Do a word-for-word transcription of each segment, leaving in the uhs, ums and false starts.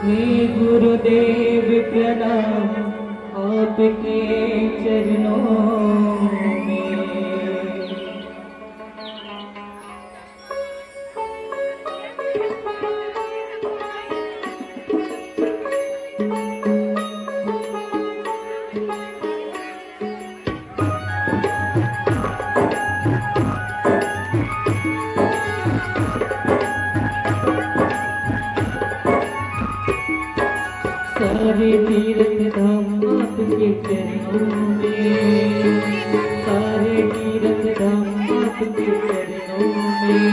हे गुरुदेव प्रणाम आपके चरणों में। सारे तीर्थ धाम आपके चरणों में, सारे तीर्थ धाम आपके चरणों में।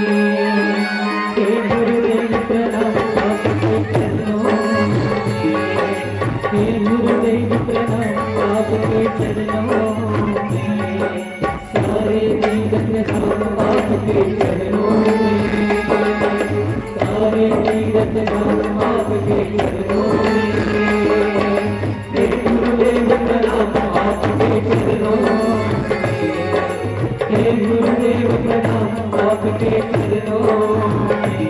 हे गुरुदेव प्रणाम आपके चरणों में, हे गुरुदेव प्रणाम आपके चरणों में। सारे तीर्थ धाम आपके चरणों में, सारे तीर्थ धाम आपके चरणों में। हे गुरुदेव प्रणाम आपके चरणों में, हे गुरुदेव प्रणाम आपके चरणों में।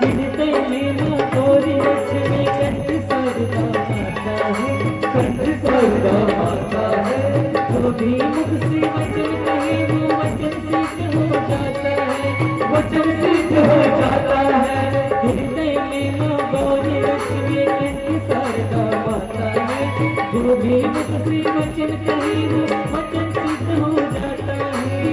हृदय में माँ गौरी लक्ष्मी कंठ शारदा माता है, कंठ शारदा माता है। जो भी मुख से वचन कहे वो वचन सिद्ध हो जाता है, वचन सिद्ध हो जाता है। हृदय में माँ गौरी लक्ष्मी कंठ शारदा माता है। जो भी मुख से वचन कहे वो वचन सिद्ध हो जाता है।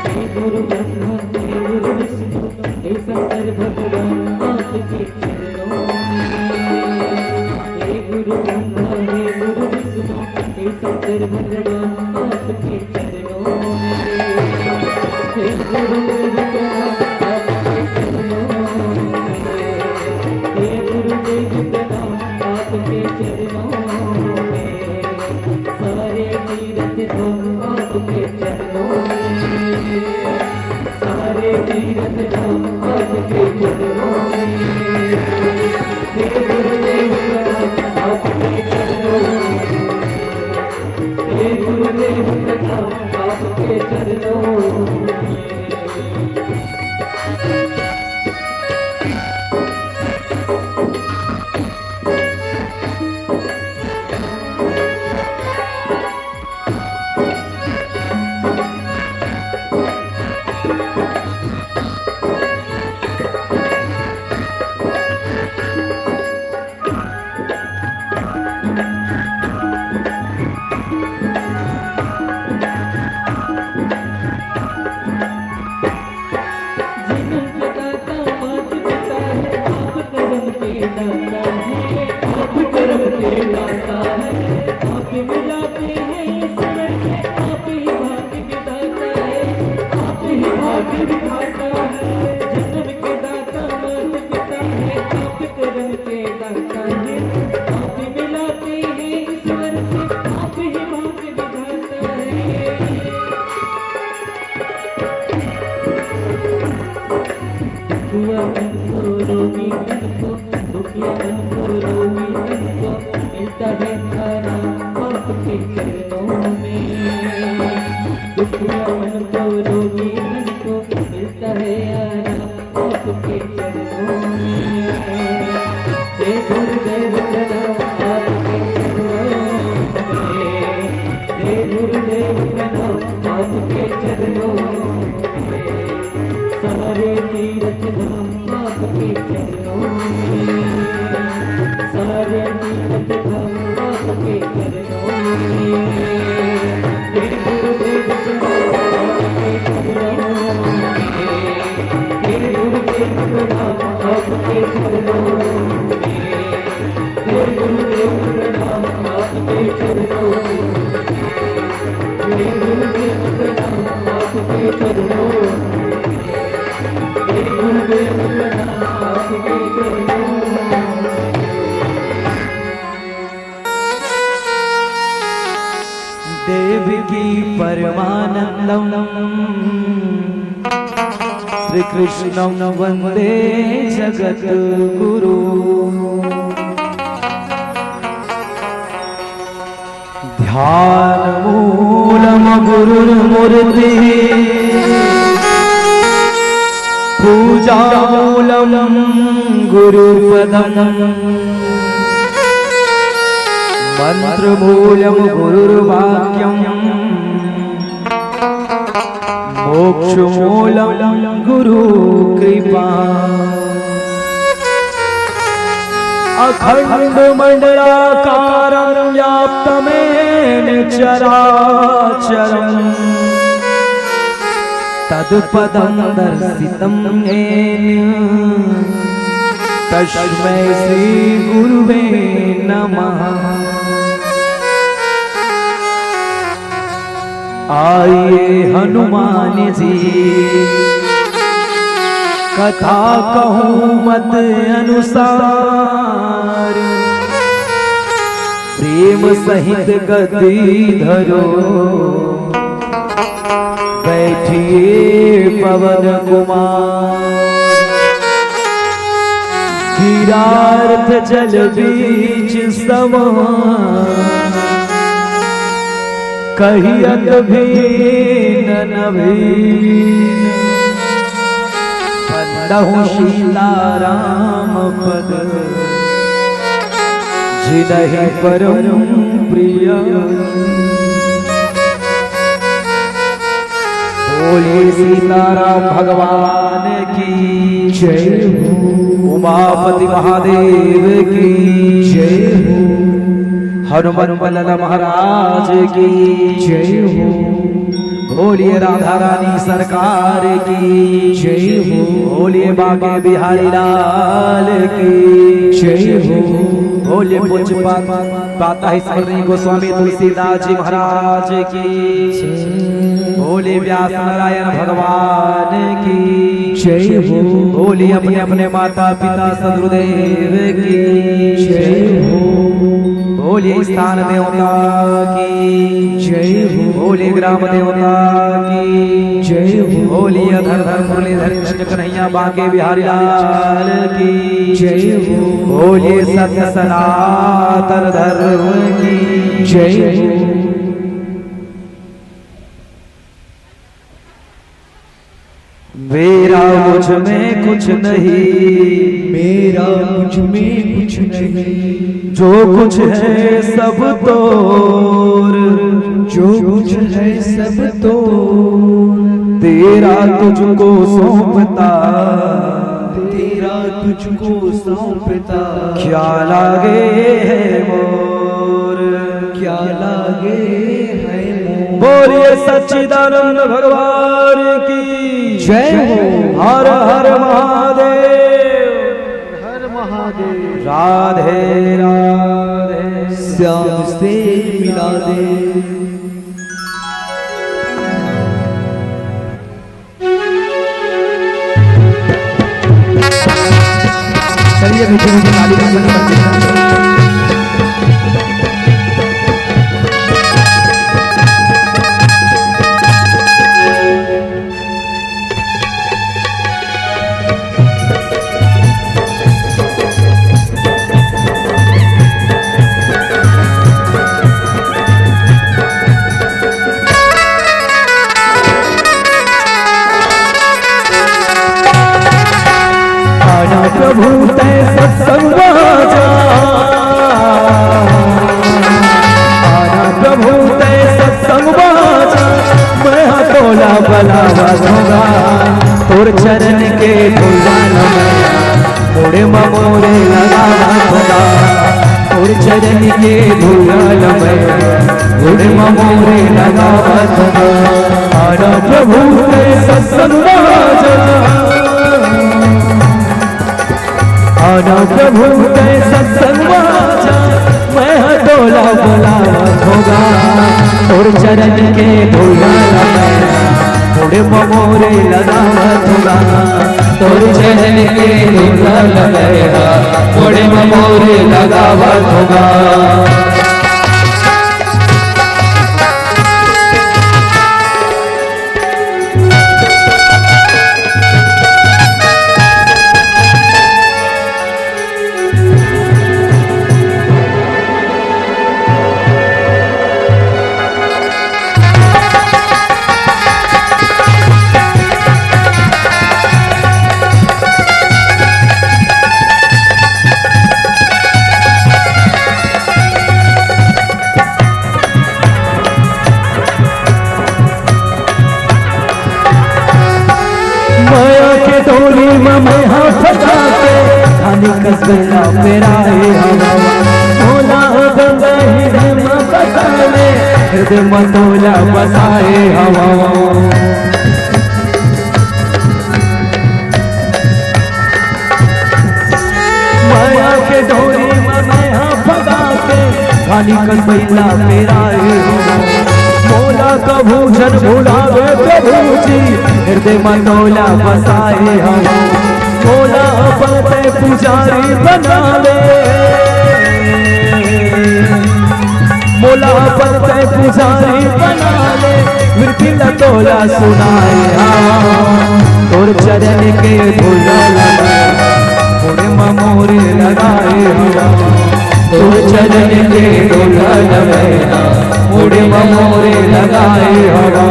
हे गुरु ब्रह्मा, हे गुरु विष्णु, हे शंकर भगवान आपके चरणों में। हे गुरु ब्रह्मा, हे गुरु विष्णु, हे शंकर भगवान आपके चरणों में। हे गुरु देव प्रणाम आपके चरणों में। हे गुरु देव प्रणाम आपके चरणों में। सारे तीर्थ धाम आपके चरणों में, सारे तीर्थ धाम आपके चरणों में। हे गुरुदेव प्रणाम आपके चरणों में, हे गुरुदेव प्रणाम आपके चरणों में। जन्म के दाता मात पिता है, आप कर्म के दाता है, आप कर्म के दाता है। आप मिलाते हैं ईश्वर से, आप ही भाग्य विधाता है, आप ही भाग्य विधाता है। जन्म के दाता मात पिता है, आप कर्म के दाता है। आप मिलाते हैं ईश्वर से, आप ही भाग्य विधाता है। दुखिया मन को, रोगी मन को, दुखिया मन को, रोगी मन को मिलता है आराम आपके चरणों में। दुखिया मन को, रोगी मन को मिलता है आराम आपके चरणों में। हे गुरुदेव प्रणाम आपके चरणों में, हे गुरुदेव प्रणाम आपके चरणों में। सारे तीर्थ धाम आपके चरणों में, सारे तीर्थ धाम आपके चरणों में। हे गुरुदेव प्रणाम आपके चरणों में, हे गुरुदेव प्रणाम आपके चरणों में। हे गुरुदेव प्रणाम आपके चरणों में। हे गुरुदेव प्रणाम आपके चरणों में। देवकी परमानंदम श्रीकृष्णं वंदे जगद्गुरु। ध्यानमूलं गुरुर्मूर्ति पूजामूलं गुरुपदम मंत्रमूलं गुरुर्वाक्यम मोक्षमूलं गुरु कृपा। अखंड मंडलाकारं व्याप्तमेन चराचरं तत्पदं दर्शितं येन तस्मै श्री गुरुवे नमः। आइए हनुमान जी कथा कहूँ मत अनुसार प्रेम सहित गद्दी धरो बैठिए पवन कुमार। गिरार्थ जल बीच समान कहियत भीन नवीन। बंदहु सीताराम पद जिनहि परम प्रिय। बोलिए सीताराम भगवान की जय हो। उमापति महादेव की जय हो। हनुमंत लाला महाराज की जय हो। बोलिए राधा रानी सरकार की जय हो। बोलिए बांके बिहारी लाल की जय हो। बोलिए पूज्यपाद पाता स्मरणीय गोस्वामी तुलसीदास जी महाराज की जय। बोलिए व्यास नारायण भगवान की जय हो। बोलिए अपने अपने माता पिता सदगुरुदेव की जय हो। बोलिए स्थान देवता की जय हो। बोलिए ग्राम देवता की जय हो। बोलिए अधर धर मुरलीधर कृष्ण कन्हैया बांके बिहारी लाल की जय हो। बोलिए सत्य सनातन धर्म की जय हो। मेरा मुझ में कुछ नहीं, मेरा मुझ में कुछ नहीं, जो कुछ है सब तोर, जो कुछ है सब तोर। तेरा तुझको सौंपता, तेरा तुझको सौंपता, क्या लागे है मोर, क्या लागे है मोर। बोलिए सच्चिदानंद भगवान की जय हो। हर हर महादेव। हर महादेव। राधे राधे। श्याम से मिला दे। चलिए मीठे मीठे ताली बजाइए। आना प्रभु तै सत्संग बाजा, आना प्रभु तै सत्संग बाजा, मैं हा तोला बलावा धोगा, तोर चरण के धुला न मैं, मुड़े म मोरे लगावा धोगा, तोर चरण के धुला न मैं, मुड़े म मोरे लगावा धोगा। आना प्रभु तै सत्संग बाजा, आना प्रभु तै सत्संग बाजा, मैं हा तोला बलावा धोगा, तोर चरण के धुला न मैं, मुड़े म मोरे लगावा धोगा, तोर चरण के धुला न मैं, मुड़े म मोरे लगावा धोगा। प्रेम में हाथ फंसा के, खाली कस गला मेरा हे हवा। मोला गंगा ही रे माँ बसा ले, हृदय में तोला बसाए हवा। माया के डोरी में मैं हा फंसा के, खाली कस गला मेरा हे हवा। मोला कभू झन भुलावे प्रभु जी, हृदय में तोला बसाए हवा। मोला अपन तैं पुजारी बना ले, मोला अपन तैं पुजारी बना ले, विनती ला तोला सुनाए हवा। तोर चरण के धूल ला मैं मुड़ म मोरे लगाए हवा। तोर चरण के धूल ला मैं मुड़ म मोरे लगाए हवा।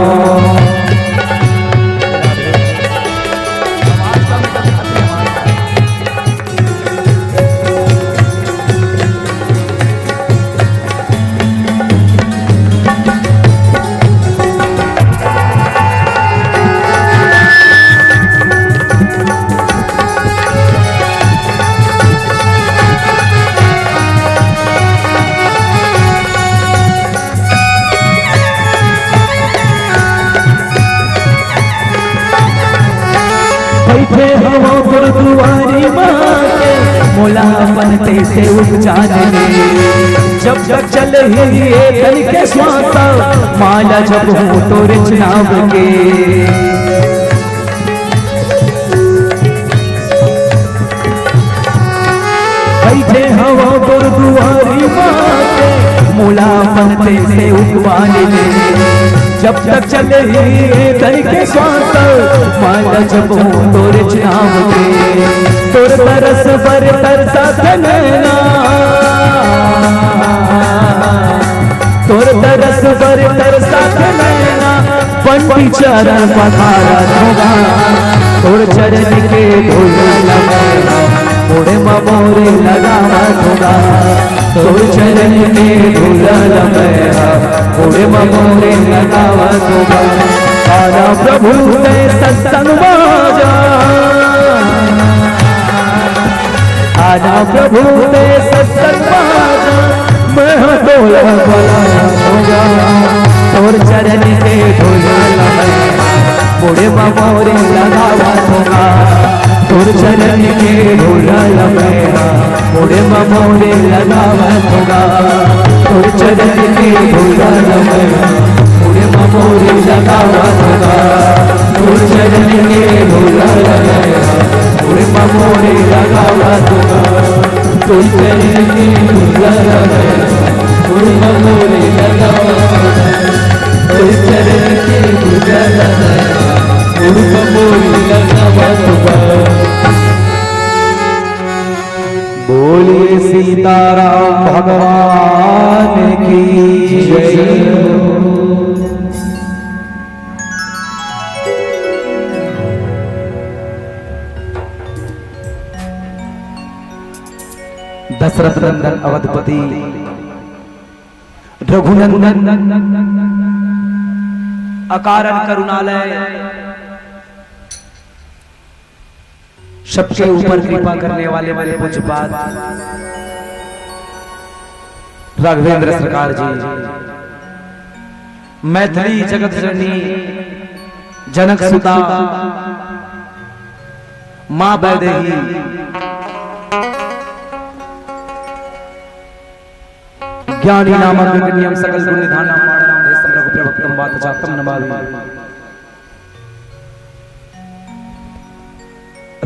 बैठे हवं गुरुद्वारी माँ के, मोला अपन तैं से उपचार ले। जब तक चलही ए तन के श्वास, माला जपहूँ तोरे नाम के। बैठे हवं गुरुद्वारी माँ के, मोला अपन तैं से उपचार ले। जब तक चलही ए तन के श्वास, माला जपहूँ तोरे नाम के। तोर तरस बर तरसथे नैना, तोर तरस बर तरसथे नैना, पंडित चरण पखारत हवं गा। तोर चरण के धूल ला मैं मुड़ म मोरे लगावत हवं गा। तोर चरण के धूल ला मैं मुड़ म मोरे लगावत हवं गा। आना प्रभु तैं सत्संग मा जा, आना प्रभु तैं सत्संग मा जा, मैं हा तोला बलावत हवं गा। तोर चरण के धूल ला मैं मुड़ म मोरे लगावत हवं गा। तोर चरण के धूल ला मैं मुड़ म मोरे लगावत हवं गा। तोर चरण के धूल ला मैं मुड़ म मोरे लगावत हवं गा। तोर चरण के धूल ला मैं मुड़ म मोरे लगावत हवं गा। तोर चरण के धूल ला मैं मुड़ म मोरे लगावत हवं गा। तोर चरण के धूल ला मैं मुड़ म मोरे लगावत हवं गा। बोलिए सीताराम भगवान की जय। दशरथ नंदन अवधपति रघुनंदन अकारण करुणालय, सबके ऊपर कृपा करने वाले मेरे पूज्यपाद राघवेंद्र सरकार जी, मैथिली जगत जननी जनक सुता माँ वैदेही ज्ञानी नामक नियम सकल गुण निधान नाम पाण नाम भेषजम रघुप्रिय भक्तम वात जातम नमामि।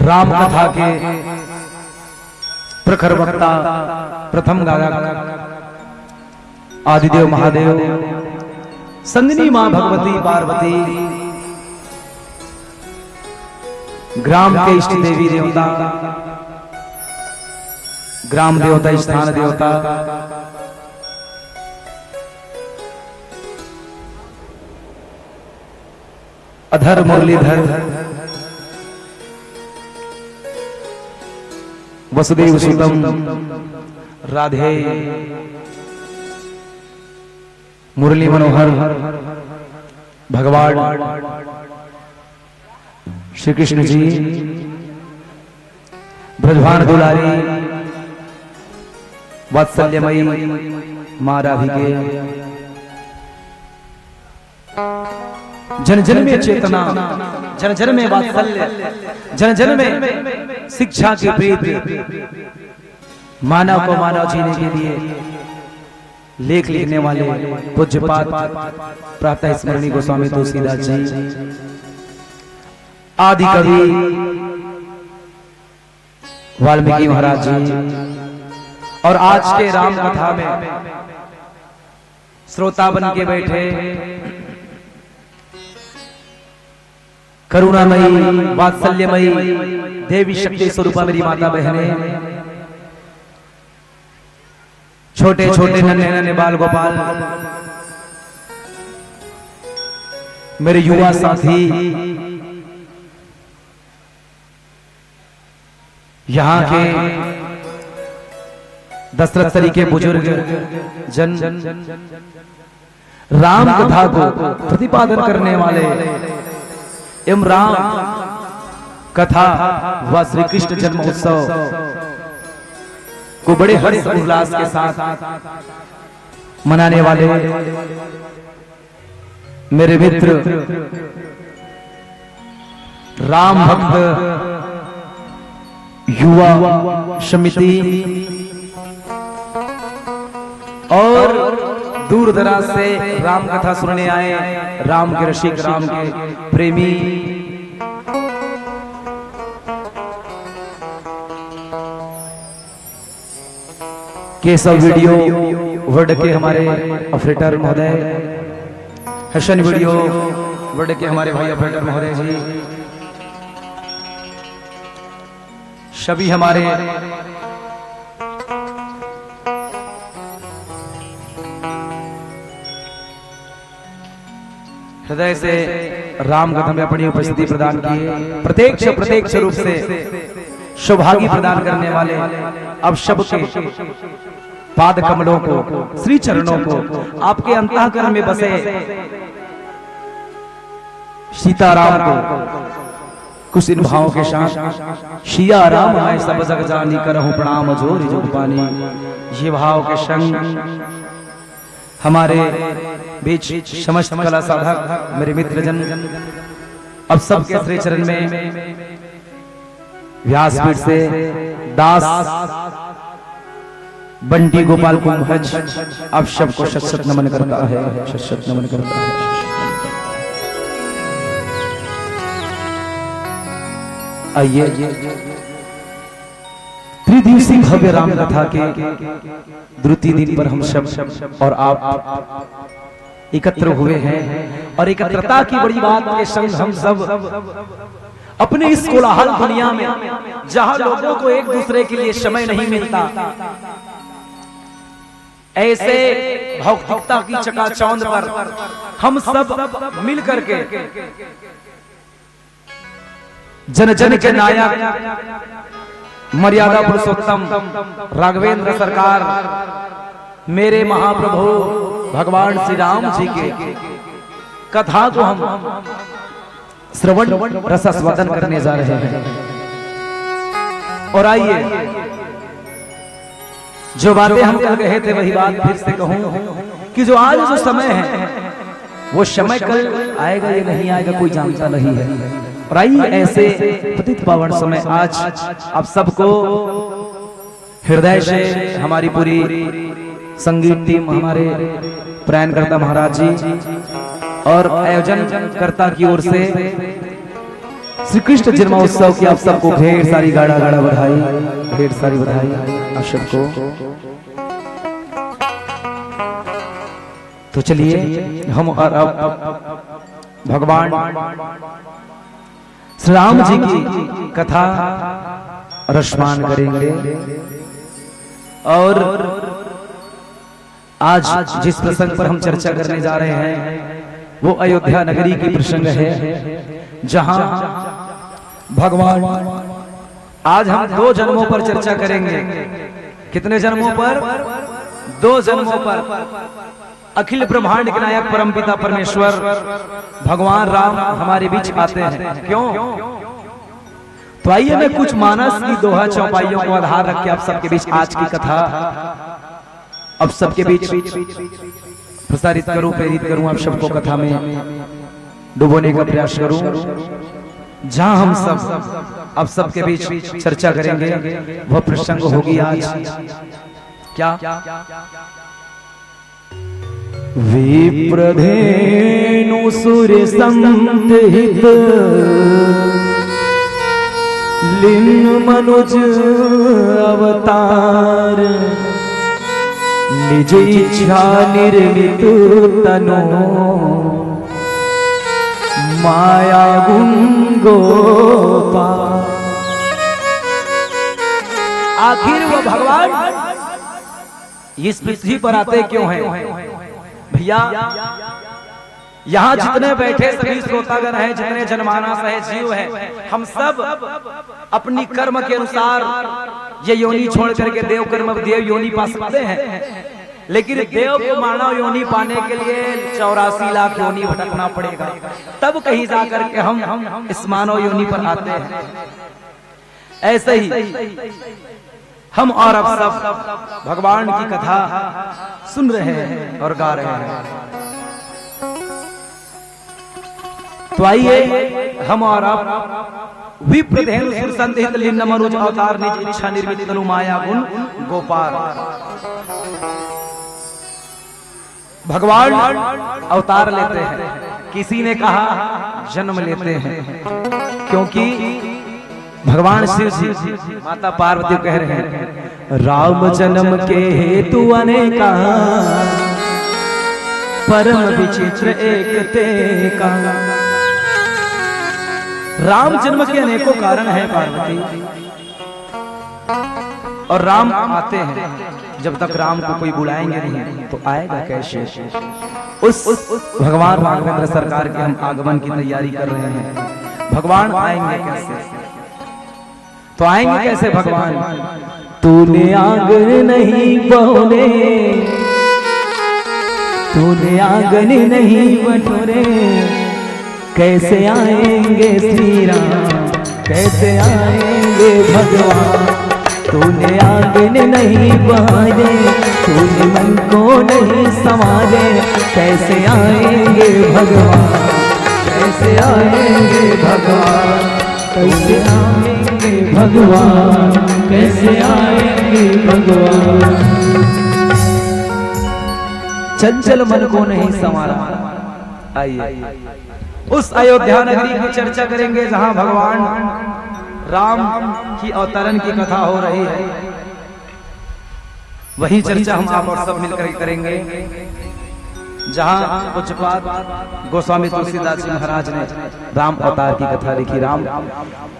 राम कथा के प्रखर वक्ता, प्रथम गायक आदिदेव महादेव, संगिनी माँ भगवती पार्वती, ग्राम के इष्ट देवी देवता, ग्राम देवता, स्थान देवता, अधर मुरलीधर, वसुदेव सुतम, राधे, मुरली मनोहर, भगवान श्री कृष्ण जी, ब्रजभान दुलारी वात्सल्यमयी माँ राधिके, जन जन में चेतना, जन जन में वात्सल्य, जन जन में शिक्षा की प्रीति, मानव को मानव जीने के लिए लेख लिखने वाले पूज्यपाद प्रातः स्मरणीय गोस्वामी तुलसीदास जी, आदि कवि वाल्मीकि महाराज जी, और आज के राम कथा में श्रोता बन के बैठे करुणामयी, वात्सल्यमयी देवी शक्ति स्वरूपा मेरी माता बहनें, छोटे छोटे नन्हे नन्हे बाल गोपाल, मेरे युवा साथी, यहाँ के दशरथ सरीखे बुजुर्ग जन, राम कथा को प्रतिपादन करने वाले एवं राम कथा व श्री कृष्ण जन्मोत्सव को बड़े हर्ष उल्लास के साथ मनाने वाले मेरे मित्र राम भक्त युवा समिति और दूर दराज से राम कथा सुनने आए राम के रसिक, राम के प्रेमी, केशव वीडियो वर्ल्ड के हमारे ऑपरेटर महोदय, हसन वीडियो वर्ल्ड के हमारे भाई ऑपरेटर महोदय जी, सभी हमारे हृदय से राम कथा में अपनी उपस्थिति प्रदान किए, प्रत्यक्ष प्रत्यक्ष रूप से सौभाग्य प्रदान करने वाले आप सबके पाद कमलों को, श्री चरणों को, आपके अंतःकरण में बसे सीताराम को कुछ इन भावों के साथ, सिया राम मैं सब जग जानी, करहूं प्रणाम जोर जुग पानी, ये भाव के संग हमारे बीच समस्त कला साधक, मेरे मित्रजन, अब सबके श्री चरण में व्यासपीठ से दास बंटी गोपाल कुंभज आप सबको शत शत नमन करता है, शत शत नमन करता है। आइए, त्रिदिवसीय भव्य राम कथा के द्वितीय दिन पर हम सब और आप एकत्र हुए हैं और एकत्रता की बड़ी बात के संग हम सब अपने इस कोलाहल दुनिया में, जहां लोगों को एक दूसरे के लिए समय नहीं मिलता, ऐसे भौतिकता की चकाचौंध पर हम सब मिल करके जन जन के नायक, मर्यादा पुरुषोत्तम राघवेंद्र सरकार, मेरे महाप्रभु भगवान श्री राम जी के कथा को हम श्रवण रसास्वादन करने जा रहे हैं। और आइए, जो बातें हम कल कहे थे, वही बात फिर से कहूं कि जो आज जो समय है, वो समय कल आएगा या नहीं आएगा, कोई जानता नहीं है। और आइए, ऐसे पतित पावन समय आज आप सबको हृदय से हमारी पूरी संगीत टीम, हमारे प्रयाणकर्ता महाराज जी और आयोजनकर्ता की ओर से श्री कृष्ण जन्मोत्सव की आप सबको ढेर सारी गाड़ा गाड़ा बधाई, ढेर सारी बधाई आप सबको। तो चलिए, हम और अब भगवान श्री राम जी की कथा रसपान करेंगे। और आज जिस प्रसंग पर हम चर्चा करने जा रहे हैं, वो अयोध्या नगरी की प्रसंग है, जहां भगवान, आज हम दो जन्मों पर चर्चा करेंगे। कितने जन्मों पर? दो जन्मों पर अखिल ब्रह्मांड के नायक परमपिता परमेश्वर भगवान राम हमारे बीच आते हैं। क्यों? तो आइए, मैं कुछ मानस की दोहा चौपाइयों को आधार रख के आप सबके बीच आज की कथा आप सबके बीच प्रसारित करूं, प्रेरित करूं, आप सबको कथा में डुबोने का प्रयास करूं, जहां हम सब आप सबके बीच चर्चा करेंगे। वह प्रसंग होगी आज क्या? विप्रधेनु सुर संत हित, लीन मनुज अवतार, निज इच्छा निर्मित तनु, माया गुण गोपाल। आखिर वो भगवान इस पृथ्वी पर आते क्यों हैं? भैया, यहाँ जितने बैठे सभी श्रोतागण हैं, जितने जनमानस है, जीव है, हम सब अपनी कर्म के अनुसार ये योनि छोड़ करके देव कर्म, देव योनि पा सकते हैं, लेकिन देव को मानव योनि पाने के लिए चौरासी लाख योनि भटकना पड़ेगा, तब कहीं जा करके हम इस मानव योनि पर आते हैं। ऐसे ही हम और आप सब भगवान की कथा सुन रहे हैं और गा रहे हैं। तो आइए, हम और आप विप्रधेनु सुर संत हित, लीन मनुज अवतार, निज इच्छा निर्मित तनु, माया गुण गोपाल। भगवान अवतार लेते हैं, किसी ने कहा जन्म लेते हैं, क्योंकि भगवान शिव जी माता पार्वती को कह रहे हैं, राम जन्म के हेतु अनेका, परम विचित्र एक तेका। राम जन्म के अनेकों कारण हैं पार्वती, और राम आते हैं। जब तक राम को कोई बुलाएंगे नहीं तो आएगा कैसे? उस भगवान राघवेंद्र सरकार के हम आगमन की तैयारी कर रहे हैं। भगवान आएंगे कैसे? तो आएंगे कैसे भगवान? तूने आंगन नहीं बहोरे, तूने आंगन नहीं बटोरे, कैसे आएंगे श्री राम, कैसे आएंगे भगवान? तूने आंगन नहीं बहारे, तूने मन को नहीं संवारे, कैसे आएंगे भगवान, कैसे आएंगे भगवान, कैसे आएंगे भगवान, कैसे आएंगे भगवान? चंचल मन को नहीं संवारा। आइए, उस अयोध्या नगरी की चर्चा करेंगे, जहां भगवान राम की अवतरण की कथा हो रही है। वही चर्चा हम आप और सब मिलकर करेंगे, जहां पूज्यपाद गोस्वामी तुलसीदास जी महाराज ने राम अवतार की कथा लिखी। राम,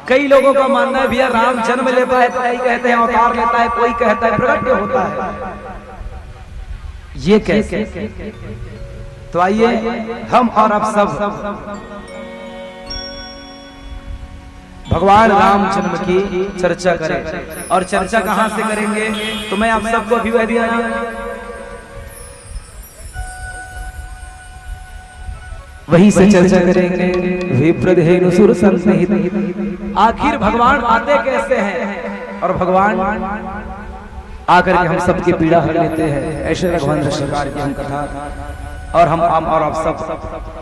कई लोगों का मानना है, भैया, राम जन्म लेता है तो कई कहते हैं अवतार लेता है, कोई कहता है प्रगट होता है। ये कैसे? तो आइए, हम और आप सब भगवान राम जन्म की चर्चा करें। और चर्चा कहां से करेंगे? तो मैं आप सबको अभी वह दिया ना, वहीं से चर्चा करेंगे। विप्रधेनु सुर संत हित। आखिर भगवान आते कैसे हैं और भगवान आकर के हम सबकी पीड़ा हर लेते हैं, ऐसे राघवेंद्र सरकार की हम कथा और हम, हम और आप सब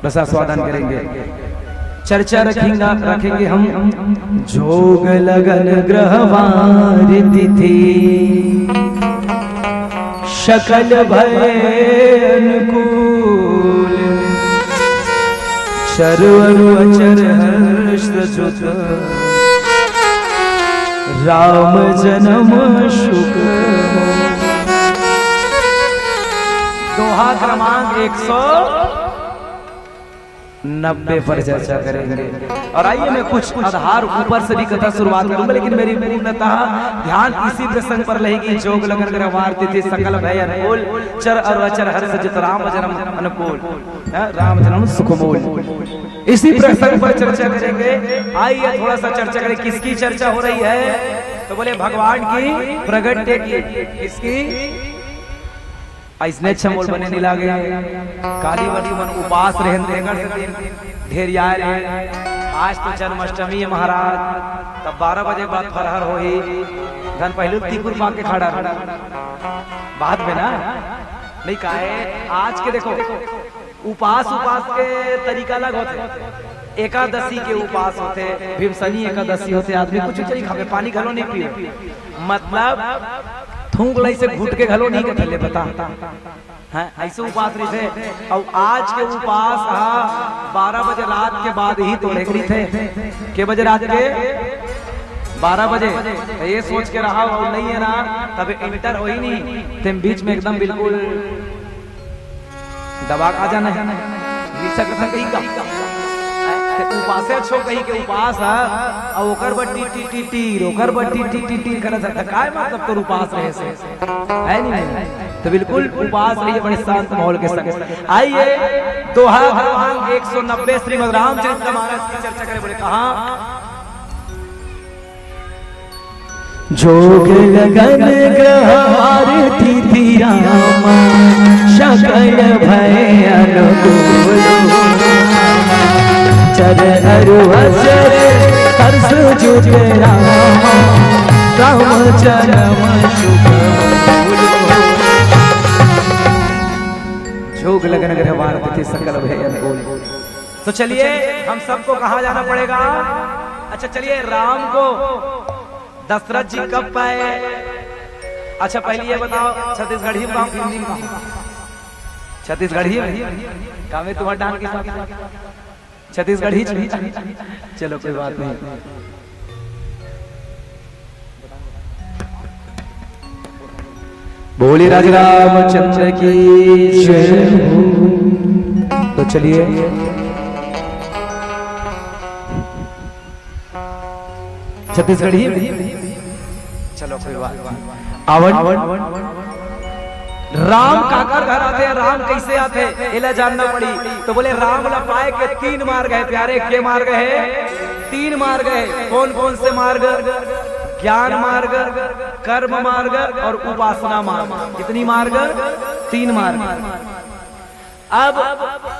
रसास्वादन करेंगे। चर्चा रखेंगे, रखेंगे हम। जोग लगन ग्रहवार तिथि, सकल भय अनुकूल, चर अरु अचर हर्ष जुत, राम जन्म सुख हो। दोहा क्रमांक एक सौ नब्बे पर चर्चा करेंगे। और आइए, मैं कुछ आधार ऊपर से भी कथा शुरुआत करूंगा, लेकिन मेरी पूर्णतः ध्यान इसी प्रसंग पर रहेगी। जोग लगन ग्रहवार तिथि, सकल भय अनुकूल, चर अरु अचर हर्ष जुत, राम जन्म अनुकूल, हाँ, राम जन्म सुखमूल। इसी प्रसंग पर चर्चा करेंगे। आइए, थोड़ा सा चर्चा करें। किसकी चर्चा हो रही है? तो बोले, भगवान की, प्रगट्य की। किसकी? अइसने अच्छा मोल बने नहीं लागे। काली वाली मन उपास रहन तेकर से ढेरिया रहे। आज तो जन्माष्टमी है महाराज, तब बारह बजे के बाद फरहर होही, धन पहले तीकुर पाके खड़ा रहो। बात में ना, नहीं काहे, आज के देखो, उपास, उपास के तरीका अलग होथे। एकादशी के उपास होथे, भीमसनी एकादशी होथे, आदमी कुछ नहीं खावे, पानी घलो नहीं पीवे, मतलब थूक लाई से घुट के घलो नहीं कथले, बता। हैं, ऐसे उपास रहिथे। अउ आज के उपास हा बारह बजे रात के बाद ही तोड़े के रहिथे। के बजे रात के? बारह बजे। तो ये सोच के रहा, अउ नहीं है ना, तब एंटर होही नहीं, तेम बीच में एकदम बिल्कुल दबा के आ जाना है। मिल सकत है कहीं का? ते उपासे अच्छो कहीं के उपास है, अउ ओकर बर टी टी टी टीर, ओकर बर टी टी टी टीर करत है। काय मतलब तोर उपास रहे से? है नहीं, नहीं। तो बिल्कुल उपास रहिए, बड़े शांत माहौल के संग। आइए, दोहा क्रमांक एक सौ नब्बे श्रीमद् रामचरित मानस की चर्चा करें। बोले कहा, जोग लगन ग्रह आरती थी रामा, सकल भय अनुकूल। चर अरु अचर हर्ष जुग रामा, राम जन्म शुभ होय। जोग लगन ग्रह आरती थी सकल भय अनुकूल। तो चलिए, हम सबको कहाँ जाना पड़ेगा? अच्छा चलिए, राम को दशरथ जी कब पाए? अच्छा पहले ये बताओ, छत्तीसगढ़ी में कहो, हिंदी में कहो? छत्तीसगढ़ी में? काम है तुम्हारा डांग के साथ। छत्तीसगढ़ी, चलो कोई बात नहीं। बोले राजा रामचंद्र की जय हो। तो चलिए, छत्तीसगढ़ी, चलो कोई बात नहीं। आवन, राम काकर घर आथे, राम कैसे आथे, एला जानना पड़ी। तो बोले, राम ला पाए के तीन मार्ग है प्यारे। के मार्ग है? तीन मार्ग है। कौन कौन से मार्ग? ज्ञान मार्ग, कर्म मार्ग और उपासना मार्ग। कितनी मार्ग? तीन मार्ग। अब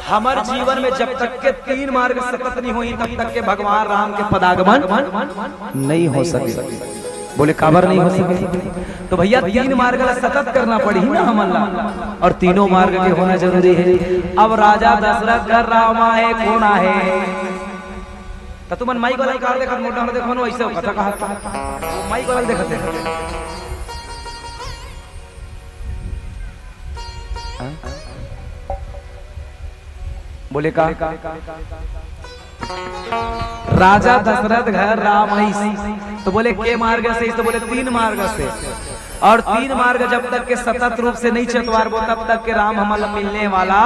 हमर जीवन में जब तक के तीन मार्ग सतत नहीं होही, तब तक के भगवान राम के पदागमन नहीं हो सके। बोले, काबर नहीं हो सके? तो भैया, तीन मार्ग ला सतत करना पड़ही ना हमन ला, और तीनों मार्ग के होना जरूरी है। अब राजा दशरथ घर राम आए, कौन आहे? तो तुमन माइक वाला कार देखत, मोटा होना देखो ना, वैसे कथा कहा था। माइक वाला देखत है। हाँ? बोले का? राजा दशरथ घर राम आइस, तो बोले, के मार्ग से? तो बोले, तीन मार्ग से। और तीन मार्ग जब तक के सतत रूप से नहीं चतवारबो, तब तक के राम हमन ला मिलने वाला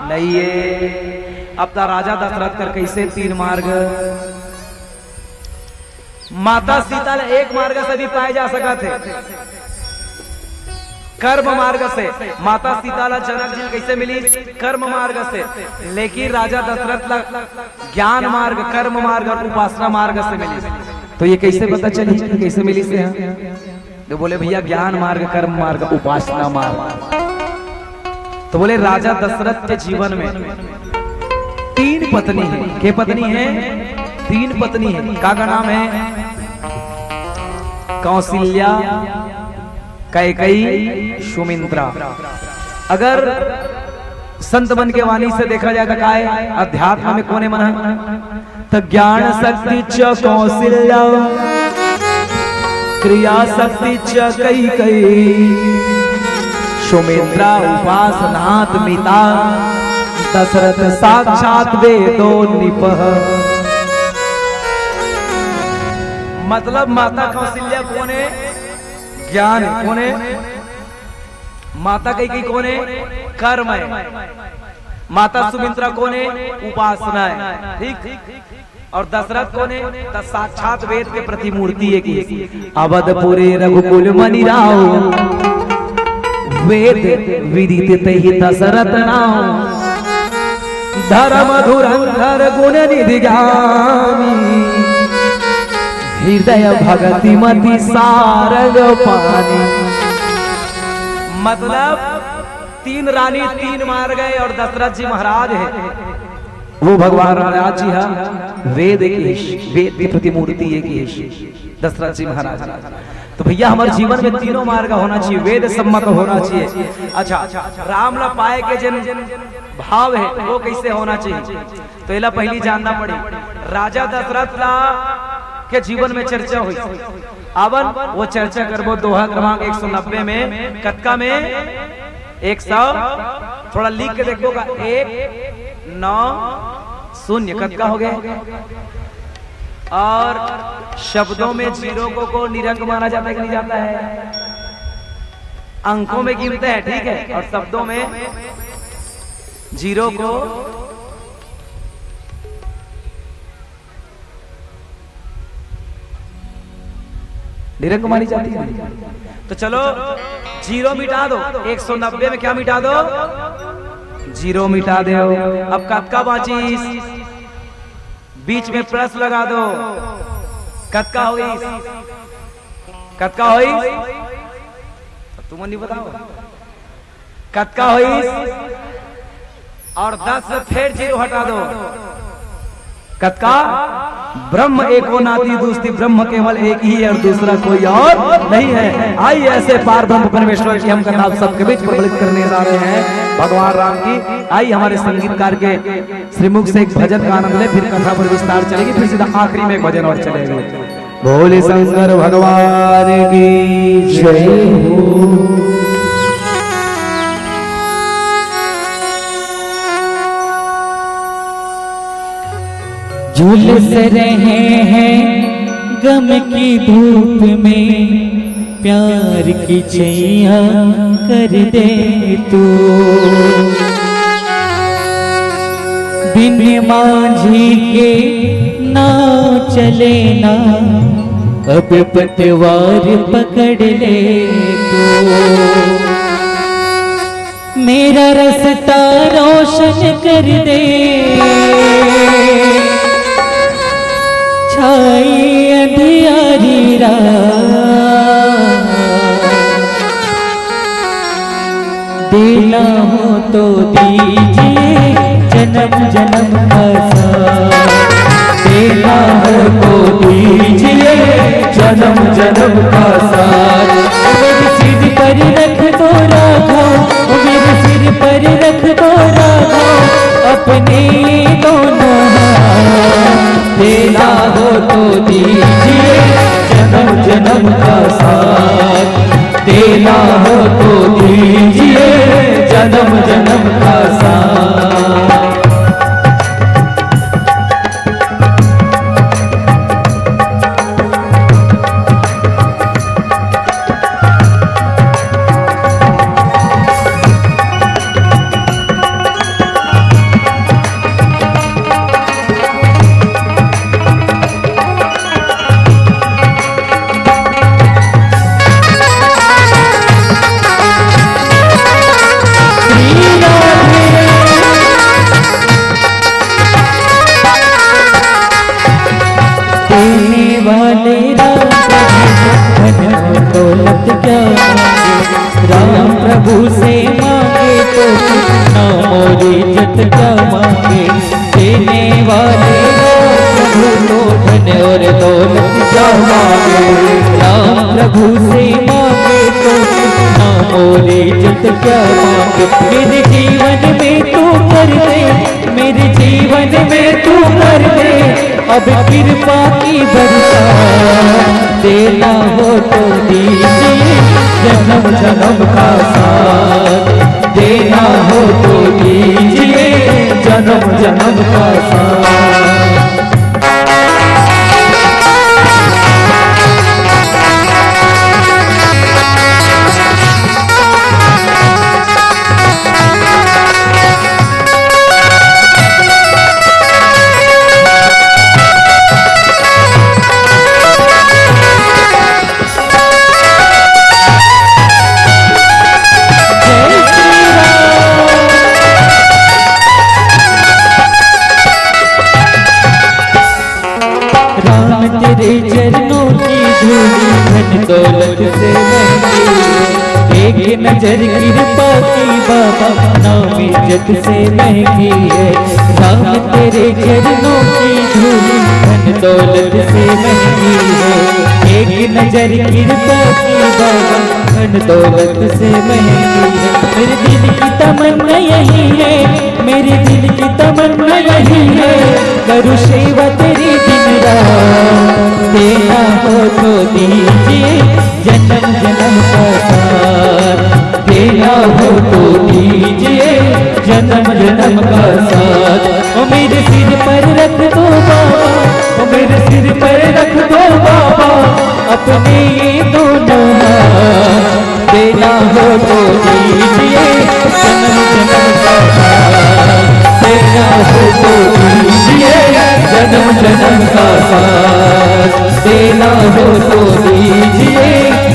नहीं है। अब तो राजा दशरथ कर कैसे तीन मार्ग? माता सीता ला एक मार्ग से भी पाए जा सकत है, कर्म मार्ग से। माता सीता ला जनक जी कैसे मिली? कर्म मार्ग से। लेकिन राजा दशरथ ला ज्ञान मार्ग, कर्म मार्ग और उपासना मार्ग से मिली। तो ये कैसे पता चली, कैसे मिली से? हाँ, तो बोले, भैया, ज्ञान मार्ग, कर्म मार्ग, उपासना मार्ग। तो बोले, राजा दशरथ के जीवन में तीन पत्नी है। के पत्नी है? तीन पत्नी है। का का नाम है? कौशल्या, कैकई, सुमित्रा। अगर संत मन के वाणी से देखा जाए तो काय अध्यात्म में कोने मन है? त ज्ञान शक्ति च कौशल्या, क्रिया शक्ति च कैकई, सुमित्रा उपासनात् मिता, दशरथ साक्षात वेदो नृपः। मतलब माता कौशल्या कोने? ज्ञान कोने? माता कैकई कोने? कर्म है। माता सुमित्रा कोने? उपासना है। ठीक। और दशरथ कोने? त साक्षात वेद के प्रतिमूर्ति है कि अवधपुरी रघुकुल मणि राव, वेद विदित तहि दशरथ नाव। धर्म धुरंधर गुण निधि ज्ञानी, हृदय भगति मति सारंग पानी। मतलब तीन रानी, तीन मार्ग है और दशरथ जी महाराज है। वो भगवान रामदास जी हा वेद के हिस, वेद की प्रतिमूर्ति एक हिस, दशरथ जी महाराज। तो भैया, हमारे जीवन में तीनों मार्ग होना चाहिए, वेद सम्मत होना चाहिए। अच्छा, राम ला पाए के जन भाव है, वो कैसे होना चाहिए, तो एला पहली जानना पड़ी। राजा दशरथ ला के जीवन में चर्चा हुई, आवन वो चर्चा करबो। दोहा क्रमांक एक सौ नब्बे में, कतका में? एक सौ। थोड़ा लिख के देखो का, एक नौ शून्य, कतका हो गया? और शब्दों में जीरो को, को निरंक माना जाता है कि नहीं जाता है? अंकों में गिनते हैं, ठीक है, और शब्दों में जीरो को निरंक मानी जाती है। तो चलो, जीरो मिटा दो, एक सौ नब्बे में क्या मिटा दो? जीरो मिटा दो। अब कतका बाँचिस? बीच में प्लस लगा दो। कतका होइस? कतका होइस? अब तुम नहीं बताओ, कतका होइस? और दस से फिर जीरो हटा दो। कतका? ब्रह्म एको नाती दूसती, ब्रह्म केवल एक ही है और दूसरा कोई और नहीं है। आइए, ऐसे पार ब्रह्म परमेश्वर की हम कथा आप सबके बीच प्रबलित करने जा रहे हैं, भगवान राम की। आइए, हमारे संगीतकार के श्रीमुख से एक भजन का आनंद ले, फिर कथा पर विस्तार चलेगी, फिर सीधा आखिरी में एक भजन और चलेगा। बोले शंकर भगवान की जय हो। झुलस रहे हैं गम की धूप में, प्यार की छैया कर दे तू। बिन मांझी के नाव चले ना, अब पतवार पकड़ ले तू। मेरा रास्ता रोशन कर दे, छाई अंधियारी रात। देना हो तो दीजिए जन्म जन्म का साथ, देना हो तो दीजिए जन्म जन्म का साथ। मेरे सिर पर रख दो राखा, मेरे सिर पर रख दो राखा, अपने दोनों हाथ। देना हो तो दीजिए जन्म जन्म का साथ, देना हो तो दीजिए जन्म जन्म का साथ। देने वाले राम प्रभु, धन और दौलत क्या मांगे, राम प्रभु से मांगे तो नाम और इज्जत क्या मांगे। देने वाले राम प्रभु तो धन और दौलत क्या मांगे, राम प्रभु से मांगे तो नाम और इज्जत क्या मांगे। मेरे जीवन में तू कर दे, मेरे जीवन में तू कर दे अब कृपा की बरसात। देना हो तो दीजिए जन्म जन्म का साथ, देना हो तो दीजिए जन्म जन्म का साथ। राम तेरे चरणों की धूल धन दौलत से महंगी है। एक नजर कृपा की बाबा नाम इज्जत से महंगी है। राम तेरे तेरे चरणों की धूल धन दौलत से महंगी है। एक नजर कृपा की बाबा, धन दौलत से महंगी है। मेरे दिल की तमन्ना यही है, मेरे दिल की तमन्ना यही है, करूँ सेवा तेरी दिन रात। देना हो तो दीजिए जन्म जन्म का साथ, देना हो तो दीजिए जन्म जन्म का साथ। ओ मेरे सिर पर रख दो बाबा, ओ मेरे सिर पर रख दो बाबा, अपने ये दोनों हाथ। देना हो तो दीजिए जन्म जन्म का साथ, देना हो तो दीजिए जन्म जन्म का साथ। देना हो तो दीजिए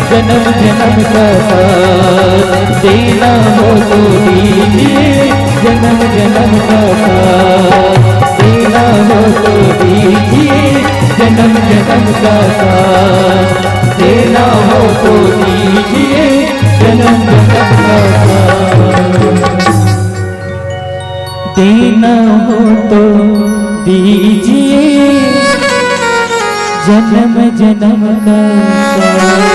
जन्म जन्म का साथ, देना हो तो दीजिए जन्म जन्म का साथ, देना हो तो दीजिए जन्म जन्म का साथ, देना हो तो दीजिए जन्म जन्म का साथ। देना हो तो दीजिए जन्म जन्म का साथ।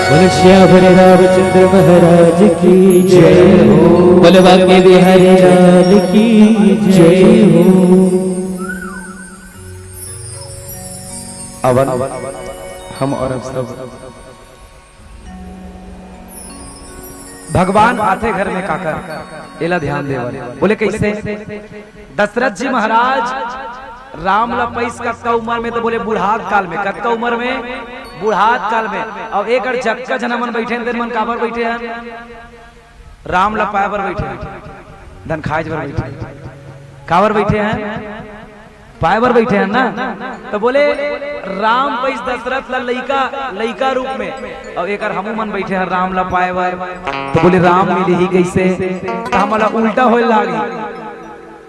बोले सियावर रामचंद्र महाराज की जय हो। बोले बांके बिहारी लाल की जय हो। अवन हम और सब भगवान आथे घर में काकर, एला ध्यान देवल। बोले कैसे? दशरथ जी महाराज राम ला पइस कतका उमर में, तो बोले बुढ़ात काल में। कतका उमर में? बुढ़ात काल में। अब एकर जतका झन हमन बइठे हन, तेन मन काबर बइठे हन? राम ला पाए बर बइठे हन, धन खाए बर बइठे हन। काबर बइठे हन? पाए बर बइठे हन ना। तो बोले राम पइस दशरथ ला लइका, लइका रूप में, अउ एकर हमू मन बइठे हन राम ला पाए बर। तो बोले राम मिलही कइसे? तो हमला उल्टा होए लागही।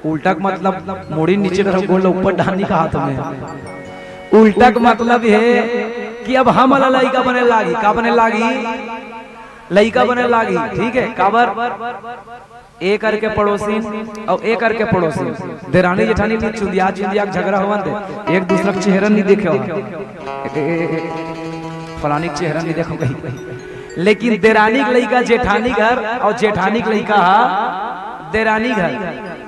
उल्टा के मतलब मुड़ी नीचे डरहूं, गोड़ ला ऊपर डाहन नहीं कहात हंव। उल्टा के मतलब हे कि अब हमला लइका बने लागही। का बने लागही? लइका बने लागही। ठीक है, काबर? ए करके पड़ोसिन अउ ए करके पड़ोसिन, देरानी जेठानी भी चुंदिया चुंदिया के झगड़ा होवन दे, एक दूसरा के चेहरा नहीं देखे हो, ए, ए, ए, ए, फलानी के चेहरा नहीं देखो कहीं। लेकिन देरानी के लइका जेठानी घर अउ जेठानी के लइका हा देरानी घर,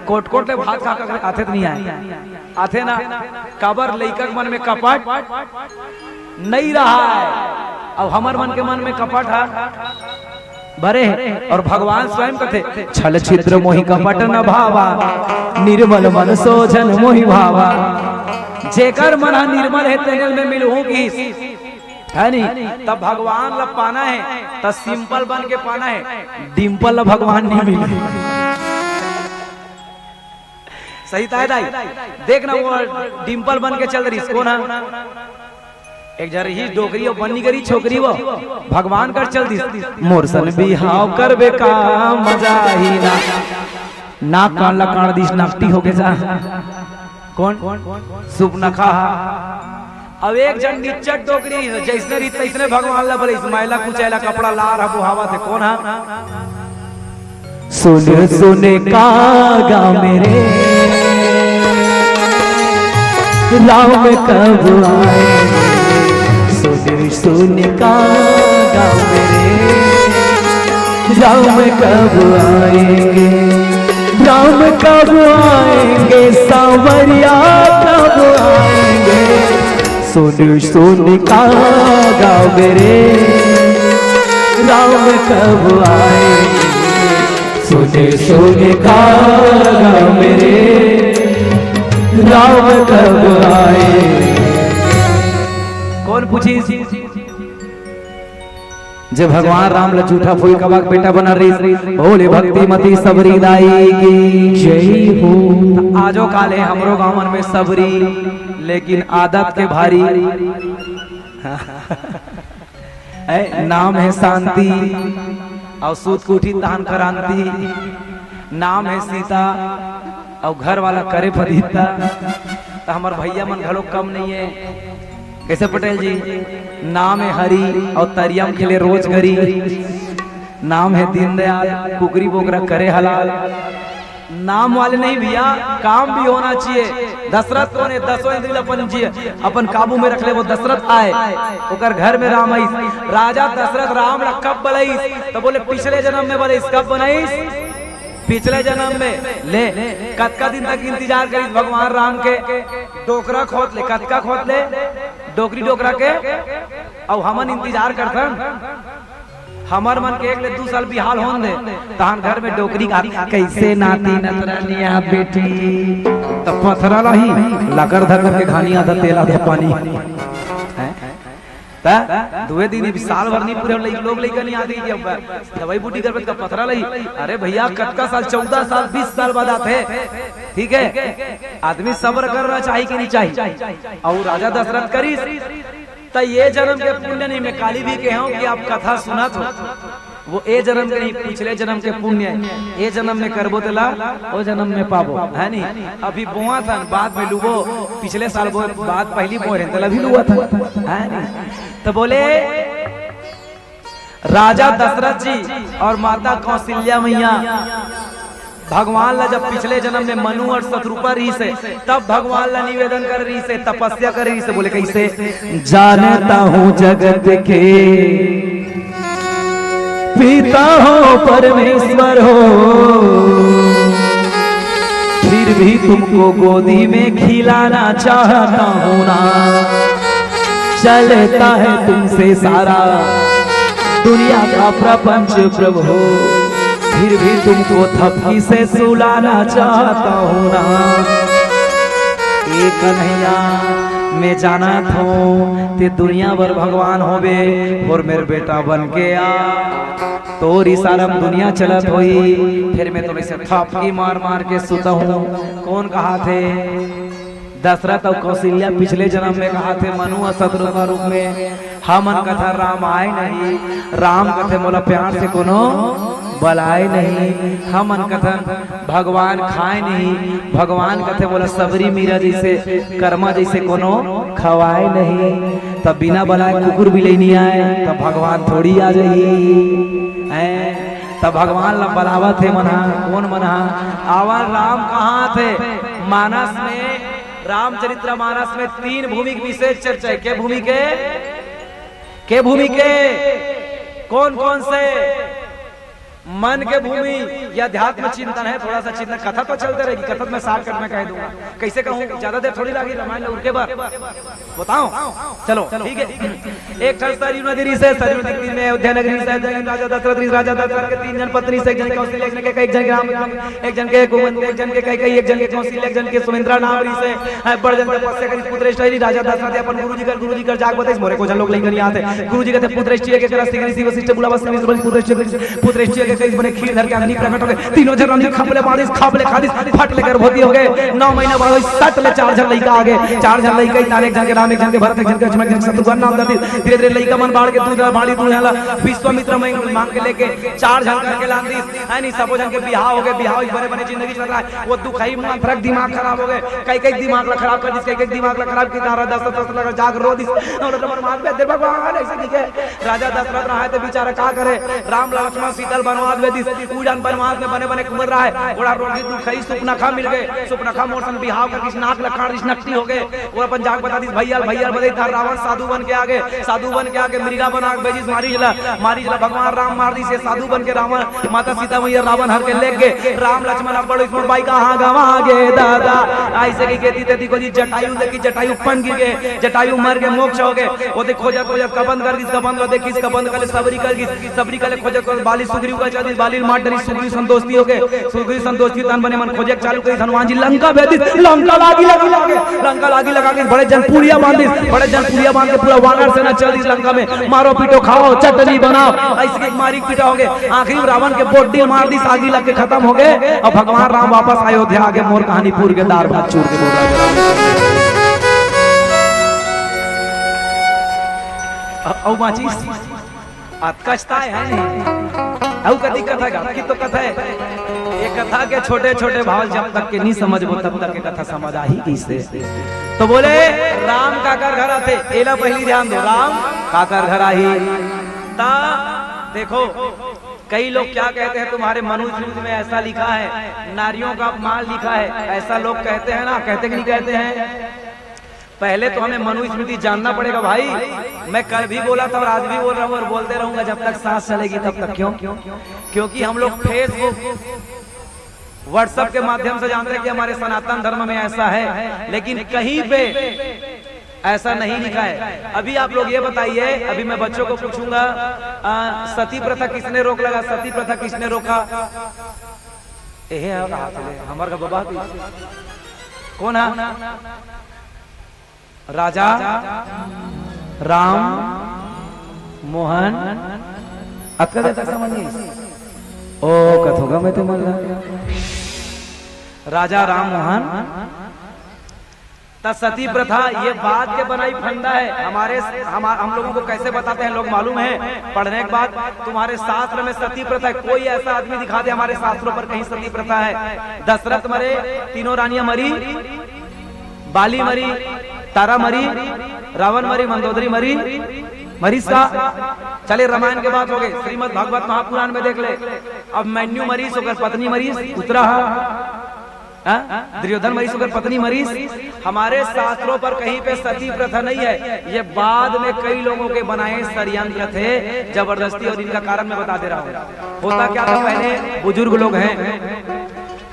कोट कोट ले भात खा खा के आथे त नहीं आए, आथे ना। काबर? लइका के मन में कपट नहीं रहा है, अब हमर मन के मन में कपट है भरे हे। अउ भगवान स्वयं कथे, "छल छिद्र मोहि कपट न भावा, निर्मल मन सोजन मोहि भावा।" जेकर मन ह निर्मल हे, तेने ल मैं मिलहूं किहिस, है नी? तब भगवान ला पाना हे, त simple बन के पाना हे, dimple ला भगवान नहीं मिले। सही ताय दाई, देख ना, वो dimple बन के चल रहिस, कोन हा? एक झन रहिस डोकरी, अउ बनी गरी छोकरी, वो भगवान कर चल दिस। "मोर सन बिहाव करबे का मजा ही ना।" नाक कान ला काट दिस, नकटी होके जा। कोन? सुपनखा हा। अब एक झन निच्चट डोकरी, जइसने रहिस तइसने भगवान ला बोले, "इस मैला कुचैला कपड़ा लार हा, बोहावत हे।" कोन हा? सुन सुन कागा मेरे राम कब आएंगे, सुन सुन कागा मेरे राम कब आएंगे, राम कब आएंगे, सांवरिया कब आएंगे, सुन सुन कागा मेरे राम कब आएंगे, सुन सुन कागा मेरे राम कब आएंगे। कोन पूछिस? जे भगवान राम ला जूठा फूल कबा के बेटा बना रहिस, बोले भक्ति मती सबरी दाई की जय हो। त आजो काल हे हमरो गांव मन में सबरी, लेकिन आदत के भारी। ए, नाम हे शांति, अउ सूत के उठी तहान क्रांति। नाम हे सीता, अउ घर वाला करे फदीता। त हमर भैया मन घलो कम नहीं हे। कैसे पटेल जी? नाम हे हरी, अउ तरिया म खेले रोज गरी। नाम हे दीनदयाल, कुकरी बोकरा करे हलाल। नाम वाले नहीं भैया, काम भी होना चाहिए। दशरथ कौन है? दसों इंद्री ल अपन जी, अपन काबू में रख ले, वो दशरथ आय, ओकर घर में राम आइस। राजा दशरथ राम ला कब बलाइस? तो बोले, पिछले जन्म में बलाइस। कब बलाइस? पिछले जन्म में। ले, कतका दिन तक इंतजार करिस भगवान राम के? डोकरा खोद ले, कतका खोद ले? डोकरी डोकरा के। अउ हमन इंतजार करथन, हमर मन के एक ले दू साल बिहाव होन दे, तहान घर में डोकरी का कइसे नाती नतरनिया बेटी, त पथरा लाही, लकर धकर के घानी आधा तेल आधा पानी। हैं? त दुए दिन ही साल भर नहीं पूरे लइक-, लोग लइका नहीं आती कि अब दवाई बूटी करबे त पथरा लाही। अरे भैया, कतका साल, चौदह साल, बीस साल बाद आथे, ठीक है? आदमी सब्र करना चाहिए कि नहीं चाहिए? अउ राजा दशरथ करिस, त ये जन्म के पुण्य नहीं, मैं काली भी कहे हूँ कि आप कथा सुनत हो, वो ए जन्म के नहीं, पिछले जन्म के पुण्य है। ए जन्म में करबो तेला, ओ जन्म में पाबो, है नहीं? अभी बोआ था, बाद में लुबो, पिछले साल बो, बाद पहली बोए रहे, तेला भी लुआ था, है नहीं? तो बोले, राजा दशरथ जी और माता कौशल्या मैया भगवान ला जब पिछले जन्म में मनु और शतरूपा रहिस हे, तब भगवान ला निवेदन करे रहिस हे, तपस्या करे रहिस हे। बोले कइसे? जानता हूँ जगत के पिता हो, परमेश्वर हो, फिर भी तुमको गोदी में खिलाना चाहता हूँ ना। चलता है तुमसे सारा दुनिया का प्रपंच प्रभु, फिर भी तुमको थपकी से सुलाना चाहता हूँ ना। ए कन्हैया, मैं जानत हूँ ते दुनिया भर भगवान होबे, और मेरे बेटा बन के आ, तोर इशारा में दुनिया चलत होई, फिर मैं तोला ऐसे थपकी मार मार के सुता हूँ। कौन कहा थे? दशरथ अउ कौशल्या पिछले जन्म में कहा थे, मनु अउ शतरूपा रूप में, हमन कथन राम आय नहीं, राम कथे मोला प्यार से कोनो बलाय नहीं, हमन कथन भगवान खाय नहीं, भगवान कथे मोला सबरी मीरा जैसे, कर्मा जैसे कोनो खवाय नहीं। तब बिना बलाय कुकुर बिलई नहीं आय, तब भगवान थोड़ी आ जाही। हैं? तब भगवान ला बलावत हे मन हा, कौन मन हा? आवा राम कहाँ थे? मानस में, रामचरित्र मानस में तीन भूमि के विशेष चर्चा है। के भूमि के? के भूमि के? कौन कौन से? मन के भूमि, ये अध्यात्म चिंतन है। थोड़ा सा चिंतन, कथा तो चलते रहेगी, कथा तो मैं shortcut में कह दूंगा। कैसे कहूँ, ज्यादा देर थोड़ी लागी रामायण उनके बार बताओ। चलो, ठीक है। एक ठन सरयू नदी रिहिस हे, सरयू नदी के तीर में अयोध्या नगरी रिहिस हे, राजा दशरथ रिहिस, राजा दशरथ के तीन झन पत्नी रिहिस हे, एक झन कौशल्या, एक झन के, एक झन के राम, एक झन के कुंती, एक झन के कैकेयी, एक झन के कौशल्या, एक झन के सुमित्रा नाम रिहिस हे। हैं, बड़ जन तपस्या करिस, पुत्रेष्टि रिहिस। राजा दशरथ अपन गुरुजी कर, गुरुजी कर जाके बताइस, मोरे को झन लोग लइका नहीं आते। गुरुजी कहते, पुत्रेष्टि के करा सिगरी सिव सिष्ट बुलावा, सिव सिष्ट पुत्रेष्टि, पुत्रेष्टि के कइस बने खीर धर के अग्नि प्रकट हो गए। तीनों झन राम जी खप ले बांधिस, खप ले खा दिस, फट ले गर्भवती हो गए। नौ महीना बाद होइस, सट ले चार झन लइका आ गए। चार झन लइका ही ताने, एक झन के राम, एक झन के भरत, एक झन के लक्ष्मण, एक झन के शत्रुघ्न नाम दे दिस। धीरे धीरे लइका मन बाढ़ के दूध बाढ़ी दूध ला विश्वामित्र में मांग के लेके चार झन करके लान दिस। है नहीं, सबो झन के बिहाव हो गए, बिहाव होइस, बने बने जिंदगी चल रहा है। वो दुखई मन फरक दिमाग खराब हो गए, कैकेयी दिमाग ला खराब कर दिस, कैकेयी दिमाग ला खराब की तारा दस दस लगा जाग रो दिस। और तो मन मार पे दे भगवान ऐसे दिखे। राजा दशरथ रहा है तो बेचारा का करे, राम लक्ष्मण सीता ल बनवास भेज दिस। उ झन बनवास में बने बने घूमत रहा है, ओला रोगी दुखई सुपनखा मिल गए। सुपनखा मोर संग बिहाव कर दिस, नाक लखाड़ दिस, नकटी हो गए। वो अपन जाके बता दिस, भैया, भैया बता दिस, रावण साधु बन के आगे, साधु बन के आगे, मृगा बना के भेजिस मारिच ला, मारिच ला भगवान राम मार दिस। ये साधु बन के रावण, माता सीता मैया रावण हर के लेके गए। राम लक्ष्मण अब बड़ो इसमें बाई कहाँ गवा गे दादा। ऐसे की खेती तेती को जी जटायु देखी, जटायु पन गिर गए, जटायु मर गए, मोक्ष हो गए। वो देख खोजत खोजत कबंध कर दिस, कबंध कर देखिस, कबंध कर ले सबरी कर दिस, सबरी कर ले खोजत खोजत बाली सुग्रीव का चल दिस, बाली मार डरी, सुग्रीव संतोषी हो गए। सुग्रीव संतोषी तन बने मन खोजे चालू करिस, हनुमान जी लंका भेज दिस, लंका लागी लगा लागे, लंका लागी लगा के बड़े जन पुलिया बांध दिस, बड़े जन पुलिया बांध के पूरा वानर सेना चल दिस लंका में, मारो पीटो खाओ चटनी बनाओ, ऐसे के मारी पीटा हो गए। आखिरी में रावण के बोटी मार दिस, आगी लग के खत्म हो गए। अब भगवान राम वापस अयोध्या आगे, मोर कहानी पूर के दार भात चूर के बोल रहा है। अउ बांचिस। अतकच ताय है नहीं। अउ कति कथा गा, कि तो कथा है। ये कथा के छोटे-छोटे भाव जब तक के नहीं समझबो, तब तक के कथा समझ आही किसे। तो बोले, "राम काकर घर आथे?" एला पहली ध्यान दो, "राम काकर घर आही?" ता देखो, कई लोग क्या कहते हैं, तुम्हारे मनुस्मृति में ऐसा लिखा है, नारियों का अपमान लिखा है, ऐसा लोग कहते हैं ना, कहते कि नहीं कहते हैं? पहले तो हमें मनुस्मृति जानना पड़ेगा भाई। मैं कल भी बोला था और आज भी बोल रहा हूँ और बोलते रहूंगा जब तक सांस चलेगी तब तक। क्यों? क्योंकि हम लोग Facebook, WhatsApp के माध्यम से जानते हैं कि हमारे सनातन धर्म में ऐसा है, लेकिन कहीं पे ऐसा नहीं लिखा है। अभी आप लोग ये बताइए, अभी मैं बच्चों को पूछूंगा, आ, सती प्रथा किसने रोक लगा, सती प्रथा किसने रोका? एहे, हमार का बाबा की। कौन है? राजा राम मोहन। अतका देर तक समझ नहीं? ओ, कथोगा मैं तो मन ला। राजा राम मोहन। त सती प्रथा ये बाद के बनाई फंदा है। हमारे हम, हम लोगों को कैसे बताते हैं लोग मालूम है? पढ़ने के बाद तुम्हारे शास्त्र में सती प्रथा है, कोई ऐसा आदमी दिखा दे हमारे शास्त्रों पर कहीं सती प्रथा है। दशरथ मरे, तीनों रानियां मरी, बाली मरी, तारा मरी, रावण मरी, मंदोदरी मरी, मरीस का। चले, रामायण के बात हो गई, श्रीमद् भागवत महापुराण में देख ले। अभिमन्यु मरीस, ओकर पत्नी मरीस, उतरा हा। हाँ? दुर्योधन मरीस, ओकर पत्नी मरीस। हमारे शास्त्रों पर कहीं पे सती प्रथा नहीं है, ये बाद में कई लोगों के बनाए षड्यंत्र थे, जबरदस्ती, और इनका कारण मैं बता दे रहा हूँ। होता क्या था, पहले बुजुर्ग लोग हैं,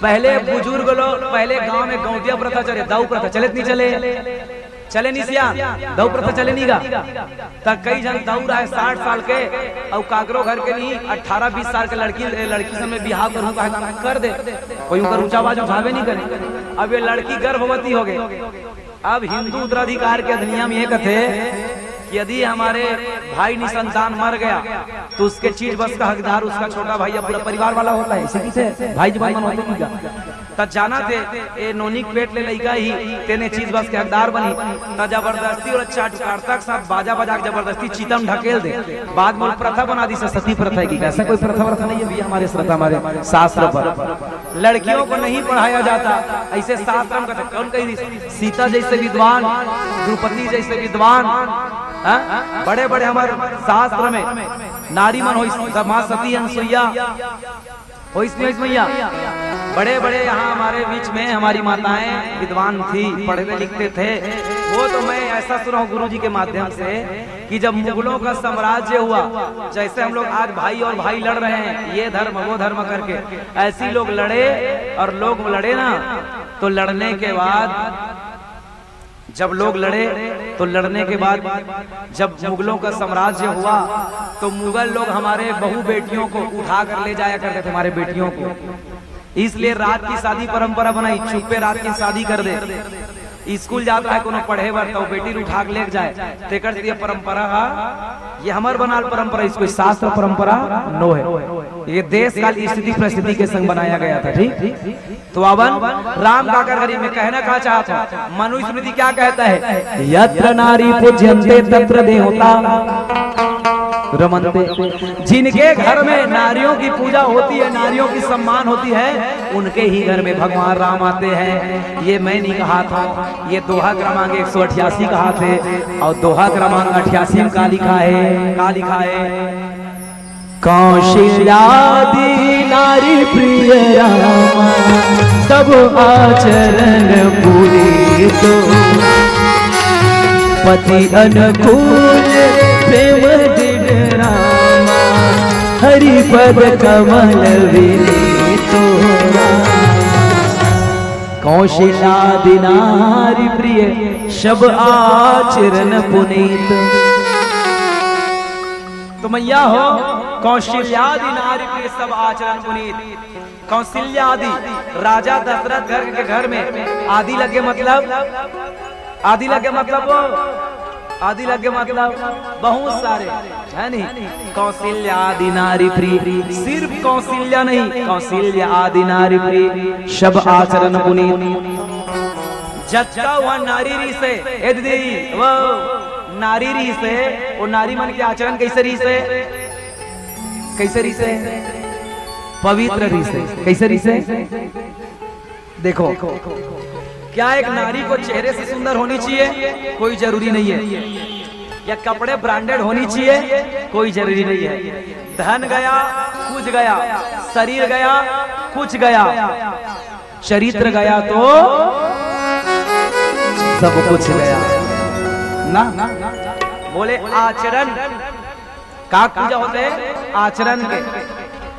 पहले बुजुर्ग लोग, पहले गांव में गौंटिया प्रथा चले, दाऊ प्रथा चले नहीं चले? चले नहीं सिया, दाऊ प्रथा चले नहीं गा। त कई झन दाऊ रहे साठ साल के, अउ काकरो घर के नहीं, अठारह बीस साल के लड़की, लड़की सब में बिहाव करूँ कहे त कर दे, कोई उनकर ऊंचा आवाज उठावे नहीं करे। अब ये लड़की गर्भवती हो गई। अब हिंदू उत्तराधिकार के अधिनियम ये कथे कि यदि हमारे भाई निसंतान मर गया तो उसके चीज बस का हकदार उसका छोटा भाई या पूरा परिवार वाला होता है। इसे किसे भाई जवान मन होते नहीं का? त जाना थे, ए नोनी के पेट ले लइका ही, तेने चीज बस के हकदार बनी। त जबरदस्ती और अच्छा टुकारता के साथ बाजा बजा के जबरदस्ती चिता म ढकेल दे। बाद में प्रथा बना दी, सती प्रथा की। ऐसा कोई प्रथा व्रथा नहीं है भैया हमारे श्रद्धा, हमारे शास्त्र पर। लड़कियों को नहीं पढ़ाया जाता, ऐसे शास्त्र में कहते। कौन कही? सीता जैसे विद्वान, द्रौपदी जैसे विद्वान, हाँ? बड़े बड़े हमारे शास्त्र में नारी मन होइस, माँ सती, अनसुईया, होइस नहीं होइस भैया? बड़े बड़े यहाँ हमारे बीच में हमारी माताएं विद्वान थी, पढ़ते लिखते थे। वो तो मैं ऐसा सुना हूँ गुरु जी के माध्यम से कि जब मुगलों का साम्राज्य हुआ, जैसे हम लोग आज भाई और भाई लड़ रहे हैं, ये धर्म वो धर्म करके, ऐसी लोग लड़े, और लोग लड़े ना, तो लड़ने के बाद, जब लोग लड़े तो लड़ने के बाद जब मुगलों का साम्राज्य हुआ तो मुगल लोग हमारे बहू बेटियों को उठा कर ले जाया करते थे, हमारे बेटियों को। इसलिए रात की शादी परंपरा बनाई, चुप्पे रात की शादी कर दे। स्कूल जात रहा है कोनो पढ़े बर, तो बेटी उठा के लेके जाए, तेकर से ये परंपरा हा, ये हमर बनाल परंपरा, इसको शास्त्र परंपरा नो है। ये देश काल स्थिति परिस्थिति के संग बनाया गया था, ठीक? तो अवन राम काकर गरीब में कहना का चाहता हूँ, मनुस्मृति क्या कहता है? यत्र नारी पूज्यंते तत्र देवता रमंते। जिनके घर में नारियों की पूजा होती है, नारियों की सम्मान होती है, उनके ही घर में भगवान राम आते हैं। ये मैं नहीं कहा था, ये दोहा क्रमांक एक सौ अठासी कहा थे, और दोहा क्रमांक अठासी में का लिखा है, का लिखा है? कौशल्यादि नारी प्रिय रामा, सब आचरण पुनीत। पति अनुकूल प्रेम दृढ़ रामा, हरि पद कमल विनीत। कौशल्यादि नारी प्रिय, सब आचरण पुनीत। तो मैया हो, कौशल्यादि नारी प्रिय, सब आचरण पुनीत। कौशल्यादि राजा दशरथ घर के घर में आदि लगे मतलब, आदि लगे मतलब वो, आदि लगे मतलब बहुत सारे, है नहीं? कौशल्यादि नारी प्रिय, सिर्फ कौशल्या नहीं, कौशल्यादि नारी प्रिय, सब आचरण पुनीत। जतका वह नारी रिहिसे, ए दीदी, वो नारी रिहिसे, वो नारी मन के आचरण कैसे रिहिसे? कैसे रिहिसे? पवित्र रिहिसे। कैसे रिहिसे? देखो, क्या एक नारी को चेहरे से सुंदर होनी चाहिए? कोई जरूरी नहीं है। या कपड़े ब्रांडेड होनी चाहिए? कोई जरूरी नहीं है। धन गया, कुछ गया, शरीर गया, कुछ गया, चरित्र गया तो सब कुछ गया ना। बोले आचरण का पूजा होथे? आचरण के।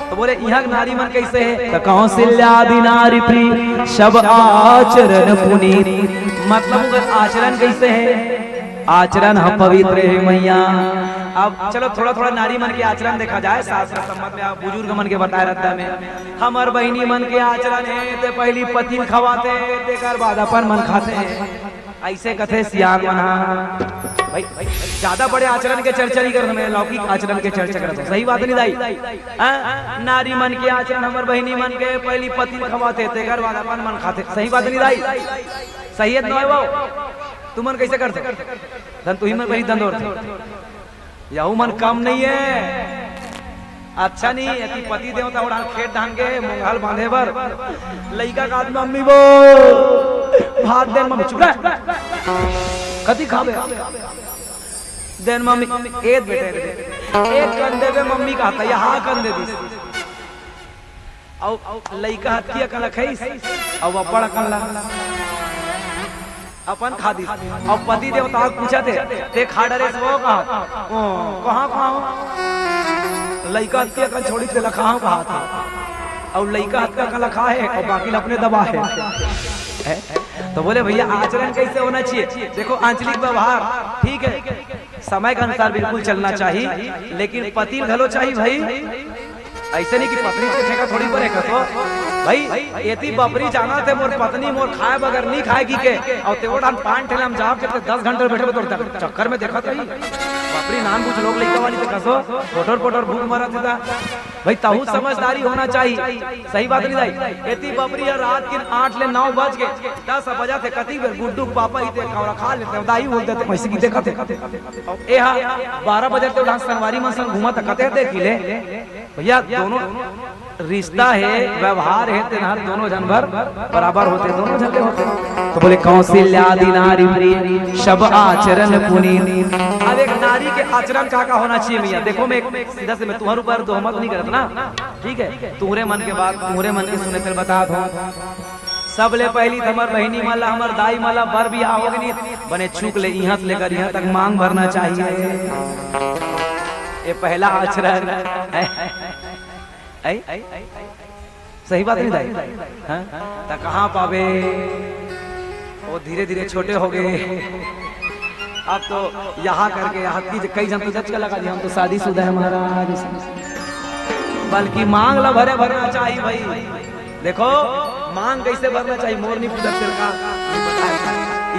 तो बोले इहाँ के नारी मन कइसे हे? त कौशल्यादि नारी प्रिय सब आचरण पुनीत। मतलब ओकर आचरण कइसे हे? आचरण ह पवित्र हे मैया। अब चलो थोड़ा थोड़ा नारी मन के आचरण देखा जाए, शास्त्र सम्मत में आप बुजुर्ग मन के बताए रद्दा में। हमर बहिनी मन के आचरण हे, ते पहिली पति ल खवाथे, तेकर बाद अपन मन खाथे। अइसे कथे सियान मन ह। भाई, ज्यादा बड़े आचरण के चर्चा नहीं करत हँव, लौकिक आचरण के चर्चा करत हँव। सही बात नहीं दाई? हाँ? नारी मन के आचरण, हमर बहिनी मन के पहिली पति ल खवाथे, तेकर बाद अपन मन खाथे। सही बात नहीं दाई? सही हे त नोहे वो? तुमन कइसे करथो? धन तुही मन पहिली दंदोर। यहू मन कम नहीं हे। अच्छा नहीं, एती पति देवता उड़ान खेत धान के मोंघा ल बांधे बर। लइका का हाथ, "मम्मी वो भात दे मम्मी।" "चुप रह, कति खाबे?" "देन मम्मी।" "ए बेटे रे, एक कन देबे मम्मी," कहत हे, "हाँ कन दे दिस।" अउ लइका हतकी अकन ल खाइस, अउ अब्बड़ अकन ल अपन खा दिस। अउ पति देवता पूछत हे, "ते खा डरेस वो?" कहा, "ओ, कहाँ, कहाँ हो?" लइका हतकी अकन छोड़ी तेला खाहूँ कहा था। अउ लइका हतका अकन ल खाहे, अउ बाकी ल अपने दबाहे। हैं? तो बोले, "भैया, आचरण कइसे होना चाहिए?" देखो, आंचलिक व्यवहार, ठीक हे, समय के अनुसार बिल्कुल चलना चाहिए, लेकिन पति ल घलो चाहिए भाई। अइसे नहीं कि पत्नी के ठेका थोड़ी परे कथो। भाई, एती बपरी जाना थे, मोर पत्नी मोर खाए बगैर नहीं खाएगी के, अउ ते ओढ़ान पान ठेला में जाओ के ते दस घंटे बैठे तो चक्कर में देखत रही। बपरी नान कुछ लोग लइका वाली ते कसो, पोटर पोटर भूख मरत हे ता। भाई, तहू समझदारी होना चाहिए। सही बात नहीं दाई? एती बपरी ह रात के आठ ले नौ बज के, दस बजा थे, कती बेर गुड्डू के पापा ही ते खौरा खा लेते, दाई बोल देते, भैंसी की देखत हे। अउ ए हा बारह बजे ते उड़ान संगवारी मन संग घूमत हे, कते देखी ले। भैया, दोनों रिश्ता हे, व्यवहार हे, तेनहर दोनों झन बर बराबर होथे, दोनों झन ले होथे। तो बोले, "कौशल्यादि नारी प्रिय, सब आचरण पुनीत।" अब एक नारी के आचरण का, का होना चाहिए मैया? देखो, मैं एक सीधा से, मैं तुम्हारे ऊपर दोहमत नहीं करत ना, ठीक हे? तुम्हरे मन के बात, तुम्हरे मन के सुने तेला बतात हँव। सबले पहिली त हमर बहिनी मन ला, हमर दाई मन ला बर बिहाव होगे नहीं, बने चुक ले इहाँ से लेकर इहाँ तक मांग भरना चाहिए। ये पहला आचरण हे। आई? सही बात नहीं दाई? हाँ? त कहाँ पाबे? वो धीरे-धीरे छोटे होगे। अब तो यहाँ करके, यहाँ की कई झन तो जचका लगा दिया, हम तो शादीशुदा हे महाराज। बल्कि मांग ला भरे भरना चाहिए भाई। देखो, मांग कइसे भरना चाहिए, मोर नहीं पूछत तेरे का।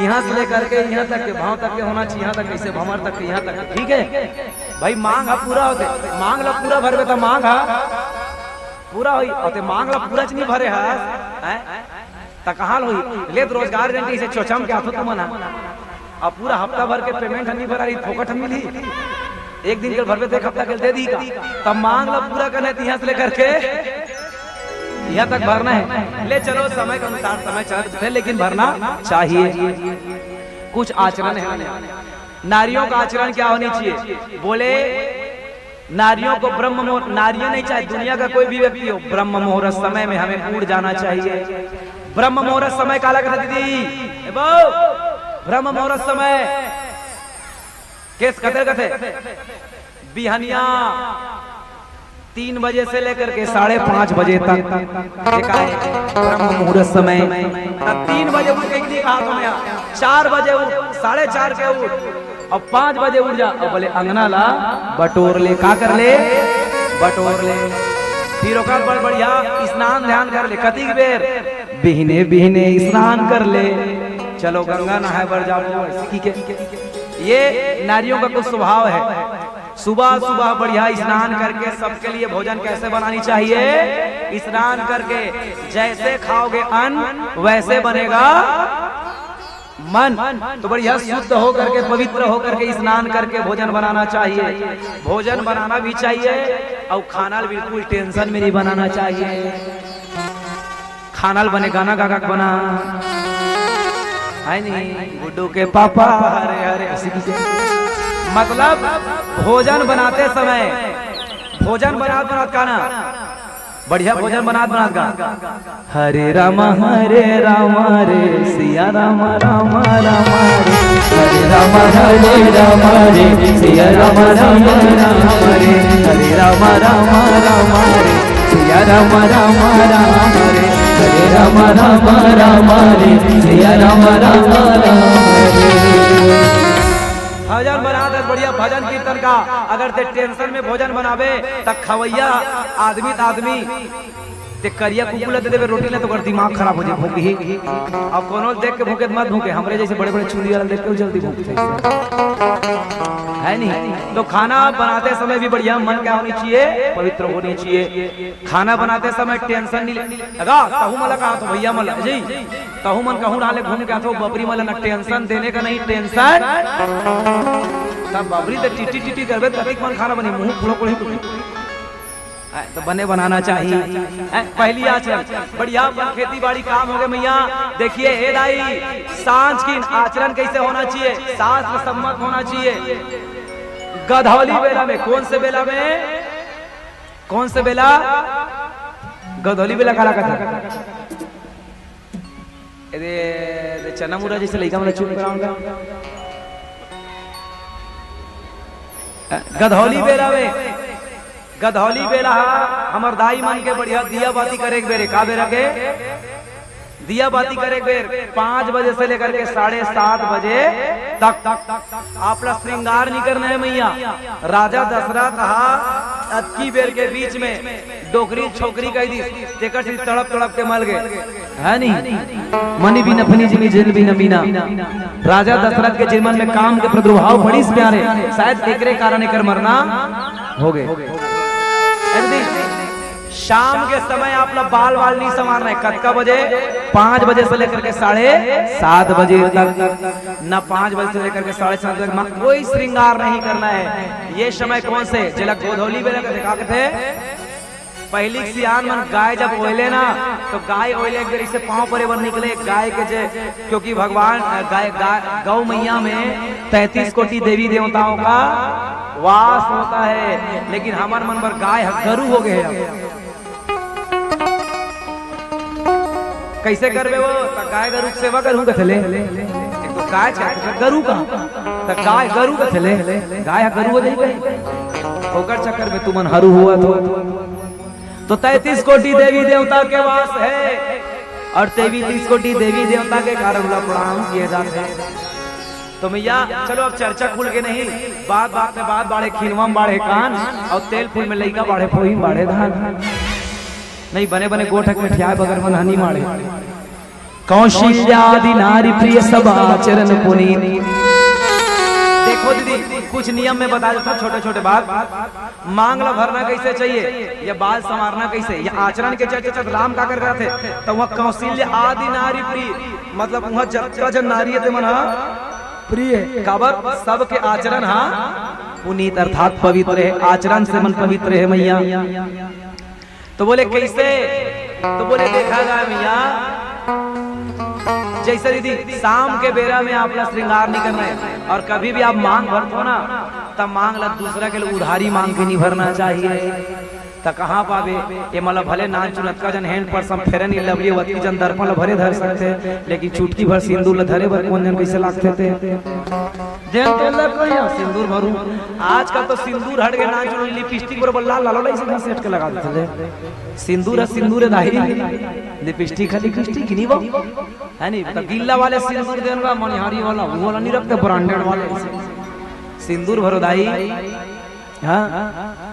इहाँ से लेकर के इहाँ तक के, भौं तक के होना चाहिए, इहाँ तक कइसे, भंवर तक के, इहाँ तक के, ठीक हे? भाई, मांग ह पूरा होथे, मांग ला पूरा भरबे त मांग ह पूरा होही, अउ ते मांग ला पूरा च नहीं भरे हस, हैं? त कहाँ ल होही? ले त रोजगार गारंटी से चोचम के आथो तुमन ह। अब पूरा हफ्ता भर के payment ह नहीं भरा रही, फोकट ह मिलही। एक दिन के भरबे त एक हफ्ता के दे दिही का? तब मांग ला पूरा करना हे त इहाँ से लेकर के इहाँ तक भरना हे। ले चलो, समय के अनुसार समय चलत हे, लेकिन भरना चाहिए। कुछ आचरण हे, नारियों का आचरण क्या होनी चाहिए? बोले, नारियों को ब्रह्म मुहूर्त, नारियां नहीं, चाहे दुनिया का कोई भी व्यक्ति हो, ब्रह्म मुहूर्त समय में हमें उठ जाना चाहिए। ब्रह्म मुहूर्त समय काला कथे दीदी? ए बो, ब्रह्म मुहूर्त समय कइसे कथे? बिहनिया तीन बजे से लेकर के साढ़े पाँच बजे तक, ये का हे? ब्रह्म मुहूर्त समय। त तीन बजे उठ के नहीं कहा तुमन, चार बजे उठ, साढ़े चार के उठ, अउ पाँच बजे उठ जा, अउ बोले अंगना ला बटोर ले, का कर ले? बटोर ले। फिर ओकर बर बढ़िया स्नान ध्यान कर ले, कतिक बेर? बिहने बिहने स्नान कर ले। चलो गंगा नहाए बर जाबो, अइसे कहिके। ये नारियों का कुछ स्वभाव हे। सुबह सुबह बढ़िया स्नान करके सबके लिए भोजन कैसे बनानी चाहिए? स्नान करके जैसे खाओगे अन्न वैसे बनेगा मन। तो बढ़िया शुद्ध होकर के, पवित्र होकर के स्नान करके भोजन बनाना चाहिए। भोजन बनाना भी चाहिए अउ खाना ल बिल्कुल tension में नहीं बनाना चाहिए। खाना ल बने गाना गा गा के बना, हे नहीं? गुड्डू के पापा हरे हरे, अइसे कहिके। मतलब भोजन बनाते समय, भोजन बनात बनात गाना, बढ़िया भोजन बनात बनात गा। हरे राम हरे राम रे सिया राम राम राम रे। हरे राम हरे राम रे सिया राम राम राम रे। हरे राम राम राम रे सिया राम राम राम रे। हरे राम राम राम रे सिया राम राम राम रे। भजन बनात हस बढ़िया भजन कीर्तन का। अगर ते टेंशन में भोजन बनाबे त खवैया आदमी त आदमी ते करिया कुकुर ला दे देबे रोटी ला, तो ओकर दिमाग खराब हो जाए, भूखही। अब कोनो देख के भूखे त मत भूखे, हमरे जैसे बड़े बड़े चूड़ी वाला देख के जल्दी भूखथे, है नहीं? तो खाना बनाते समय भी बढ़िया मन क्या होनी चाहिए, पवित्र होनी चाहिए। खाना बनाते समय टेंशन नहीं लगा। तहू मला कहा तो भैया मला जी, तहू मन कहूँ डाले घूम के आथो बबरी मला ना, टेंशन देने का नहीं, टेंशन। तब बबरी तो टिटी टिटी करबे, तनिक मन खाना बनी, मुंह फुलो कोड़ी। आ, तो बने बनाना चाहिए। आ, पहली आचरण बढ़िया, अपन खेती बाड़ी काम हो गए मैया। देखिए हे दाई, सांझ की आचरण कैसे होना चाहिए, शास्त्र सम्मत होना चाहिए। गधौली बेला में, कौन से बेला में, कौन से बेला? गधौली बेला काला कथा। अरे, अरे चना मुरा जैसे लइका मन चुप कराऊंगा। गधौली बेरा में, गधौली बेरा हा हमर दाई मन के बढ़िया दिया बाती करे के बेरे। का बेरा के? दिया बाती करे के बेर पाँच बजे से लेकर के साढ़े सात बजे तक आपला श्रृंगार नहीं करना है मैया। राजा दशरथ हा अतकी बेर के बीच में डोकरी छोकरी कह दी, तेकर से तड़प तड़प के मल गए। है नी? मनी बिन अपनी जिमी जिन बिन मीना। राजा दशरथ के जीवन में काम के प्रादुर्भाव बड़ी प्यारे, शायद एकरे कारण एकर मरना हो गए। एक दिन शाम के समय आप लोग बाल वाल नहीं संवारना है। कतका बजे? पाँच बजे से लेकर के साढ़े सात बजे तक। ना पाँच बजे से लेकर के साढ़े सात बजे तक कोई श्रृंगार नहीं करना है। ये समय कौन से? जेला गोधौली बेरा कथे, का कथे? पहली सियान मन गाय जब ओइले ना, तो गाय ओइले एक बेर इसे पाँव परे बर निकले, गाय के जे, क्योंकि भगवान, अ, गाय, गाय, गौ मैया में तैंतीस कोटि देवी देवताओं का वास होता है, लेकिन हमर मन बर गाय ह गरु हो गए। अब कैसे करबे वो? त गाय गरु के सेवा करहूं कथले, एक तो गाय चाहे तो गरु का, त गाय गरु कथले, गाय ह गरु हो जाई कहीं। ओकर चक्कर में तुमन हरू हुआ तो तो तैंतीस कोटि देवी देवता के वास है, और तैंतीस कोटि देवी देवता के कारण ओला प्रणाम किए जाते हैं। तो मैया, चलो अब चर्चा खुल के नहीं, बात बात में बात बाढ़े, खिनवा में बाढ़े कान, और तेल फूल में लइका बाढ़े, फोही में बाढ़े धान। नहीं, बने बने गोठक में ठियाए बगर मन हनी माढ़े। कौशल्यादि नारी प्रिय सब आचरण पुनीत। देखो दीदी, कुछ नियम में बता देता हूँ, छोटे छोटे बात। मांग ला भरना कैसे चाहिए, या बाल संवारना कैसे, या आचरण के चर्चा चल, राम का कर रहे थे, तो वह कौशल्य आदि नारी प्रिय, मतलब वह जब जन नारी है ते मन हा प्रिय है। काबर? सबके आचरण हा पुनीत अर्थात पवित्र है, आचरण से मन पवित्र है मैया। तो बोले, "कैसे?" तो बोले, "देखा जाए भैया, जैसे दीदी शाम के बेरा में आपला श्रृंगार नहीं करना है, और कभी भी आप मांग भरत हो ना, तब मांग ला दूसरा के लिए उधारी मांग के नहीं भरना चाहिए।" त कहाँ पाबे? ये मतलब भले नान चुनतका जन हैंड पर्स हम फेरन ही लवली वतकी जन दर्पण ला भरे धर सकते हैं, लेकिन चुटकी भर सिंदूर ला धरे बर कौन जन कैसे लागते थे? जेन तेल ला कोई सिंदूर भरू। आजकल तो सिंदूर हट के नान चुन लिपस्टिक बरोबर लाल लाल वाला इसे सेट के लगा देते थे। सिंदूर है सिंदूर है दाई, लिपस्टिक है लिपस्टिक ही नहीं वो, है नहीं? तो गिल्ला वाले सिंदूर देन का मनिहारी वाला, वो वाला नहीं रखते, ब्रांडेड वाले। सिंदूर भरो दाई। हाँ।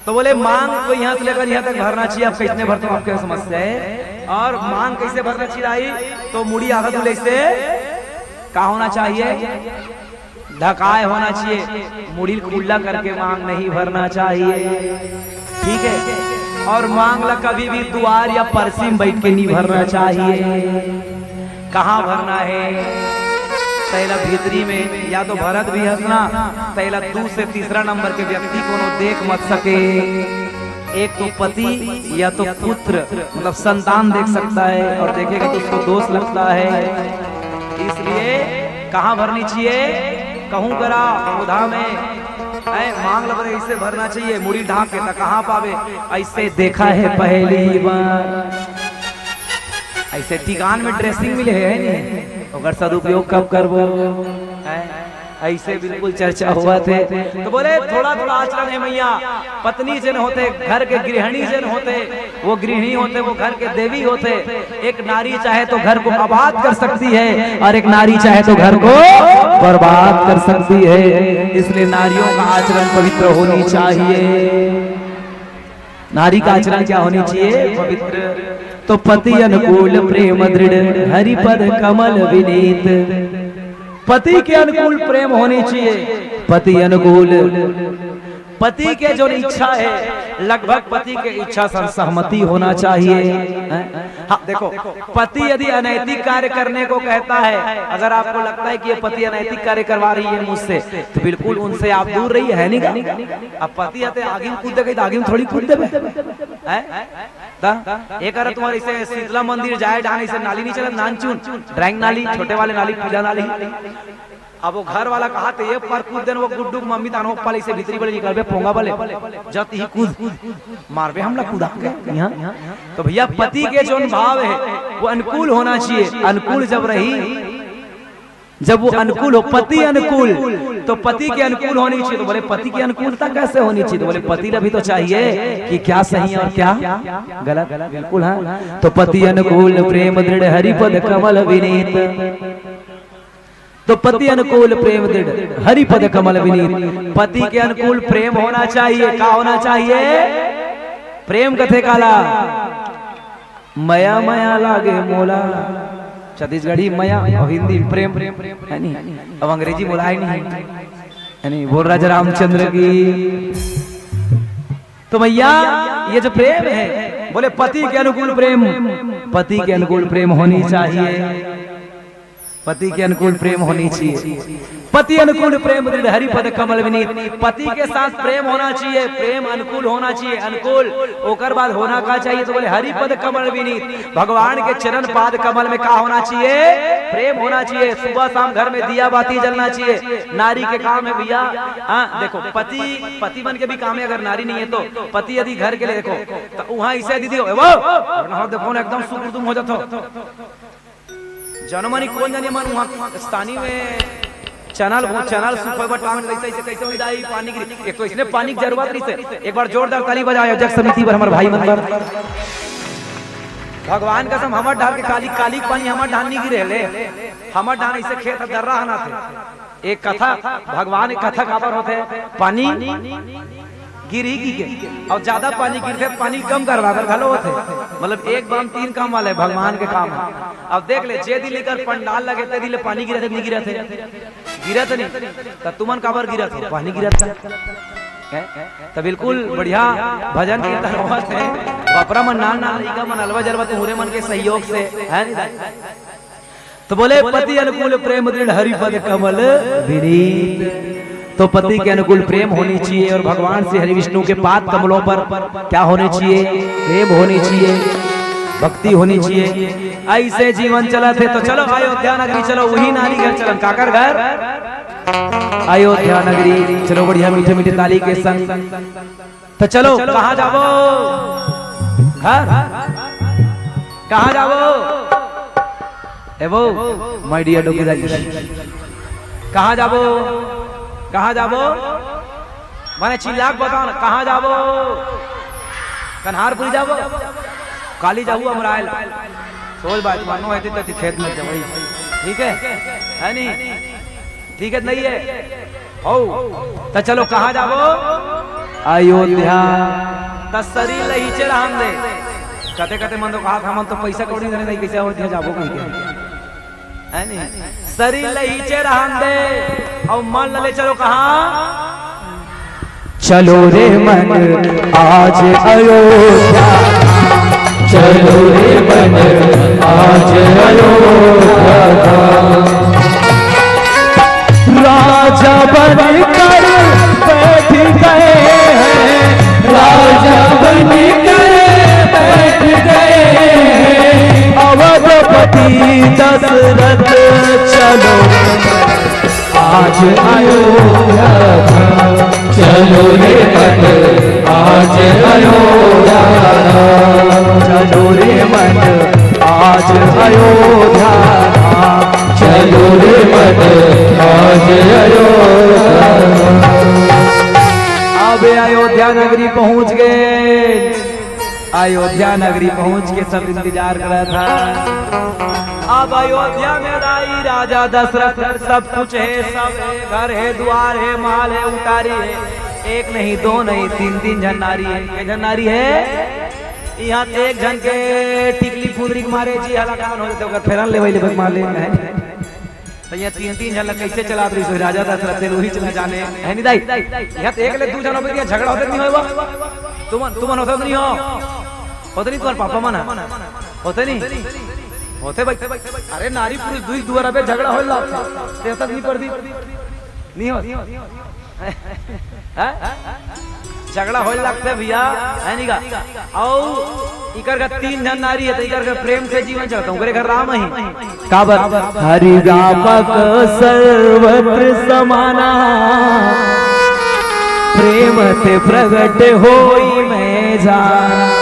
तो बोले मांग को यहाँ से लेकर यहाँ तक भरना चाहिए। आप कैसे भरते हो, आपकी समस्या है। और मांग कैसे भरना चाहिए दाई? तो मुड़ी आधा दूले से का होना चाहिए? ढकाए होना चाहिए, मुड़ी खुला करके मांग नहीं भरना चाहिए, ठीक है। और मांग ला कभी भी दुआर या परसी में बैठ के नहीं भरना चाहिए। कहाँ भरना है? तेला भीतरी में या तो भरत भी हंसना, तेला दू से तीसरा नंबर के व्यक्ति कोनो देख मत सके। एक तो पति या तो पुत्र, मतलब संतान देख सकता है, और देखेगा तो उसको दोष लगता है। इसलिए कहाँ भरनी चाहिए? कहूँ करा उधा में, ऐ मांग ल बने ऐसे भरना चाहिए, मुड़ी ढांक के, त कहाँ पावे? ऐसे देखा है पहली बार। ऐसे टिकान में ड्रेसिंग मिले है नहीं, ओकर सदुपयोग कब करबो? ऐ, ऐसे बिल्कुल चर्चा हुआ थे। तो बोले, थोड़ा थोड़ा आचरण है मैया। पत्नी जन होते, घर के गृहिणी जन होते, वो गृहिणी होते, वो घर के देवी होते। एक नारी चाहे तो घर को आबाद कर सकती है और एक नारी चाहे तो घर को बर्बाद कर सकती है। इसलिए नारियों का आचरण पवित्र होनी चाहिए। नारी का आचरण क्या होनी चाहिए? पवित्र। तो पति अनुकूल प्रेम दृढ़, हरि पद कमल विनीत। पति के अनुकूल प्रेम होनी चाहिए। पति अनुकूल, पति के जो इच्छा है, लगभग पति के इच्छा से सहमति होना चाहिए। हैं? हाँ, देखो, पति यदि अनैतिक कार्य करने को कहता है, अगर आपको लगता है कि ये पति अनैतिक कार्य करवा रही है मुझसे, तो बिल्कुल उनसे आप दूर रहिए, है नहीं का? अब पति आते आगे में कूद देगा, तो आगे में थोड़ी कूद देबे, हैं? त एक अरा तुम्हारे इसे शीतला मंदिर जाए डाहन, इसे नाली नहीं चला, नानचुन, ड्राइंग नाली, छोटे वाले नाली, पीला नाली। अब वो घर वाला कहा थे, ये पर कूद देन, वो गुड्डू के मम्मी तानो पाले से भीतरी बले निकलबे, पोंगा बले, जत ही कूद, मारबे हमला कूदा के यहाँ। तो भैया, पति के जोन भाव है, वो अनुकूल होना चाहिए। अनुकूल जब रही, जब वो अनुकूल हो, पति अनुकूल, तो पति के अनुकूल होनी चाहिए। तो बोले, पति की अनुकूलता कैसे होनी चाहिए? तो बोले, पति ला भी तो चाहिए कि क्या सही और क्या गलत। बिल्कुल, हाँ। तो पति अनुकूल प्रेम दृढ़, हरि पद कमल विनीत। तो पति अनुकूल प्रेम दृढ़, हरि पद कमल विनीत। पति के अनुकूल प्रेम होना चाहिए। का होना चाहिए? प्रेम कथे काला? मया मया लागे मोला। छत्तीसगढ़ी मया और हिंदी प्रेम, है नी? अब अंग्रेजी बोला है नहीं, है नी? बोल राजा रामचंद्र की। तो भैया, ये जो प्रेम है, बोले पति के अनुकूल प्रेम, पति के अनुकूल प्रेम होनी चाहिए। पति के अनुकूल प्रेम होनी चाहिए। पति अनुकूल प्रेम दृढ़, हरि पद कमल विनीत। पति के साथ प्रेम होना चाहिए, प्रेम अनुकूल होना चाहिए। अनुकूल, ओकर बाद होना का चाहिए? तो बोले, हरि पद कमल विनीत। भगवान के चरण पाद कमल में का होना चाहिए? प्रेम होना चाहिए। सुबह शाम घर में दिया बाती जलना चाहिए। नारी के काम है भैया। हाँ, देखो, पति, पति मन के भी काम है, अगर नारी नहीं है तो। पति यदि घर के लिए, देखो, तो वहाँ इसे दीदी हो, वो, देखो ना, एकदम सुकुरदुम हो जाता हो। जनमनी कोन जने मन उहाँ स्थानीय में चैनल, वो चैनल सुखोय बर टांग रहिसे, ऐसे कैसे होई दाई, पानी गिरी। एक तो इसने पानी की जरूरत रहिसे। एक बार जोरदार ताली बजाओ जग समिति बर, हमर भाई मन बर। भगवान कसम, हमर डाहर के काली, काली पानी हमर डाहर नहीं गिरे ले। हमर डाहर इसे खेत दर्रा हना थे। एक कथा, भगवान एक कथा काबर होथे, पानी गिरही की के, अउ ज्यादा पानी गिरथे, पानी कम करवा बर घलो होथे। मतलब एक बाम तीन काम वाला है, भगवान के काम है। अब देख ले, जे दिन लेकर पंडाल लगे, ते दिन ले पानी गिरथे, नहीं गिरथे? गिरथे नहीं। त तुमन काबर गिरत हो? पानी गिरत है। हैं? त बिल्कुल बढ़िया भजन कीर्तन होवत है। बपरा मन, नान नान लइका मन, अलवा जलवा तुहरे मन के सहयोग से, है नहीं? तो बोले, पति अनुकूल प्रेम दृढ़, हरि पद कमल विनीत। तो पति के अनुकूल प्रेम होनी चाहिए और भगवान श्री हरि विष्णु के पाद कमलों पर क्या होनी चाहिए? प्रेम होनी चाहिए, भक्ति होनी चाहिए। ऐसे जीवन चलत हे तो चलो अयोध्या नगरी चलो, वही नारी घर चलन, काकर घर? अयोध्या नगरी चलो, बढ़िया मीठे मीठे ताली के संग। तो चलो, कहाँ जाबो? घर? कहाँ जाबो? ए वो, my dear डोकी दाई, कहाँ जाबो? कहाँ जाबो? माने चिल्ला के बताओ ना, कहाँ जाबो? कन्हारपुरी जाबो? काली जाबो अमरायल? सोच बात मानो है तो खेत में जवाई, ठीक है, है नहीं? ठीक है, नहीं है? हो, त चलो, कहाँ जाबो? अयोध्या। त शरीर ल हिचे रहन दे। कते कते मन तो कहा था, मन तो पैसा कौड़ी नहीं, कैसे अयोध्या जाबो कहीं के, है नहीं? शरीर ल हिचे रहन दे, अउ मन ल ले चलो कहाँ? चलो रे मन आज अयोध्या, चलो रे मन आज अयोध्या धाम। राजा बनकर बैठ गए हैं, राजा बनकर बैठ गए हैं अवधपति दशरथ। चलो आज अयोध्या धाम। चलो रे मत आज अयोध्या धाम। चलो रे मत आज अयोध्या धाम। चलो रे मत आज अयोध्या धाम। अब अयोध्या नगरी पहुंच गए। अयोध्या नगरी पहुंच के सब इंतजार करा था। अब अयोध्या में दाई राजा दशरथ घर सब कुछ है, सब है, घर है, द्वार है, माल है, उटारी है, एक नहीं, दो नहीं, तीन, तीन झन नारी है। के झन नारी है? यहाँ तो एक झन के टिकली फुंदरी के मारे जी हलाकान हो जाते, ओकर फेरन लेवई ले बस मार ले है। तो ये तीन, तीन झन ला कैसे चलात रहिस होही राजा दशरथ, तेला उही चला जाने, है नी दाई? यहाँ तो एक ले दू झन होबे, यहाँ झगड़ा होते नहीं होबे? तुमन, तुमन होते नहीं हो? होते नहीं तुम्हारे पापा मन ह? होते नहीं? होते भाई। अरे नारी पुरुष दुई दुआर अबे झगड़ा होए लागथे। ते तक नहीं पड़ती? नहीं हो? हैं? झगड़ा होए लागथे भैया, है नहीं का? अउ इकर घर तीन झन नारी है, तो इकर घर प्रेम से जीवन चलता, ओकरे घर राम ही। काबर? हरि व्यापक सर्वत्र समाना, प्रेम ते प्रगट होई मैं जाना।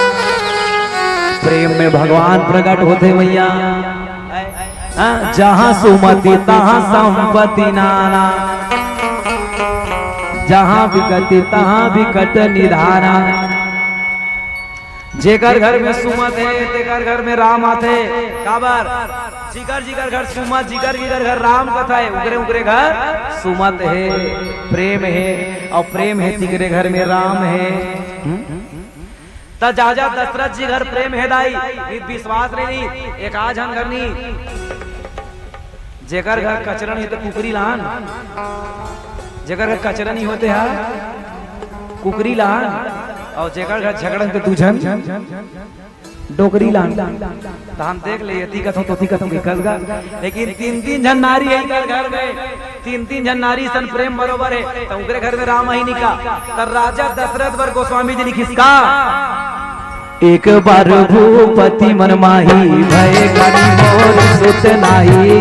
प्रेम में भगवान प्रगट होथे मैया। हाँ, जहाँ सुमति तहाँ संपत्ति नाना, जहाँ विकति तहाँ विकट निधाना। जेकर घर में सुमत हे, तेकर घर में राम आथे। काबर? जिकर जिकर घर सुमत, जिकर जिकर घर राम कथा हे, उकरे उकरे घर सुमत हे, प्रेम हे, अउ प्रेम हे तिकरे घर में राम हे। हम्म? त राजा दशरथ जी घर प्रेम हे दाई, नी विश्वास नहीं, नहीं, एक आध झन घर नहीं। जेकर घर कचरा नहीं होते कुकरी लान, जेकर घर कचरा नहीं होते है कुकरी लान, अउ जेकर घर झगड़ा होते दू झन डोकरी लान। त हम देख ले, एती कथों, तोती कथों के कसगा, लेकिन तीन तीन झन नारी हे इकर घर में, तीन तीन झन नारी सन प्रेम बरोबर हे, त उकरे घर में राम ही निका। त राजा दशरथ बर गोस्वामी जी लिखिस का? एक बार भूपति मन माही, भय कनि मोर सुत नाही।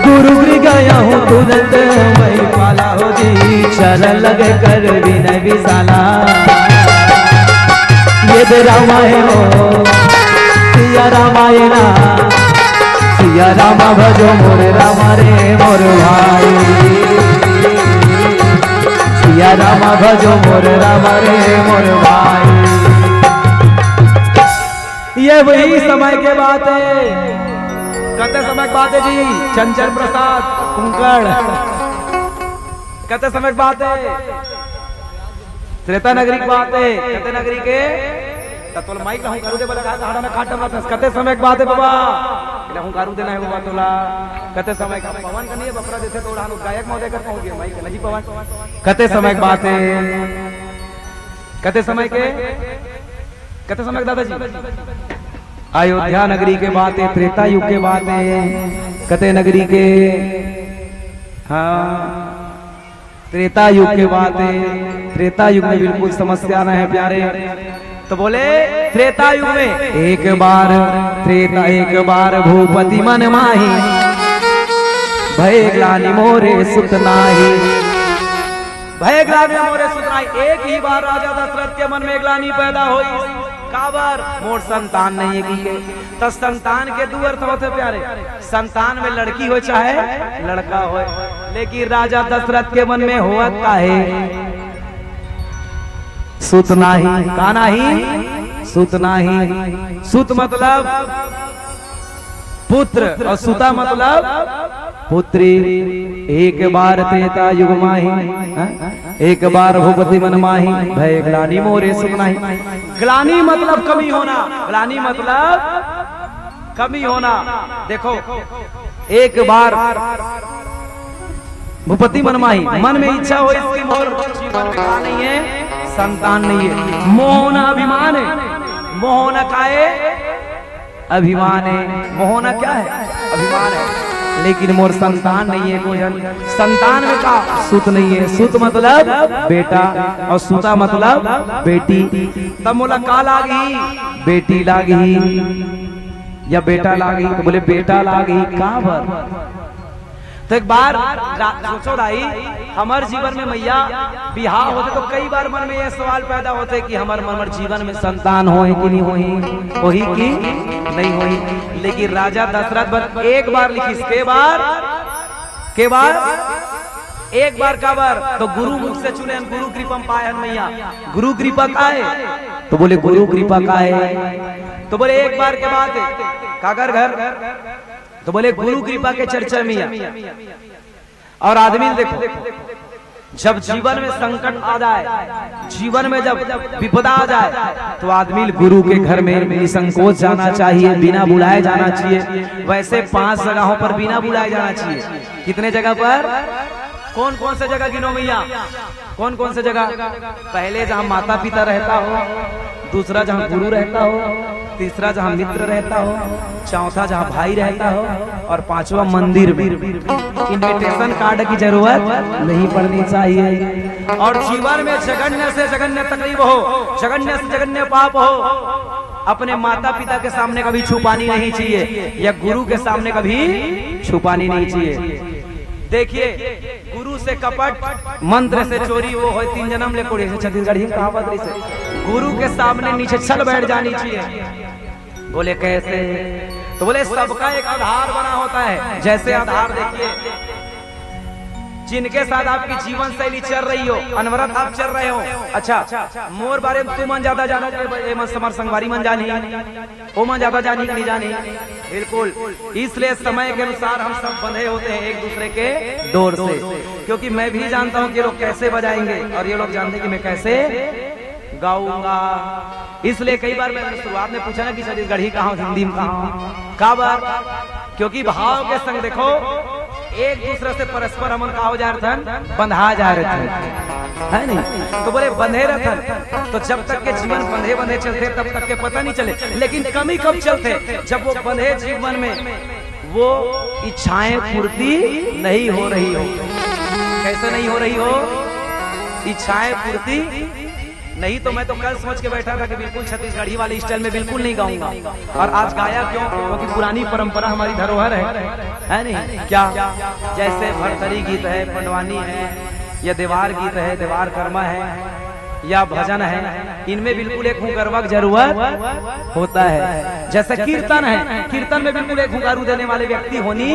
गुरु गृह गया हूँ तुरंत, वही पाला हो जी, चरण लगे कर विनय विशाला। ये दे रामायण हो, सिया रामायणा, सिया रामा भजो मोर रामा रे मोर भाई। सिया रामा भजो मोर रामा रे मोर भाई। ये वही समय के बात हे। कते समय के बात हे जी? चंचल प्रसाद कुंकड़। कते समय के बात हे? त्रेता नगरी के बात हे। कते नगरी के? त तोला माइक ला हुंकारू दे बला, हाड़ा में काट डमरा थस। कते समय के बात हे बाबा? एला हुंकारू देना हे बाबा तोला। कते समय का पवन का नहीं हे, बकरा जैसे तो उड़ान गायक महोदय कर पहुंच गया माइक ला जी पवन। कते समय के बात हे? कते समय के? कते समय के दादाजी? अयोध्या नगरी के बात हे, त्रेता युग के बात हे। कते नगरी के? हाँ, त्रेता युग के बात हे। त्रेता युग में बिल्कुल समस्या न हे प्यारे। तो बोले, त्रेता युग में एक बार त्रेता, एक बार भूपति मन माही, भय ग्लानि मोरे सुत नाही। भय ग्लानि मोरे सुत नाही। एक ही बार राजा दशरथ के मन में ग्लानि पैदा होई। काबर? मोर संतान नहीं हे कहिके। त संतान के दू अर्थ होथे प्यारे, संतान में लड़की हो चाहे लड़का हो, लेकिन राजा दशरथ के मन में होवत का हे? सुत नाही। का नाही? सुत नाही। सुत मतलब पुत्र अउ सुता मतलब पुत्री। एक बार त्रेता युग माही, हाँ? एक बार भूपति मन माही, भय ग्लानि मोरे सुत नाही। ग्लानि मतलब कमी होना, ग्लानि मतलब कमी होना। देखो, एक बार भूपति मन माही, मन में इच्छा होइस कि मोर जीवन में का नहीं हे, संतान नहीं हे। मोह होना अभिमान हे। मोह होना का हे? अभिमान हे। मोह होना क्या हे? अभिमान हे। लेकिन मोर संतान नहीं हे, कोई जन संतान में का? सुत नहीं हे। सुत मतलब बेटा, अउ सुता मतलब बेटी। त मोला का लागही? बेटी लागही या बेटा लागही? त बोले, बेटा लागही। काबर? तो एक बार रा-, सोचो दाई, हमर जीवन में मैया बिहाव होथे तो कई बार मन में ये सवाल पैदा होथे कि हमर, हमर जीवन में संतान होही कि नहीं होही, होही कि नहीं होही। लेकिन राजा दशरथ बर एक बार लिखिस, के बार, के बार, एक बार। काबर? तो गुरु मुख से सुने हन, गुरु कृपा म पाए हन मैया। गुरु कृपा का हे? तो बोले गुरु कृपा का हे? तो बोले एक बार के बात हे, काकर घर? तो बोले गुरु कृपा के चर्चा में हे। और आदमी देखो, जब जीवन में संकट आ जाए, जीवन में जब विपदा आ जाए, तो आदमी गुरु के घर में निसंकोच जाना चाहिए, बिना बुलाए जाना चाहिए। वैसे पांच जगहों पर बिना बुलाए जाना चाहिए। कितने जगह पर? कौन कौन से जगह गिनो मैया? कौन कौन से जगह? पहले जहाँ माता पिता रहता हो, दूसरा जहाँ गुरु रहता हो, तीसरा जहाँ मित्र रहता हो, चौथा जहाँ भाई रहता हो, और पांचवा मंदिर में। इनविटेशन कार्ड की जरूरत नहीं पड़नी चाहिए। और जीवन में जघन्य से जघन्य तकलीफ हो, जघन्य से जघन्य पाप हो, अपने माता पिता के सामने कभी छुपानी नहीं चाहिए, या गुरु के सामने कभी छुपानी नहीं चाहिए। देखिए, गुरु से कपट, मंत्र से चोरी, वो होय तीन जन्म ले कोड़ी। ऐसे छत्तीसगढ़ी में कहावत रहिसे, गुरु के सामने नीचे चल बैठ जानी चाहिए। बोले कैसे? तो बोले सबका एक आधार बना होता है। जैसे आधार देखिए, जिनके साथ आपकी जीवन शैली चल रही हो, अनवरत आप चल रहे हो, अच्छा, मोर बारे में तुमन ज्यादा जानो, ये, ये मन समर संगवारी मन जानी, ओमन ज्यादा जानी कि नहीं जानी? बिल्कुल। इसलिए समय के अनुसार हम सब बंधे होते हैं एक दूसरे के डोर से, क्योंकि मैं भी जानता हूँ कि ये लोग कैसे बजाएंगे और ये लोग जानते हैं कि मैं कैसे गाऊंगा। इसलिए कई बार मैंने शुरुआत में पूछा ना कि छत्तीसगढ़ी कहाँ हो, हिंदी में कहाँ हो, काबर? क्योंकि भाव के संग देखो, एक दूसरे से परस्पर हमन का हो जा रहे थे, बंधा जा रहे थे, है नहीं? तो बोले बंधे रहथन, तो जब तक के जीवन बंधे बंधे चलथे तब तक के पता नहीं चले, लेकिन कमी कब चलथे? जब वो बंधे जीवन में वो इच्छाएं पूर्ति नहीं हो रही हो। कैसे नहीं हो रही हो? इच्छाएं पूर्ति नहीं। तो मैं तो कल सोच के बैठा था कि बिल्कुल छत्तीसगढ़ी वाले स्टाइल में बिल्कुल नहीं गाऊंगा, और आज गाया। क्यों? क्योंकि पुरानी परंपरा हमारी धरोहर है, है नहीं क्या? जैसे भरथरी गीत है, पंडवानी है, या देवार गीत है, देवार कर्मा है, या भजन है, इनमें बिल्कुल एक हुंकरवा की जरूरत होता है। जैसे कीर्तन है, कीर्तन में बिल्कुल एक हुंकारू देने वाले व्यक्ति होनी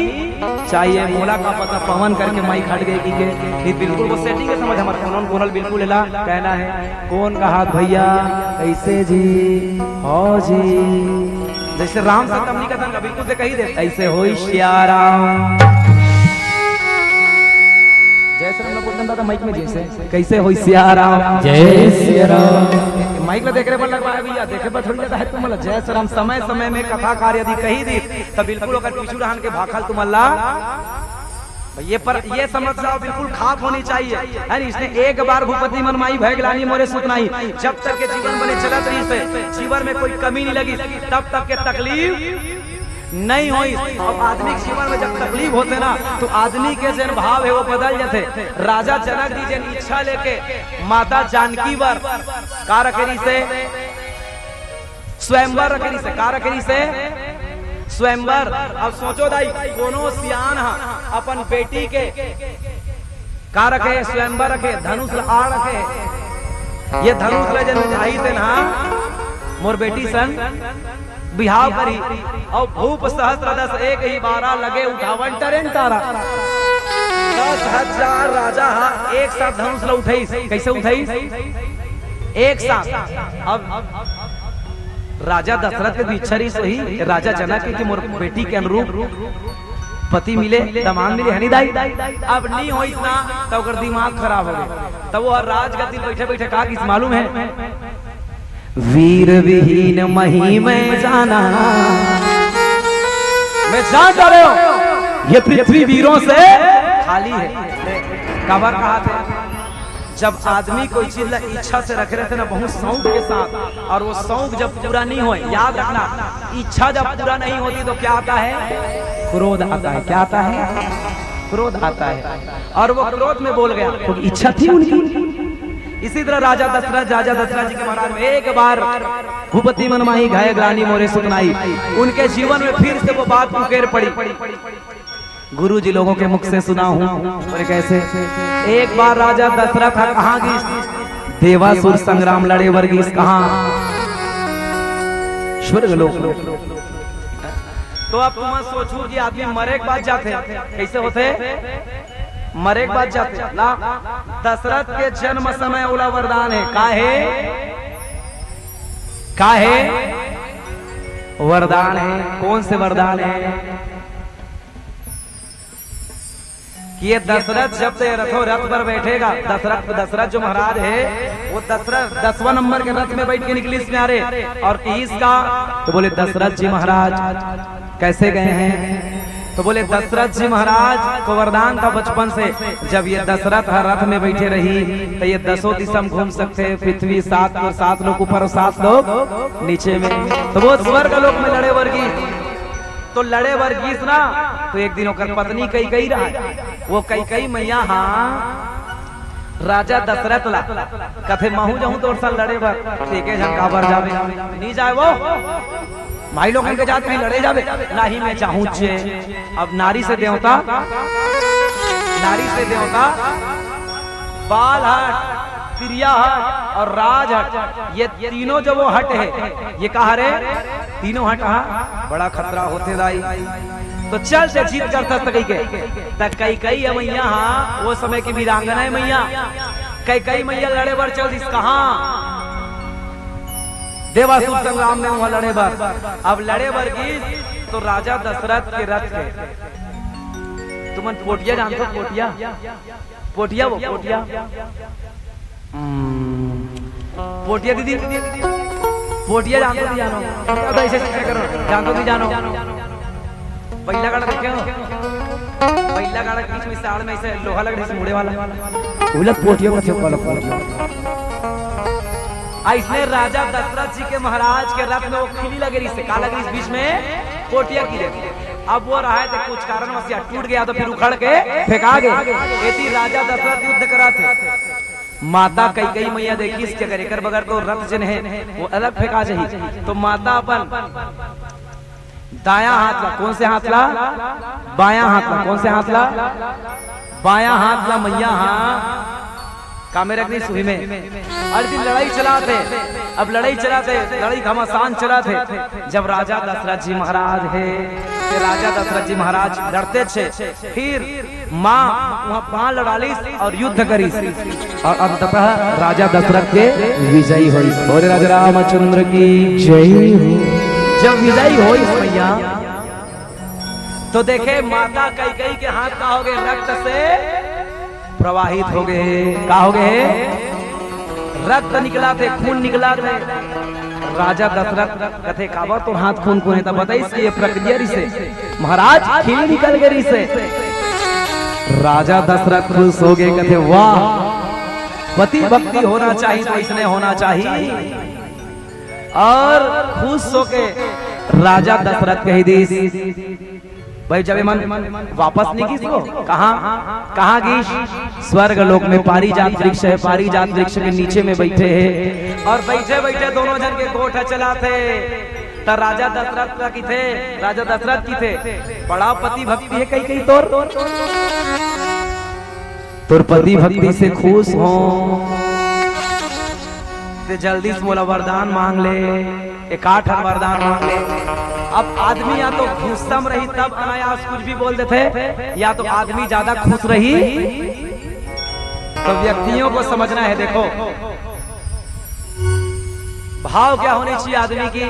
चाहिए। मोला का पता पवन करके माइक हट गए कि के, ये बिल्कुल वो सेटिंग है, समझ हमारे कोनल कोनल बिल्कुल एला कहना है। कौन कहा भैया, कैसे जी, हो जी, जैसे राम से तमनी का तनका बिल्कुल से कही दे, ऐसे होई सिया राम। जय श्री राम बोलते दादा माइक में, जैसे कैसे होई सिया राम। जय सिया राम। माइक में देख रहे बन लगा भैया, देखे पर थोड़ी ज्यादा है तुम बोला जय श्री राम। समय समय में कथाकार यदि कही दी तो बिल्कुल ओकर पीछू रहन के भाखल तुम अल्लाह। ये पर ये समझ जाओ, बिल्कुल खाप होनी चाहिए, है नी? इसने एक बार भूपति मन माई भय ग्लानि मोरे सुत नाई, जब तक के जीवन बने चलत रही से, जीवन में कोई कमी नहीं लगी, तब तक के तकलीफ नहीं होई। अब आदमी के जीवन में जब तकलीफ होथे ना, तो आदमी के जेन भाव है वो बदल जाथे। राजा जनक जी जेन इच्छा लेके माता जानकी बर का रखे रहिसे? स्वयंवर रखे रहिसे। का रखे रहिसे? स्वयंवर। अब सोचो दाई, कोनो सियान ह अपन बेटी के का रखे? स्वयंवर रखे, धनुष ल आड़ रखे। ये धनुष ल जेन उठाही तेन ह मोर बेटी संग बिहाव करही। अउ भूप सहस्त्र दस एक ही बारा लगे उठावन टरेन तारा। दस हजार राजा ह एक साथ धनुष ल उठाइस। कैसे उठाइस? एक साथ। अब राजा दशरथ के भी इच्छा रहिस वही, राजा जनक के कि मोर बेटी के अनुरूप पति मिले, दामाद मिले, हनी दाई। अब नी होइस ना, त ओकर दिमाग खराब हो गए। तब वो राजगद्दी बैठे बैठे का किस मालूम है? वीर विहीन मही मैं जाना। मैं जान जा रहे हो, ये पृथ्वी वीरों से खाली है। काबर कहा थे, जब आदमी कोई चीज ला इच्छा से रखे रहते ना, बहुत शौक के साथ, और वो शौक जब पूरा नहीं होए, याद रखना, इच्छा जब पूरा नहीं होती तो क्या आता है? क्रोध आता है। क्या आता है? क्रोध आता है। और वो क्रोध में बोल गया, क्योंकि इच्छा थी उनकी। इसी तरह राजा दशरथ, राजा दशरथ जी के महाराज में एक बार भूपति मन माही भय ग्लानि मोरे सुख नाई, उनके जीवन में फिर से वो बात उकेर पड़ी। गुरु जी लोगों के मुख से सुना हूं। और कैसे एक बार राजा दशरथ ह कहां गिस? देवासुर संग्राम लड़े बर गिस। कहां? स्वर्ग लोक। तो अब तुम सोचो कि आदमी मरे के बाद जाथे, कैसे होथे? मरे के बाद जाथे ला। दशरथ के जन्म समय ओला वरदान हे। का हे? का हे? वरदान हे। कौन से वरदान हे? कि ये दशरथ जब से रथो रथ पर बैठेगा, दशरथ, दशरथ जो महाराज हे, वो दशरथ दसवां नंबर के रथ में बैठ के निकलिस प्यारे। और किहिस का? तो बोले, दशरथ जी महाराज कैसे गए हैं? तो बोले, दशरथ जी महाराज को वरदान था बचपन से, जब ये दशरथ ह रथ में बैठे रही, तो ये दसों दिशा में घूम सकथे, पृथ्वी सात और सात लोग ऊपर और सात लोग नीचे में। तो वो स्वर्ग लोक में लड़े बर गिस, तो लड़े बर गिस ना, तो एक दिन ओकर पत्नी कैकई रहा, वो कैकई मैया हा राजा दशरथ ला कथे, महूं जाहूं तोर संग लड़े बर। एके झन काबर जाबे? नी जाय वो। माई लोगन के जात कहीं लड़े जाबे? नहीं, मैं जाहूं चे। अब नारी से देवता, नारी से देवता, बाल हट, तिरिया हट और राज हट, ये तीनों जो वो हट हे, ये का हरे? तीनों हट हा, बड़ा खतरा होथे दाई। तो चल ते जिद करथस त कहिके। त कैकई ह मैया हा, वो समय की वीरांगना हे मैया। कैकई मैया लड़े बर चल दिस। कहां? देवासुर संग्राम में वहां लड़े बर। अब लड़े बर गिस तो राजा दशरथ के रथ के, तुमन पोटिया जानथो? पोटिया, पोटिया वो, पोटिया। हम्म, पोटिया दीदी, पोटिया जानथो कि नी जानो? तो ऐसे ऐसे करो, जानथो कि नी जानो? बइला गाड़ा देखे हो? बइला गाड़ा के बीच में साड़ में ऐसे लोहा लग रही, मुड़े वाला। उलट पोटियो कथे, पलक पोटियो। अइसने राजा दशरथ जी के महाराज के रथ में वो खिली लगे रहिस, का लगे रहिस बीच में? पोटिया की रहिस। अब वो रहा है तो कुछ कारणवश या टूट गया तो फिर उखड़ के फेंका गया। एती राजा दशरथ युद्ध करत हे। माता कैकई मैया देखिस कि अगर एकर बगैर तो रथ जेन हे वो अलग फेंका जाही। तो माता अपन दायां हाथ ला, कौन से हाथ ला? बायां हाथ ला, कौन से हाथ ला? बायां हाथ ला मैया हा कामे रख दिस उही में। अउ दिन लड़ाई चलत हे, अब लड़ाई चलत हे, लड़ाई घमासान चलत हे। जब राजा दशरथ जी महाराज हे, ते राजा दशरथ जी महाराज लड़तेच हे, फिर माँ वहाँ बाण लड़ा लिस अउ युद्ध करिस अउ अंततः राजा दशरथ के विजयी होइस। बोले राजा रामचंद्र की जय हो। जब विजयी होइस मैया, तो देखे माता कैकई के हाथ का होगे? रक्त से प्रवाहित होगे। का होगे? रक्त निकलत हे, खून निकलत हे। राजा दशरथ कथे, "काबर तोर हाथ खून खून हे?" त बताइस कि ये प्रक्रिया रहिसे, महाराज, खिली निकल गे रहिसे। राजा दशरथ खुश होगे, कथे, "वाह, पति भक्ति होना चाहिए तो इसने होना चाहिए।" अउ खुश होके राजा दशरथ कहि दिस, भाई, जब ये मन वापस नहीं गिस वो, कहाँ, कहाँ गिस? स्वर्ग लोक में पारिजात वृक्ष हे, पारिजात वृक्ष के नीचे में बैठे हे। अउ बैठे बैठे दोनों झन के गोठ चलत हे। त राजा दशरथ का किथे, राजा दशरथ किथे, "बड़ा पति भक्ति हे कैकई तोर, तोर पति भक्ति से खुश हो, ते जल्दी से मोला वरदान मांग ले।" एकाठ वरदान मांग ले। अब आदमी या तो गुस्सा में रही तब अनायास कुछ भी बोल देथे, या तो आदमी ज्यादा खुश रही। तो व्यक्तियों को समझना है। देखो, भाव क्या होनी चाहिए आदमी की,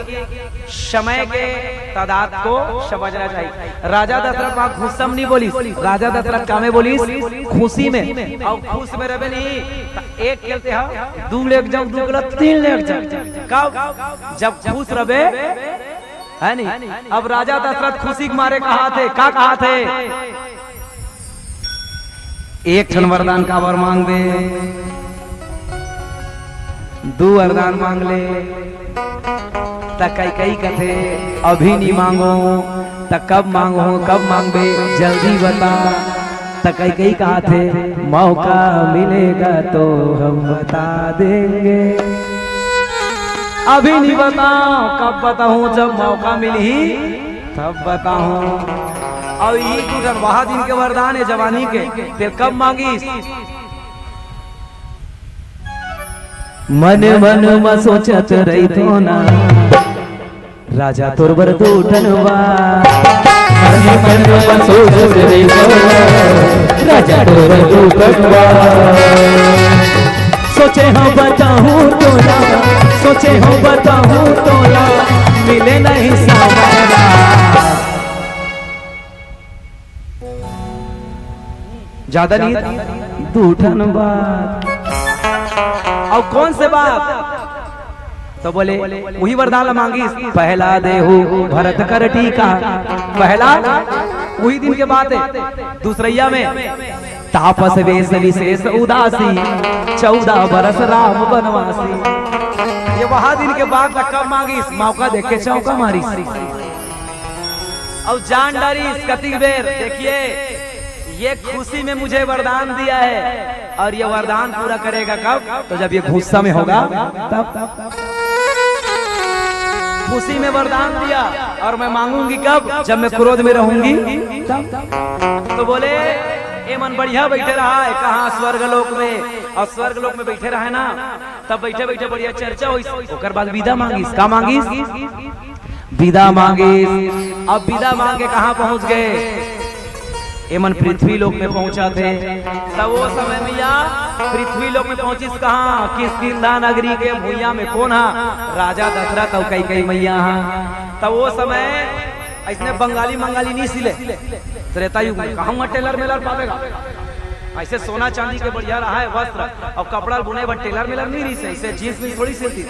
समय के तादाद को समझना चाहिए। राजा दशरथ वहां गुस्सा में नहीं बोलिस, राजा दशरथ का में बोलिस? खुशी में। अउ खुश में रहे नहीं तो एक खेलते हो, दू लेके जाऊं, दू खेला, तीन लेके जाऊं। कब? जब खुश रहे, है नहीं? अब राजा दशरथ खुशी के मारे कहाथे, का कहाथे? एक ठन वरदान काबर मांगबे, दू वरदान मांग ले। त कैकई कथे, "अभी नी मांगो।" त कब मांगो, कब मांगबे, जल्दी बता। त कैकई कहाथे, "मौका मिलेगा तो हम बता देंगे।" अभी नहीं बताओ, कब बताऊं, जब मौका मिलही तब बताऊं। अउ इही दू ठन वहा दिन के वरदान हे जवानी के, तेला कब मांगिस? मन मन म सोचत रहिथों ना, राजा तोर बर दू ठन बर। मन मन म सोचत रहिथों ना, राजा तोर बर दू ठन बर। सोचे हंव बताहूं तोला, सोचे हंव बताहूं तोला, मिले नहीं सावरा। ज्यादा नहीं, दू ठन बात। अउ कौन से बात? त बोले, उही वरदान ला मांगिस, पहला देहु भरत कर टीका। पहला, उही दिन के बात हे। दूसरइया में, तापस वेस विशेष उदासी, चौदह बरस राम बनवासी। ये वहा दिन के बात ला कब मांगिस? मौका देख के चौका मारिस। अउ जान डारिस कतिक बेर। देखिए, ये खुशी में मुझे वरदान दिया है, और ये वरदान पूरा करेगा कब? तो जब ये गुस्सा में होगा तब। खुशी में वरदान दिया, और मैं मांगूंगी कब? जब मैं क्रोध में रहूंगी तब। तो बोले, ए मन बढ़िया बैठे रहा है, कहाँ स्वर्ग लोक में, और स्वर्ग लोक में बैठे रहे ना, तब बैठे बैठे बढ़िया चर्चा होइस, ओकर बाद विदा मांगिस। का मांगिस? विदा मांगिस। अब विदा मांग के कहाँ पहुंच गए? एमन पृथ्वी लोक में पहुंचा थे। तब वो समय मैया पृथ्वी लोक में पहुंचिस कहाँ? किष्किंधा नगरी के भुइयां में। कौन हा? राजा दशरथ अउ कैकई मैया हा। तब वो समय ऐसने बंगाली मंगाली नहीं सिले। त्रेता युग में कहाँ टेलर मेलर पावेगा? ऐसे सोना चांदी के बढ़िया रहा है वस्त्र, अउ कपड़ा बुने बर टेलर मेलर नहीं रहिस, ऐसे जींस में थोड़ी सिलती।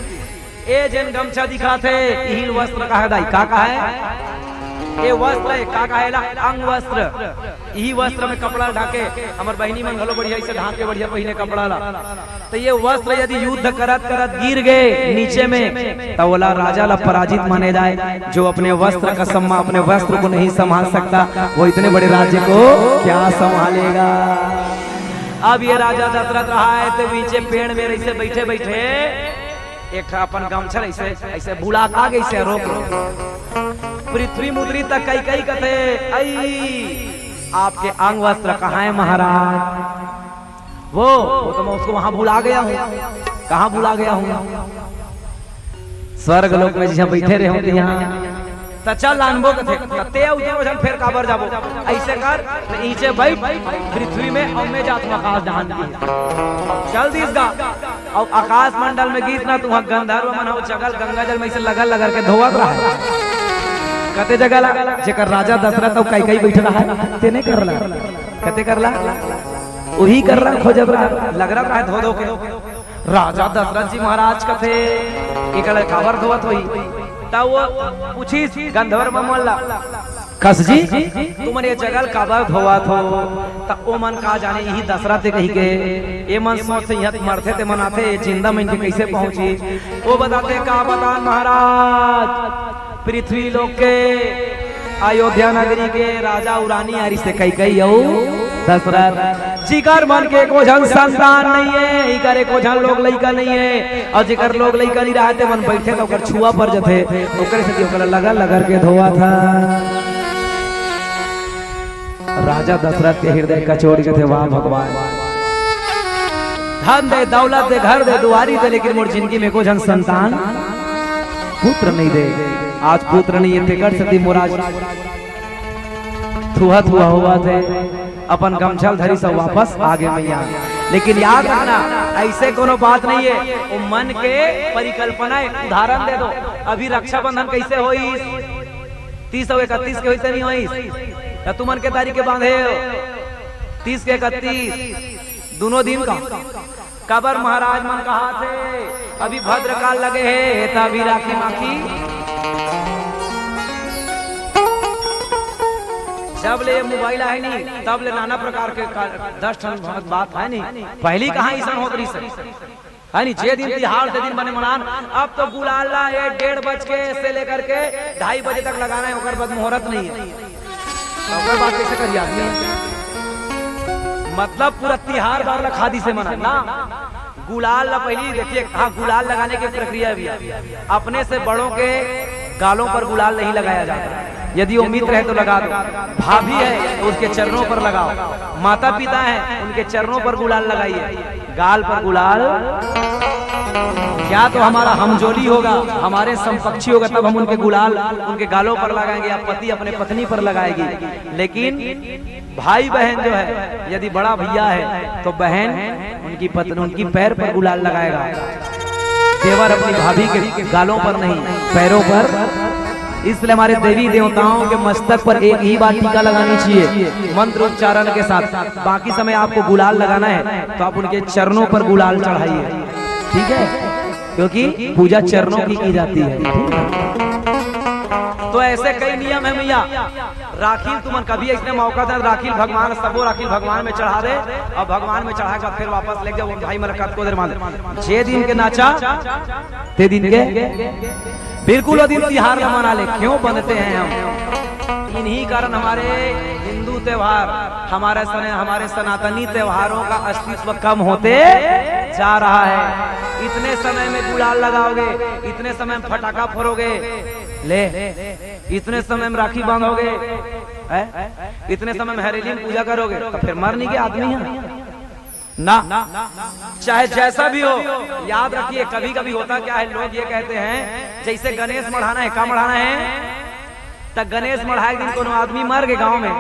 ए जेन गमछा दिखाथे, इही वस्त्र कहे दाई, का कहे? ए वस्त्र हे, का कहे ला? अंग वस्त्र। इही वस्त्र में कपड़ा ढाके, हमर बहिनी मन घलो बढ़िया से ढाके बढ़िया पहिने कपड़ा ला। तो ये वस्त्र यदि युद्ध करत करत गिर गए नीचे में, तो ओला राजा ला पराजित माने जाए। जो अपने वस्त्र का सम्मा-, अपने वस्त्र को नहीं संभाल सकता, वो इतने बड़े राज्य को क्या संभालेगा? अब ये राजा दशरथ रहा है, तो नीचे पेड़ में ऐसे बैठे बैठे एक ठा अपन गमछा ऐसे, ऐसे बुला के आगे ऐसे रोक लो। पृथ्वी मुद्री तक कैकई कथे, "आई, आपके अंग वस्त्र कहाँ है महाराज?" वो, वो तो मैं उसको वहां भुला गया हूँ। कहाँ भुला गया हूँ? स्वर्ग लोक में जहाँ बैठे रहे होते यहाँ। त चल लानबो कथे, त ते उतरो झन फेर काबर जाबो? ऐसे कर, त ईचे बैठ पृथ्वी में, अउ मैं जात हूँ आकाश डहान की। चल दिस गा, अउ आकाश मंडल में गिस ना, तुहा गंधर्व मन हो जगल गंगा जल में ऐसे लगल लगल के धोवत रहा। कते जगह ला, जेकर राजा दशरथ अउ कैकई बैठ रहा है, तेने कर ला। कते कर ला? उही कर ला, खोजत रहा, लगरत रहा धो धो के। राजा दशरथ जी महाराज कथे, "एकला काबर धोवत होही?" त वो पूछिस गंधर्व मन ला, "कस जी, तुमन ये जगल काबर धोवत हो?" त ओ मन का जाने इही दशरथ कही के, ए मन सोच से इहाँ मरथे ते मन आथे, जिंदा मन के कैसे पहुंची? वो बताथे, "का बतान महाराज, पृथ्वी लोक के अयोध्या नगरी के राजा अउ रानी हरिस हे कैकई अउ दशरथ। जिकर मन के एको झन संतान नहीं है, इकर एको झन लोग लइका नहीं है, अउ जिकर लोग लइका नहीं रहा ते मन बैठे त ओकर छुआ पर जथे, ओकरे सेती ओकर लगल लगल के धोवत हे।" राजा दशरथ के हृदय कचोट जथे, "वाह भगवान, धन दे, दौलत दे, घर दे, दुआरी दे, लेकिन मोर जिंदगी में एको झन संतान, पुत्र नहीं दे। आज पुत्र नहीं है, तेकर सेती मोर आज थुहा थुहा होवत हे।" अपन गमछा ल धरिस अउ वापस आगे मैया। लेकिन याद रखना, ऐसे कोनो बात नहीं है, वो मन के परिकल्पना है। उदाहरण दे दो, अभी रक्षाबंधन कैसे होइस? तीस अउ इकतीस के होइस ते नहीं होइस? त तुमन के तारीख के बांधे हो? तीस के इकतीस, दोनों दिन का। काबर महाराज मन कहाथे, "अभी भद्रकाल लगे हे, त अभी राखी माखी।" जब ले ये मोबाइल आए नी, तब ले नाना प्रकार के का-, दस ठन बात है नी। पहली कहाँ अइसन होत रहिस हे? है नी, जे दिन तिहार ते दिन बने मनान। अब तो गुलाल ला ये डेढ़ बज के से लेकर के ढाई बजे तक लगाना है, ओकर बाद मुहूर्त नहीं है। तो ओकर बाद कैसे करिए आदमी? मतलब पूरा तिहार बार ला खादी से मना ना। गुलाल ला पहली देखिए, हाँ, गुलाल लगाने की प्रक्रिया भी है। अपने से बड़ों के गालों पर गुलाल नहीं लगाया जाता। यदि वो मित्र है तो लगा दो, भाभी है तो उसके चरणों पर लगाओ, माता पिता है उनके चरणों पर गुलाल लगाइए। गाल पर गुलाल, या तो हमारा हमजोली होगा, हमारे समपक्षी होगा, तब हम उनके गुलाल उनके गालों पर लगाएंगे, या पति अपने पत्नी पर लगाएगी। लेकिन भाई बहन जो है, यदि बड़ा भैया है तो बहन उनकी पत्नी उनकी पैर पर गुलाल लगाएगा, देवर अपनी भाभी के गालों पर नहीं, पैरों पर। इसलिए हमारे देवी देवताओं के मस्तक पर एक ही बार टीका लगानी चाहिए मंत्र उच्चारण के साथ। बाकी समय आपको गुलाल लगाना है तो आप उनके चरणों पर गुलाल चढ़ाइए, ठीक है, क्योंकि पूजा चरणों की की जाती है। तो ऐसे कई नियम है मैया। राखी तुमन कभी इसने मौका दे, राखी भगवान, सबो राखी भगवान में चढ़ा दे, और भगवान में चढ़ा के फिर वापस ले जाओ भाई, मेरा कत को दे मान। जे दिन के नाचा, ते दिन के, बिल्कुल वो दिन तिहार ला मना ले। क्यों बनते हैं हम? इन्हीं कारण हमारे हिंदू त्योहार, हमारे सने, हमारे सनातनी त्योहारों का अस्तित्व कम होते जा रहा है। इतने समय में गुलाल लगाओगे, इतने समय में फटाका फोड़ोगे, ले, इतने समय में राखी बांधोगे, है, इतने समय में हरेली में पूजा करोगे, तो फिर मर नहीं गया आदमी है ना? चाहे जैसा भी हो, याद रखिए, कभी कभी होता क्या है, लोग ये कहते हैं, जैसे गणेश मढ़ाना है, का मढ़ाना है, त गणेश मढ़ाए दिन कोनो आदमी मर गए गांव में,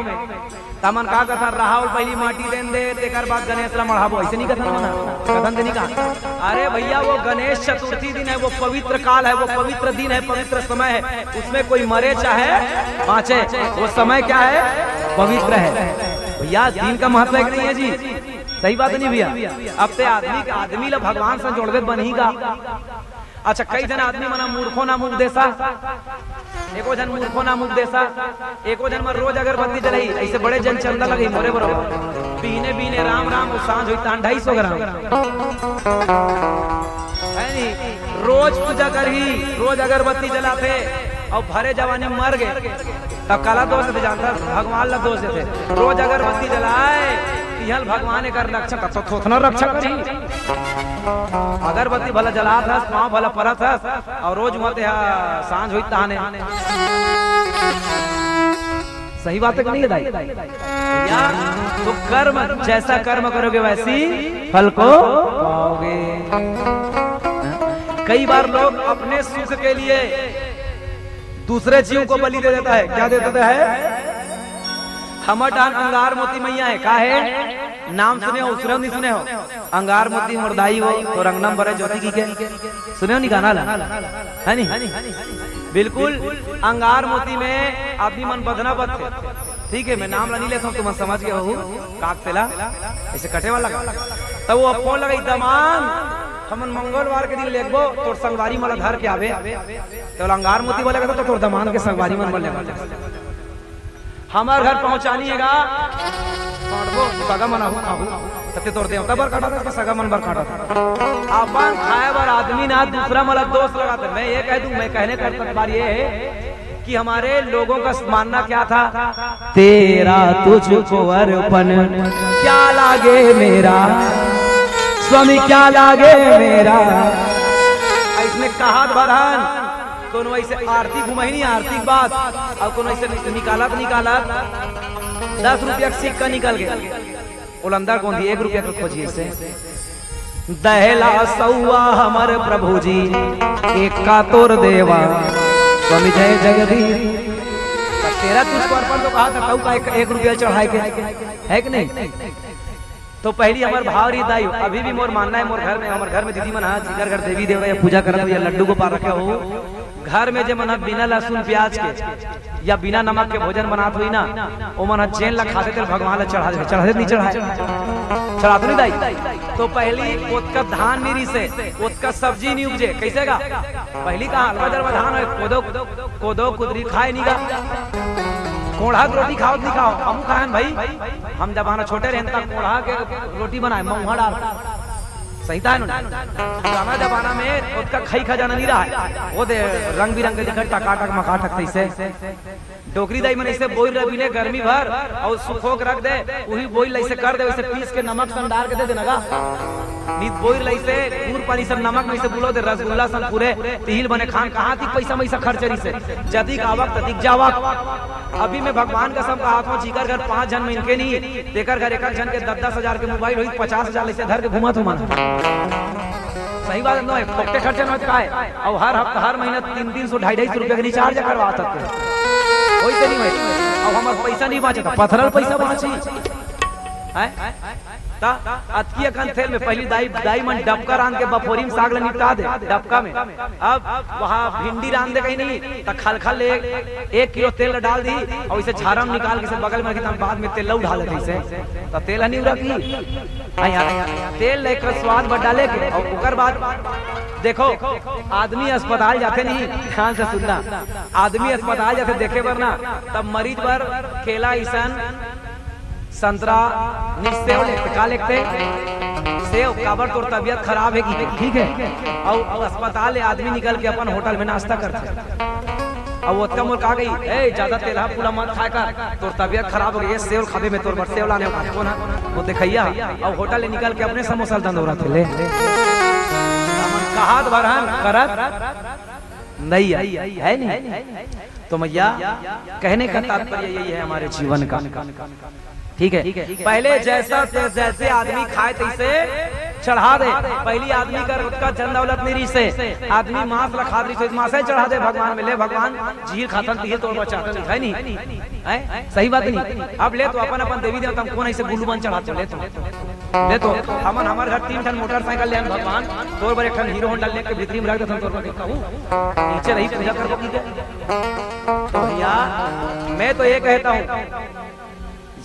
त हमन का कथन, रहाव पहली माटी देन दे, तेकर बाद गणेश ला मढ़ाबो, ऐसे नहीं कथन ना, कथन दे नहीं कहा। अरे भैया, वो गणेश चतुर्थी दिन है, वो पवित्र काल है, वो पवित्र दिन है, पवित्र समय है, उसमें कोई मरे चाहे बांचे, वो समय क्या है, पवित्र है। भैया, दिन का महत्व एक नहीं है जी, सही बात नहीं भैया। अब ते आदमी, आदमी ला भगवान से जोड़बे बनही का? अच्छा, कई झन आदमी मन मूर्खो नाम उपदेशा, एको झन मूर्खो नाम उपदेशा, एको झन मन रोज अगरबत्ती जलही, ऐसे बड़े जन चंदा लगही मोरे बरोबर। बीने बीने राम राम, वो सांझ होई तहां ढाई सौ ग्राम। है नी? रोज पूजा करही, रोज अगरबत्ती जलाथे, और भरे जवानी मर गए, तब काला दोष देथे जानता? भगवान ला दोष देथे। रोज अगरबत्ती जलाए, तिहल भगवान एकर रक्षा कर, तो थोथना रक्षा करही। अगरबत्ती भला जलात हस, पांव भला परत हस, और रोज मत हा सांझ होई तहाने। सही बात है कि नहीं है दाई? या तो कर्म, जैसा कर्म करोगे वैसी फल को पाओगे। कई बार लोग अपने सुख के लिए दूसरे जीव को बलि दे देता है। क्या दे देता है? हमर डान अंगार मोती मैया है, का है? नाम सुने हो, सुने हो, नहीं सुने हो? अंगार मोती मोर दाई हो, तो रंगनम बरे ज्योति की के। सुने हो नहीं गाना ला? है नहीं? बिल्कुल, अंगार मोती में आदमी मन बधना बधथे। ठीक है, मैं नाम ला नहीं लेता हूँ, तुमन समझ गए हो, काक तेला, ऐसे कटे वाला का। तब वो फोन लगाई, "दमान, हमन मंगलवार के दिन लेगबो, तोर संगवारी मन ला धर के आवे।" तो अंगार मोती वाले कहता, "तो तोर दमान के संगवारी मन बर लेगबो।" हमर घर पहुंचानी हे गा, बांटबो, सगा मन आहू खाहू, तते तोर देवता बर काटा था कि सगा मन बर काटा था? अपन खाए बर आदमी ना, दूसरा मन ला दोष लगाथे। मैं ये कह दूं, मैं कहने का तकबार ये है कि हमारे लोगों का मानना क्या था, "तेरा तुझको अर्पण, क्या लागे मेरा, स्वामी क्या लागे मेरा।" इसमें कहात भरन, कोनो ऐसे आरती घुमाई नहीं, आरती के बाद, और कोनो ऐसे निकालत, निकालत दस रुपया के सिक्का निकल गया। ओला अंदर गोंदी एक रुपया के खोजी से, "दहला सौवा हमर प्रभु जी, एका तोर देवा, स्वामी जय जगदीश।" तो तेरा तुझको अर्पण तो कहा था, तऊ का एक, एक रुपया चढ़ाए के, है कि नहीं? तो पहली हमर भाव रही दाई, अभी भी मोर मानना है, मोर घर में, हमर घर में दीदी मन हा, जिकर घर देवी देवता या पूजा करत हो या लड्डू गोपाल रखे हो, घर में जे मन हा बिना लहसुन प्याज के या बिना नमक के भोजन बनात होई ना, ओ मन हा जेन ला खाथे तेल भगवान ला चढ़ा दे, चढ़ा दे नहीं चढ़ाए, चढ़ा तो नहीं दाई। तो पहली ओतका धान नहीं रिसे, ओतका सब्जी नहीं उपजे, कैसे गा? पहली का हलवा जलवा धान है, कोदो, कोदो कुदरी खाए नहीं गा। कोढ़ा के रोटी खाओ नहीं खाओ, हम खाएन भाई। हम जमाना छोटे रहन तक कोढ़ा के रोटी बनाए, महुआ डाल। सही था ना? पुराना जमाना में ओतका खई खजाना नहीं रहा। वो दे रंग बिरंग के दिखा, टकाटक मकाटक तैसे। डोकरी दाई मन ऐसे बोइल रख बिने गर्मी भर और सुखो के रख दे, वही बोइल ऐसे कर दे, वैसे पीस के नमक सन डाल के दे देना गा। नित बोइर लइसे, गुर पानी सन नमक में से बुलो दे, रसगुल्ला सन पूरे, तिहिल बने खान, कहाँ तिक पैसा मैसा खर्च रहिसे, जतिक आवक ततिक जावक। अभी मैं भगवान कसम कहत हूँ, जिकर घर पाँच झन मनखे नहीं, तेकर घर एक एक झन के दस दस हजार के मोबाइल होई, पचास हजार लइसे धर के घूमत हो मन। सही बात है, फोकटे खर्चा न होत काय? अउ हर हफ्ता, हर महीना तीन तीन सौ, ढाई ढाई सौ रुपया के रिचार्ज करवात हते। होई ते नहीं होई? अब हमर पैसा नहीं बाँचे, त पथरल पैसा बाँची। हैं? त अतकी अकन तेल में पहिली दाई, दाई मन डबका रांध के बफोरी में साग ल निपटा दे, डबका में। अब वहाँ भिंडी रांध दे कहीं नहीं, त खलखल ले एक किलो तेल ल डाल दी अउ इसे झारा में निकाल के इसे बगल में रखी, त बाद में तेल ल उठा लेते इसे। त तेल ह नहीं उड़ा की? हाँ यार, तेल लेकर स्वाद बढ़ा ले के, अउ ओकर बाद देखो, आदमी अस्पताल जाथे नहीं, ध्यान से सुनना, आदमी अस्पताल जाथे देखे बर ना, तब मरीज बर केला अइसन, संतरा, नहीं सेव लेते, का लेते? सेव, काबर तोर तबीयत खराब हे कि, ठीक है? अउ, अउ अस्पताल ले आदमी निकल के अपन होटल में नाश्ता करथे। अब ओतका मोर का गई, "ए, ज्यादा तेलहा फूला मत खाए कर, तोर तबीयत खराब हो गई, ये सेव खाबे में तोर बर सेव लाने वाला कौन है?" वो देखैया, अब होटल ले निकल के अपने समोसा ल दंदोरा थे ले। कहात भरहन करत नहीं है, है नहीं? तो मैया, कहने का तात्पर्य यही है हमारे जीवन का। ठीक है, पहले जैसा, जैसे आदमी खाए तैसे चढ़ा दे। पहली आदमी कर ओतका धन दौलत नहीं रहिसे, आदमी मांस ला खात रहिसे, मांस ही चढ़ा दे भगवान में, ले भगवान, जील खाथन तिहिल तोर बर चाहथन, है नहीं? हैं? सही बात नहीं? अब ले तो अपन अपन देवी देवता में कौन ऐसे गुल्लू बन चढ़ाते, ले तो, ले तो हमन, हमर घर तीन ठन मोटरसाइकिल ले आन भगवान, तोर बर एक ठन हीरो होंडा लेके भीतरी में रख देथन, तोर बर कहूँ नीचे रही पूजा करबो की के? तो भैया, मैं तो ये कहता हूँ,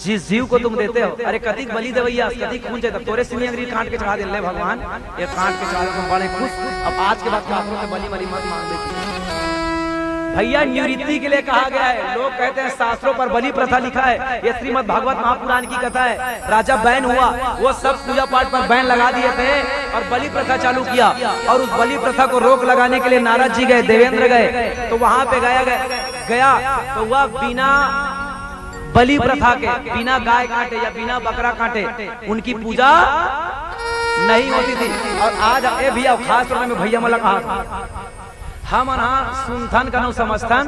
जिस जीव को तुम देते हो, अरे कतिक बलि देवैया, कतिक खून चाहिए, तोरे सिमी अंगरी काट के चढ़ा दे, ले भगवान, ये काट के चढ़ा दे, तुम बड़े खुश। अब आज के बाद काकरो से बलि मलि मत मांग दे। भैया, निवृत्ति के लिए कहा गया है। लोग कहते हैं शास्त्रों पर बलि प्रथा लिखा है, ये श्रीमद भागवत महापुराण की कथा है। राजा बैन हुआ, वो सब पूजा पाठ पर बैन लगा दिए थे और बलि प्रथा चालू किया। और उस बलि प्रथा को रोक लगाने के लिए नारद जी गए, देवेंद्र गए, तो वहां पे गया, गया, गया तो वह बिना बलि प्रथा के, बिना गाय काटे या बिना बकरा काटे उनकी पूजा नहीं होती थी। और आज, ए भैया, खास तौर में भैया मन ला कहा था, हमन हा सुनथन कनो समझथन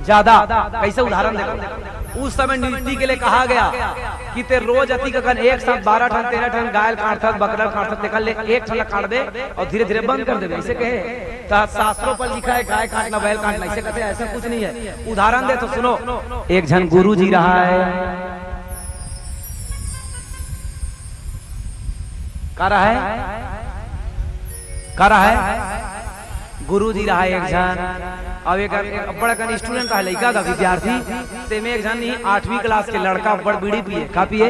ज्यादा। कैसे उदाहरण देखो, उस समय निवृत्ति के लिए कहा गया कि ते रोज अति ककन एक साथ बारह ठन, तेरह ठन गाय काटथस, बकरा काटथस, तेकर ले एक ठन ला काट दे और धीरे धीरे बंद कर देबे, ऐसे कहे। तो शास्त्रों पर लिखा है गाय काटना, बैल काटना, ऐसे कहते हैं, ऐसा कुछ नहीं है। उदाहरण दे तो सुनो, एक झन गुरु जी रहा है, का रहा है, का रहा है, गुरु जी रहा है एक झन, अब एक, एक बड़ा कन स्टूडेंट रहा, लड़का का विद्यार्थी, तेमे एक झन नहीं, आठवीं क्लास के लड़का, बड़ बीड़ी पिए, का पिए?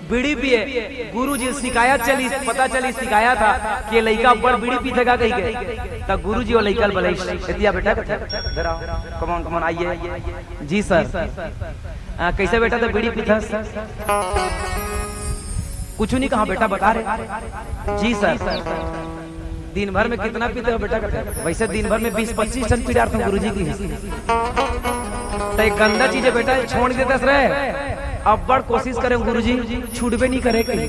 बीड़ी पिए। गुरु जी शिकायत चली, पता चली शिकायत था कि ये लड़का बड़ बीड़ी पीथे का कही के। तब गुरु जी वो लड़का बोले, "एतिया बेटा, कमन कमन आइए।" "जी सर।" "आ, कैसे बेटा तो बीड़ी पीथस?" "कुछ नहीं कहा बेटा, बता रहे।" "जी सर।" "दिन भर में कितना पीते हो बेटा?" कहते, "वैसे दिन भर में बीस पच्चीस टन पी डारता हूँ गुरुजी की।" "तो एक गंदा चीज है बेटा, छोड़ देता रहे, अब बड़ कोशिश करें गुरुजी, छूटबे नहीं करे कहीं।"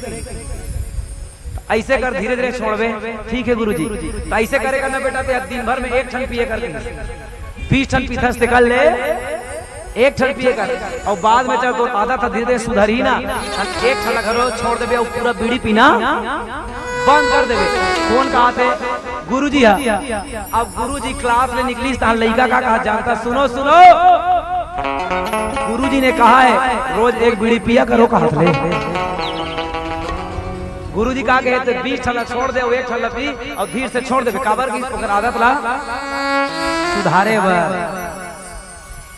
"ऐसे कर, धीरे धीरे छोड़बे।" "ठीक है गुरुजी।" "तो ऐसे करेगा ना बेटा, तो यार दिन भर में एक ठन पिए कर कहीं, बीस ठन पीथस ते कर ले, एक ठन पिए कर, और बाद में चल तोर आदत ह धीरे धीरे सुधरही ना, एक ठन ला घलो छोड़ देबे और पूरा बीड़ी पीना बंद कर देबे।" कौन कहा थे? गुरुजी हा। अब गुरुजी क्लास ले निकलिस, तहां लइका का कहा जानता, "सुनो, सुनो, गुरुजी ने कहा है, रोज एक बीड़ी पिया करो," कहा थे। गुरुजी का कहे थे, "बीस ठन ला छोड़ दे, वो एक ठन ला पी, और धीरे से छोड़ देबे।" काबर की ओकर आदत ला सुधारे बर।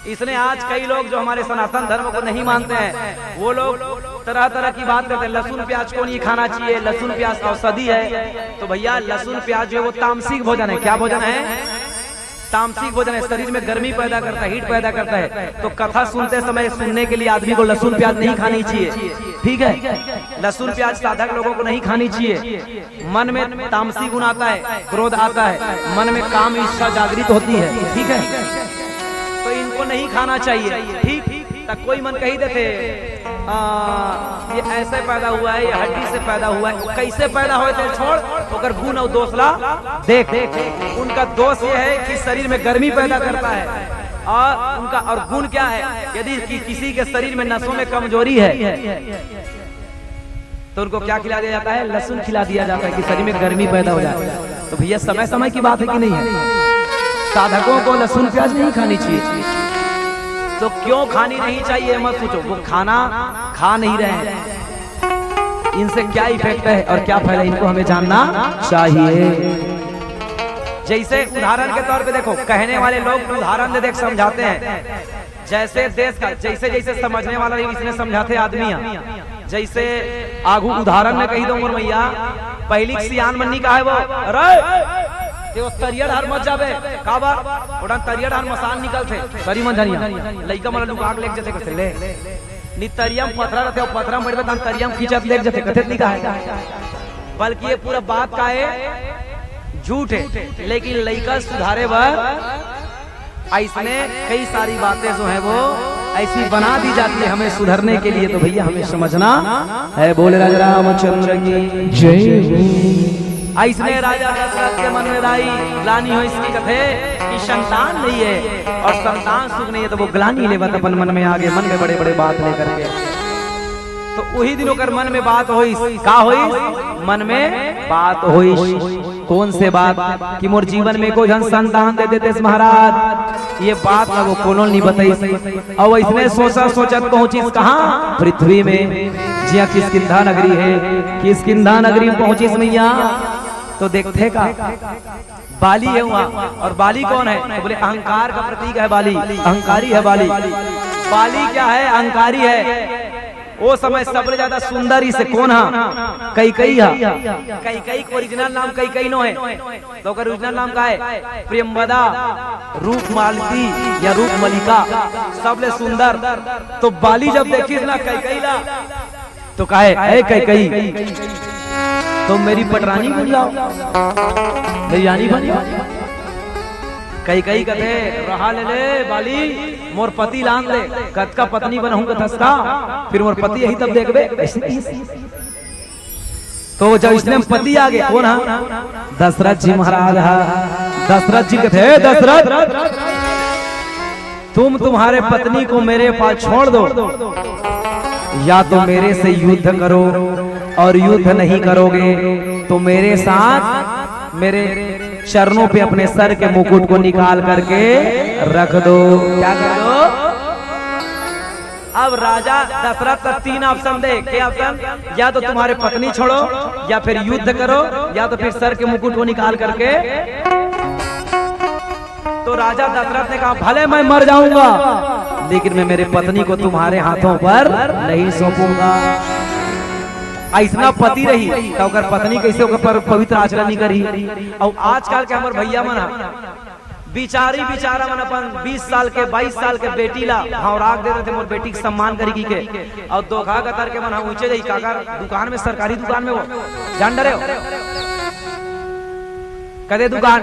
इसने आज कई लोग जो हमारे सनातन धर्म को नहीं मानते हैं, वो लोग तरह तरह की बात करते हैं, "लहसुन प्याज को नहीं खाना चाहिए, लहसुन प्याज औषधि है।" तो भैया, लहसुन प्याज जो है, वो तामसिक भोजन है। क्या भोजन है? तामसिक भोजन है, शरीर में गर्मी पैदा करता है, हीट पैदा करता है। तो कथा सुनते समय सुनने के लिए आदमी को लहसुन प्याज नहीं खानी चाहिए, ठीक है? लहसुन प्याज साधक लोगों को नहीं खानी चाहिए। मन में तामसी गुण आता है, क्रोध आता है, मन में काम इच्छा जागृत होती है, ठीक है? तो इनको नहीं खाना चाहिए, ठीक? तो कोई मन कही देते, आ, ये ऐसे पैदा हुआ है, ये हड्डी से पैदा हुआ है, कैसे पैदा हुआ है तो छोड़, ओकर गुण और दोष ला देख। उनका दोष ये है कि शरीर में गर्मी पैदा करता है। और उनका और गुण क्या है? यदि कि किसी के शरीर में नसों में कमजोरी है तो उनको क्या खिला दिया जाता है? लहसुन खिला दिया जाता है कि शरीर में गर्मी पैदा हो जाए। तो भैया, समय समय की बात है कि नहीं है? साधकों को लहसुन प्याज नहीं खानी चाहिए। तो क्यों खानी नहीं चाहिए, मत सोचो, वो खाना खा नहीं रहे हैं। इनसे क्या इफेक्ट है और क्या फायदा, इनको हमें जानना चाहिए। जैसे उदाहरण के तौर पे देखो, कहने वाले लोग उदाहरण दे देख समझाते हैं। जैसे देश का, जैसे जैसे समझने वाला रही, इसने समझाते आदमी है। जैसे आगू उदाहरण में कही दो मोर मैया, पहली सियान मन्नी का है वो, अरे ते वो तरिया डहर मत जाबे, काबर? ओडा तरिया डहर मसान निकलथे, सरी मन झनिया, लइका मन लुका के लेके जथे, कथे ले नी तरिया में पथरा रहते, और पथरा में बैठबे तहन तरिया में खींचत लेके जथे, कथे नी का है। बल्कि ये पूरा बात का है, झूठ है, लेकिन लइका सुधारे बर ऐसने कई सारी बातें जो है वो ऐसी बना दी जाती है हमें सुधरने के लिए। तो भैया, हमें समझना है। बोले राजा रामचंद्र की जय हो। ऐसने राजा दशरथ के मन में दाई ग्लानी हो इसकी कथे कि संतान नहीं है और संतान सुख नहीं है, तो वो ग्लानी लेवत अपन मन में आगे, मन में बड़े बड़े बात लेकर के। तो वही दिन ओकर मन में बात होइस, का होइस? मन में बात होइस। कौन से बात? कि मोर जीवन में कोई झन संतान दे देतेस महाराज, ये बात ला वो कोनो नहीं बताइस। और इसने सोचा सोचत पहुंचिस कहाँ? पृथ्वी में, जिया किष्किंधा नगरी है। किष्किंधा नगरी में पहुंचिस मैया, तो देखथे का, बाली है वहाँ। और बाली कौन है? तो बोले अहंकार का प्रतीक है बाली, अहंकारी है बाली। बाली क्या है? अहंकारी है। ओ समय सबले ज्यादा सुंदर इसे कौन हा? कैकई हा। कैकई के ओरिजिनल नाम कैकई नो है, तो ओकर ओरिजिनल नाम का है? प्रियंवदा, रूपमालती या रूपमलिका, सबले सुंदर। तो बाली जब देखिस ना कैकई ला, तो कहे, "ऐ कैकई, तुम मेरी पटरानी बन जाओ, मेरी रानी बन जाओ।" कैकई कथे, "रहा ले ले बाली, मोर पति लान ले, कतका पत्नी बनहूं कथस का, फिर मोर पति यही तब देखबे।" ऐसे, ऐसे। तो जब इसने पति आगे, कौन हा? दशरथ जी महाराज हा। दशरथ जी कथे, "हे दशरथ, तुम तुम्हारे पत्नी को मेरे पास छोड़ दो, या तो मेरे से युद्ध करो, और युद्ध नहीं करोगे तो मेरे साथ मेरे चरणों पे अपने सर के मुकुट को निकाल करके रख दो।" क्या कर दो? अब राजा दशरथ का तीन ऑप्शन दे। क्या ऑप्शन? या तो तुम्हारे पत्नी छोड़ो, या फिर युद्ध करो, या तो फिर सर के मुकुट को निकाल करके। तो राजा दशरथ ने कहा, "भले मैं मर जाऊंगा, लेकिन मैं मेरे पत्नी को तुम्हारे हाथों पर नहीं सौंपूंगा।" ऐसना पति रही तो ओकर पत्नी कैसे ओकर पर पवित्र आचरण नहीं करी? और आजकल के हमर भैया मन ह बिचारी बिचारा मन अपन बीस साल के, बाईस साल के बेटी ला भौंरा के दे देथे, मोर बेटी के सम्मान करी के। और धोखा कतर के मन ह ऊंचे जाही काकर दुकान में, सरकारी दुकान में, वो जान डरे हो? कदे दुकान,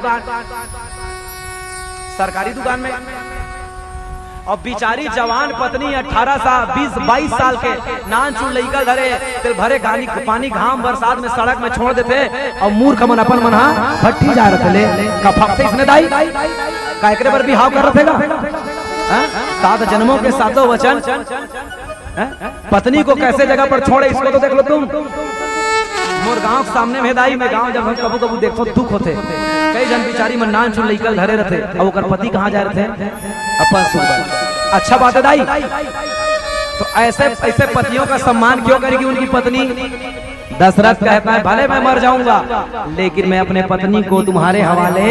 सरकारी दुकान में। और बिचारी जवान पत्नी अठारह साल, बीस बाईस साल के नानचुन लइका धरे, तेल भरे गानी, पानी, घाम बरसात में सड़क में छोड़ देथे और मूर्ख मन अपन मन हा भट्ठी जा रथे ले। का फकथे इसने दाई? का एकरे बर बिहाव कर रथे गा? हैं? सात जन्मों के सातों वचन, हैं? पत्नी को कैसे जगह पर छोड़े, इसको तो देख लो तुम। मोर गांव के सामने में दाई, मैं गांव जब हम कभू कभू देखो दुख होथे। कई झन बिचारी मन नानचुन लइका धरे रथे, अब ओकर पति कहाँ जा रथे? अपन सुख बर। अच्छा बात है दाई। तो ऐसे, ऐसे पतियों का सम्मान क्यों करेगी उनकी पत्नी? दशरथ कहता है, "भले मैं मर जाऊंगा, लेकिन मैं अपने पत्नी को तुम्हारे हवाले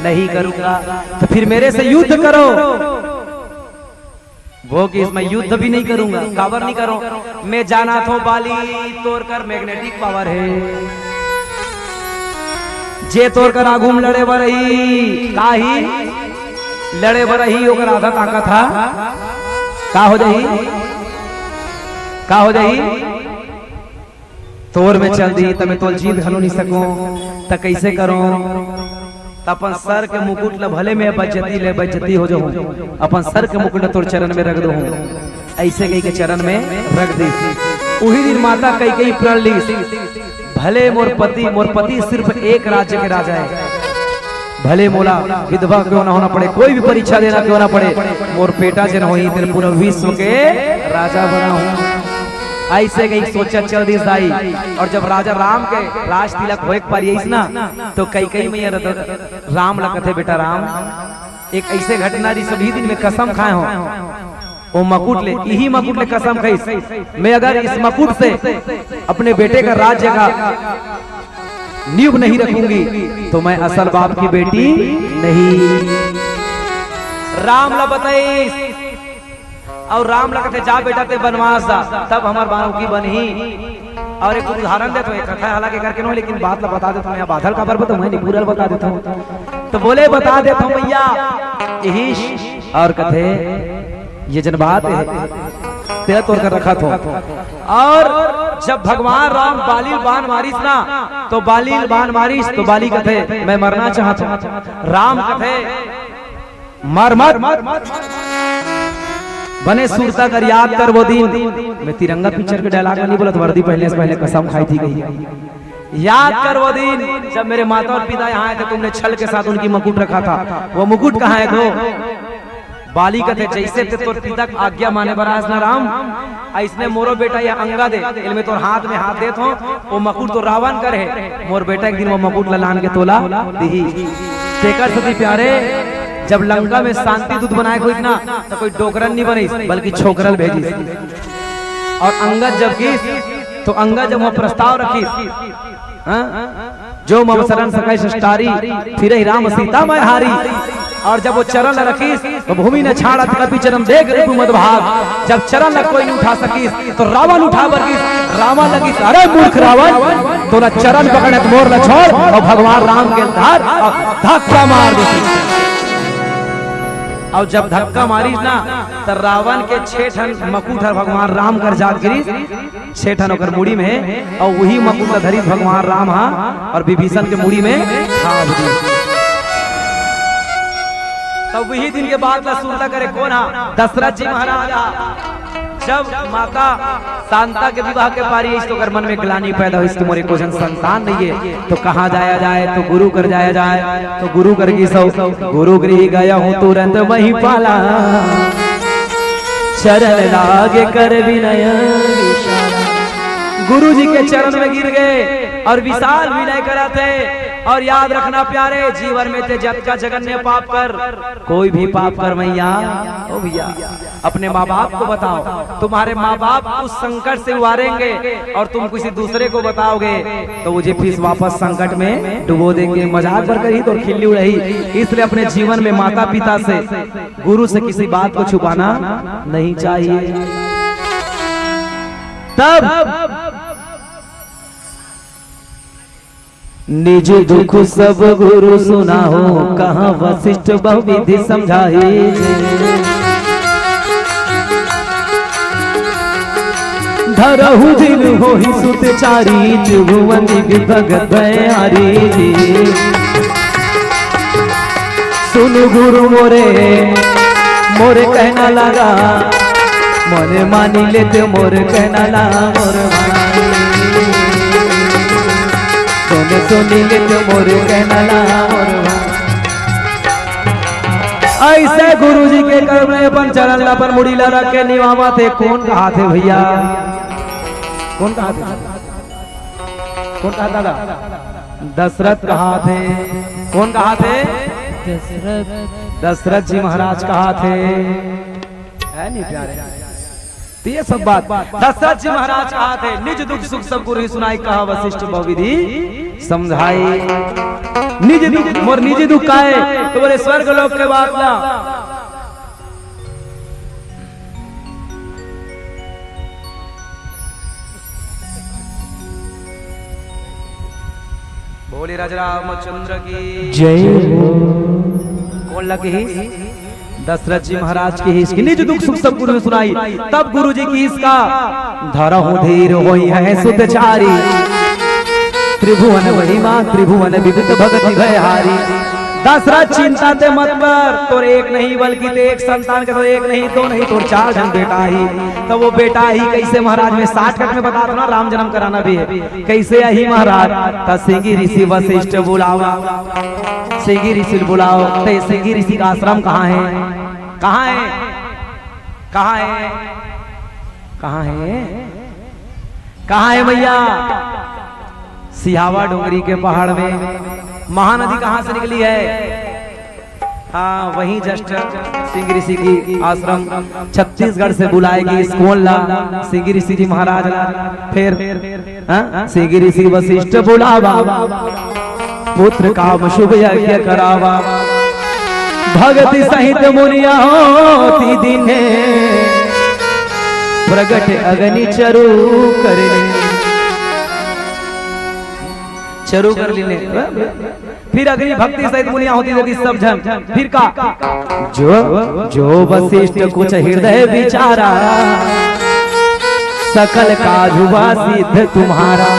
नहीं करूंगा, तो फिर मेरे से युद्ध करो।" वो कि इसमें युद्ध भी नहीं करूंगा। काबर नहीं करो? मैं जाना थो बाली, तोर कर मैग्नेटिक पावर है। जे तोर कर आगू में लड़े बर रही, का ही लड़े बर रही, ओकर आधा ताकत हा। का हो जाही? का हो जाही? तोर में चल दी, त मैं तोल जीत घलो नहीं सकूं, त कैसे करूं? त अपन सर के मुकुट ल भले मैं बेइज्जती ले, बेइज्जती हो जाऊं, अपन सर के मुकुट ल तोर चरण में रख दूं। अइसे कहिके चरण में रख दिस। उही दिन माता कैकेयी प्रण लिस, भले मोर पति, मोर पति सिर्फ एक राज्य के राजा हे, भले मोला विधवा क्यों ना होना पड़े, कोई भी परीक्षा देना क्यों ना पड़े, मोर बेटा जेन होही तेन पूरा विश्व के राजा बनाहूं। अइसे कहिके सोचत चल दिस दाई। अउ जब राजा राम के राज तिलक होय के पारी आइस ना, त कैकेयी मैया राम ला कथे, बेटा राम, एक अइसे घटना रहिस, सभी दिन में कसम खाए हों, ओ मकुट ले, इही मकुट ले कसम खाइस, मैं अगर इस मकुट से अपने बेटे का राज्य का नींव नहीं रखूंगी तो मैं असल बाप की बेटी नहीं। राम ला बताइस, अउ राम ला कथे, जा बेटा, तें बनवास जा, तब हमर बालकी बनही। अउ एक उदाहरण देथों, एक कथा हालांकि करके नो, लेकिन बात ला बता देथों, मैं बाधल काबर बताहूं, मैं नहीं पूरा बता देथों। त बोले, बता देथों मैया, इही। अउ कथे, ये जन बात हे, तेला तोर कर रखत हों। अउ जब भगवान राम बाली ल बाण मारिस ना, त बाली ल बाण मारिस, त बाली कथे, मैं मरना चाहत हों। राम कथे, मर मत। बने सुरता कर, याद कर वो दिन। मैं तिरंगा पिक्चर के डायलॉग में नहीं बोलत, वर्दी पहनले से पहले कसम खाई थी कहिके। याद कर वो दिन जब मेरे माता और पिता यहाँ आए थे, तुमने छल के साथ उनकी मुकुट रखा था। वो मुकुट कहाँ हे? तो बाली कथे, जइसे तें तोर पिता के आज्ञा माने बर आस ना राम, अइसने मोरो बेटा ये अंगद हे, एला मैं तोर हाथ में हाथ देत हों, वो मुकुट तो रावण कर हे, मोर बेटा एक दिन वो मुकुट ला लान के तोला दिही। तेकर सेती प्यारे, जब लंका में शांति दूत बनाए के होइस ना, त कोई डोकरन नहीं बनइस, बल्कि छोकरल भेजिस। अउ अंगद जब गिस, त अंगद जब वहाँ प्रस्ताव रखिस, हाँ? जो मम शरण सकय सृष्टारी, फिरहि राम सीता मैं हारी। अउ जब वो चरण ल रखिस, त भूमि न छाड़त कपि चरण देख रिपु मद भाग। जब चरण ल कोई नहीं उठा सकिस, त रावण उठा बर गिस। रावण ल गिस, अरे मूर्ख रावण, तोला चरण पकड़े त मोर ल छोड़, अउ भगवान राम के धर अउ धक्का मार दिस। अउ जब धक्का मारिस ना, त रावण के छह ठन मुकुट हर भगवान राम कर जात गिरिस। छह ठन ओकर मुड़ी में हे, अउ उही मुकुट ल धरिस भगवान राम हा, अउ विभीषण के मुड़ी में ठाब दिस। तब उही दिन के बात ला सुरता करे कोन हा? दशरथ जी महाराज हा। जब माता शांता के विवाह के पारी आइस, त ओकर मन में ग्लानि पैदा होइस कि मोर एको झन संतान नहीं हे, त कहाँ जाया जाए? त गुरु कर जाया जाए। त गुरु कर गिस, गुरु गृह गया हूँ तुरंत महिपाला, चरण लागे कर विनय विशाला। गुरु जी के चरण में गिर गे अउ विशाल विनय करत हे। अउ याद रखना प्यारे, जीवन में तें जतका जघन्य पाप कर, कोई भी पाप कर मैया, ओ भैया, अपने माँ बाप को बताओ, तुम्हारे माँ बाप उस संकट से उबारेंगे, अउ तुम किसी दूसरे को बताओगे त वो जे फिर वापस संकट में डुबो देंगे। मजाक बर कही त खिल्ली उड़ही, इसलिए अपने जीवन में माता पिता से, गुरु से किसी बात को छुपाना नहीं चाहिए। तब निज दुख सब गुरु सुनाहो, कहाँ वशिष्ठ बहुविधि समझाही। धरहु धीर होहि सुत चारी, त्रिभुवन विभगत भय हारी। सुनु गुरु मोरे, मोरे कहना लगा, मोरे मानी लेते मोरे कहना ला, मोरे मानी। सुन सुनी लेते मोरे कहना ला, मोरे मानी। अइसे गुरु जी के कर में अपन चरण ला, अपन मुड़ी ला रख के निभावत हे। कोन कहाथे भैया? कोन कहाथे? कोन कहाथे दादा? दशरथ कहाथे। कोन कहाथे? दशरथ। दशरथ जी महाराज कहाथे। हे नहीं प्यारे? त ये सब बात दशरथ जी महाराज कहाथे, निज दुख सुख सब गुरु ही सुनाई, कहा वशिष्ठ बहुविधि समझाई। निज दुख, मोर निजी दुख का हे? त बोले स्वर्ग लोक के बात ला। बोले राजा रामचंद्र की जय हो। कोन ला कहिस? दशरथ जी महाराज कहिस कि निज दुख सुख सब गुरु ही सुनाई। तब गुरु जी कहिस का, धरहु धीर होई है सुत चारी, त्रिभुवन महिमा त्रिभुवन विदित भगति भय हारी। दशरथ, चिंता ते मत कर, तोर एक नहीं बल्कि ते एक संतान के, तो एक नहीं, दो नहीं, तोर चार झन बेटा ही। तो वो बेटा ही कैसे महाराज, में साठ कट में बता दो ना, राम जन्म कराना भी है। कैसे आही महाराज? त सिंगी ऋषि वशिष्ठ बुलावा, सिंगी ऋषि बुलाओ। ते सिंगी ऋषि का आश्रम कहाँ है? कहाँ है? कहाँ है? कहाँ है? कहाँ है भैया? सिहावा डोंगरी के पहाड़ में। महानदी कहाँ से निकली है? हाँ, वहीं just सिंगी ऋषि की आश्रम छत्तीसगढ़ से बुलाएगी इस कोन ला, सिंगी ऋषि जी महाराज ला। फिर, हाँ, सिंगी ऋषि वशिष्ठ बुलावा, पुत्र काम शुभ यज्ञ करावा। भगति सहित मुनिया होती दिने, प्रगट अग्नि चरु करने। चरु कर लेने। फिर अग्नि भक्ति सहित मुनिया होती, होती सब झन। फिर का? जो, जो वशिष्ठ कुछ हृदय विचारा, सकल काज हुआ सिद्ध तुम्हारा।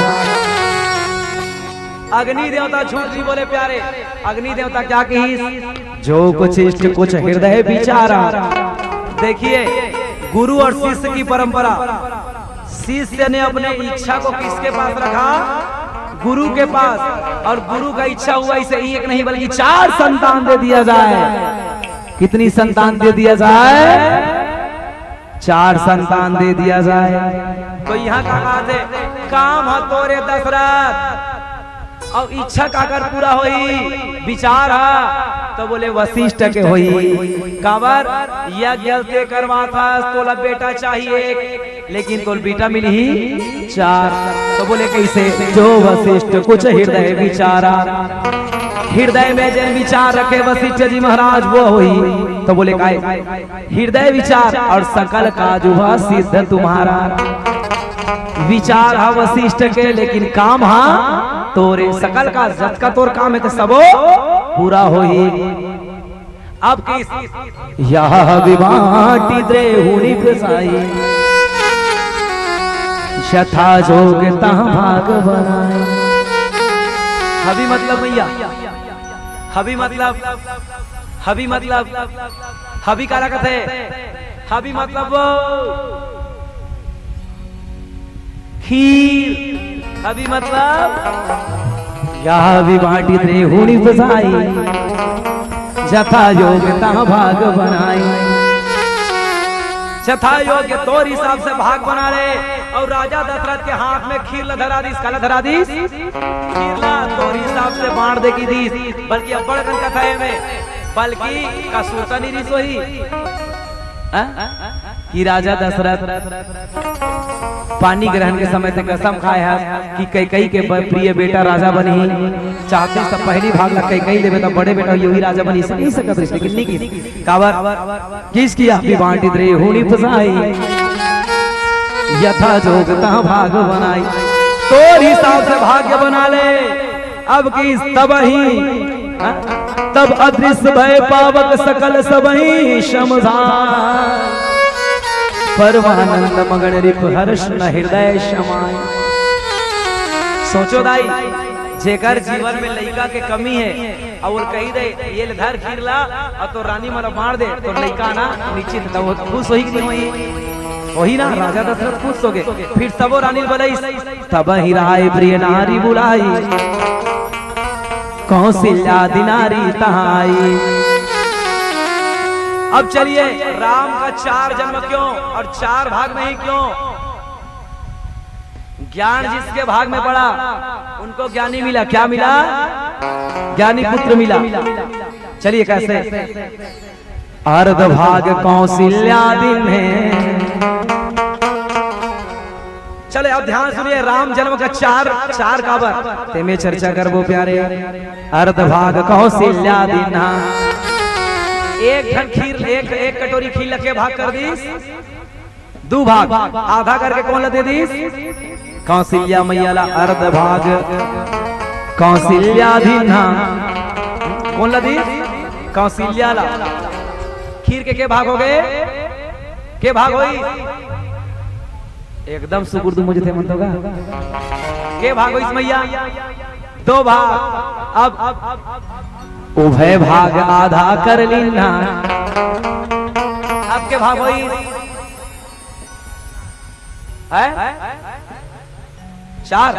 अग्नि देवता झूठ नहीं बोले प्यारे। अग्नि देवता क्या कही? जो कुछ इष्ट कुछ हृदय विचारा। देखिए, गुरु और शिष्य की परंपरा। शिष्य ने अपने इच्छा को किसके पास रखा? गुरु के पास। और गुरु का इच्छा हुआ इसे एक नहीं बल्कि चार संतान दे दिया जाए। कितनी संतान दे दिया जाए? चार संतान दे दिया जाए। तो यहाँ का बात है, काम ह तोरे दशरथ, अउ इच्छा काकर पूरा होही? विचार ह। तो बोले वशिष्ठ के होही। काबर? यज्ञ ते करवाथस, तोला बेटा चाहिए, लेकिन तोल बेटा मिलही चार। तो बोले कैसे? जो वशिष्ठ कुछ हृदय विचारा, हृदय में जन विचार रखे वशिष्ठ जी महाराज, वो होही। तो बोले काय? हृदय विचार और सकल काज हुआ सिद्ध तुम्हारा। विचार ह वशिष्ठ के, लेकिन काम ह तोरे। सकल का जतका तोर काम है तो सबो पूरा होही। अब किस? यह विबाटी द्रेहुणी प्रसाई, यथा जोग तह भाग बनाए। हबी मतलब भैया, हबी मतलब, हबी मतलब, हबी काला कथे? हबी मतलब वो खीर। हबी मतलब या विबाटी द्रेहुणी प्रसाई, जथा योग तह भाग बनाई। जथा योग तोर हिसाब से भाग बना ले। और राजा दशरथ के हाथ में खीर ला धरा दीस, काला धरा दीस? खीर ला तोर हिसाब से बांट दे की दीस। बल्कि अब्बड़ कन कथा है में, बल्कि का सोचा नहीं रही सोही। हाँ? कि राजा दशरथ पानी ग्रहण के समय ते कसम खाए हस कि कैकई के ब-, प्रिय बेटा राजा बनही। चाहते सब पहली भाग ला कैकई देवे, तब बड़े बेटा यही राजा बनही, ऐसे नहीं सकत रहिस, लेकिन नहीं की। काबर? किस किया विबाटी द्रेहुणी प्रसाई, यथा जोग तह भाग बनाई। तोर हिसाब से भाग्य बना ले। अब किस तबही, हाँ? तब अदृश्य भय पावक सकल सबही समझाय। परमानंद मगन रिप हर्ष न हृदय समाय। सोचो दाई, जेकर जीवन में लइका के कमी है, अउ ओला कही दे, "ये ले धर खीर ला, अउ तोर रानी मन ला बांट दे," तोर लइका ना निश्चित त वो खुश होही कि नहीं होही? होही ना, राजा दशरथ खुश हो गए। फिर सबो रानी बोलाइस, तब ही राय प्रिय नारी बुलाई, कौशल्या आदि नारी तहाँ आई। अब चलिए, राम का चार जन्म क्यों और चार भाग में ही क्यों? ज्ञान जिसके भाग में पड़ा, उनको ज्ञानी मिला। क्या मिला? ज्ञानी पुत्र मिला। चलिए, कैसे? अर्ध भाग कौशल्या दीन्हे। चले, अब ध्यान सुनिए, राम जन्म का चार, चार काबर, तेमे चर्चा करबो प्यारे। अर्ध भाग कौशल्या दीन्हा। एक ठन खीर, एक, एक कटोरी खीर ला के भाग कर दीस, दू भाग, आधा करके कोन ला दे दीस? कौशल्या मैया ला अर्ध भाग कौशल्या दीन्हा। कोन ला दीस? कौशल्या ला। खीर के के भाग हो गए? के भाग होई? एकदम सुकुर दू मुझे थे मन तो का? के भाग होई मैया? दो भाग। अब उभय भाग आधा कर लीन्हा। अब के भाग होई? हैं? चार।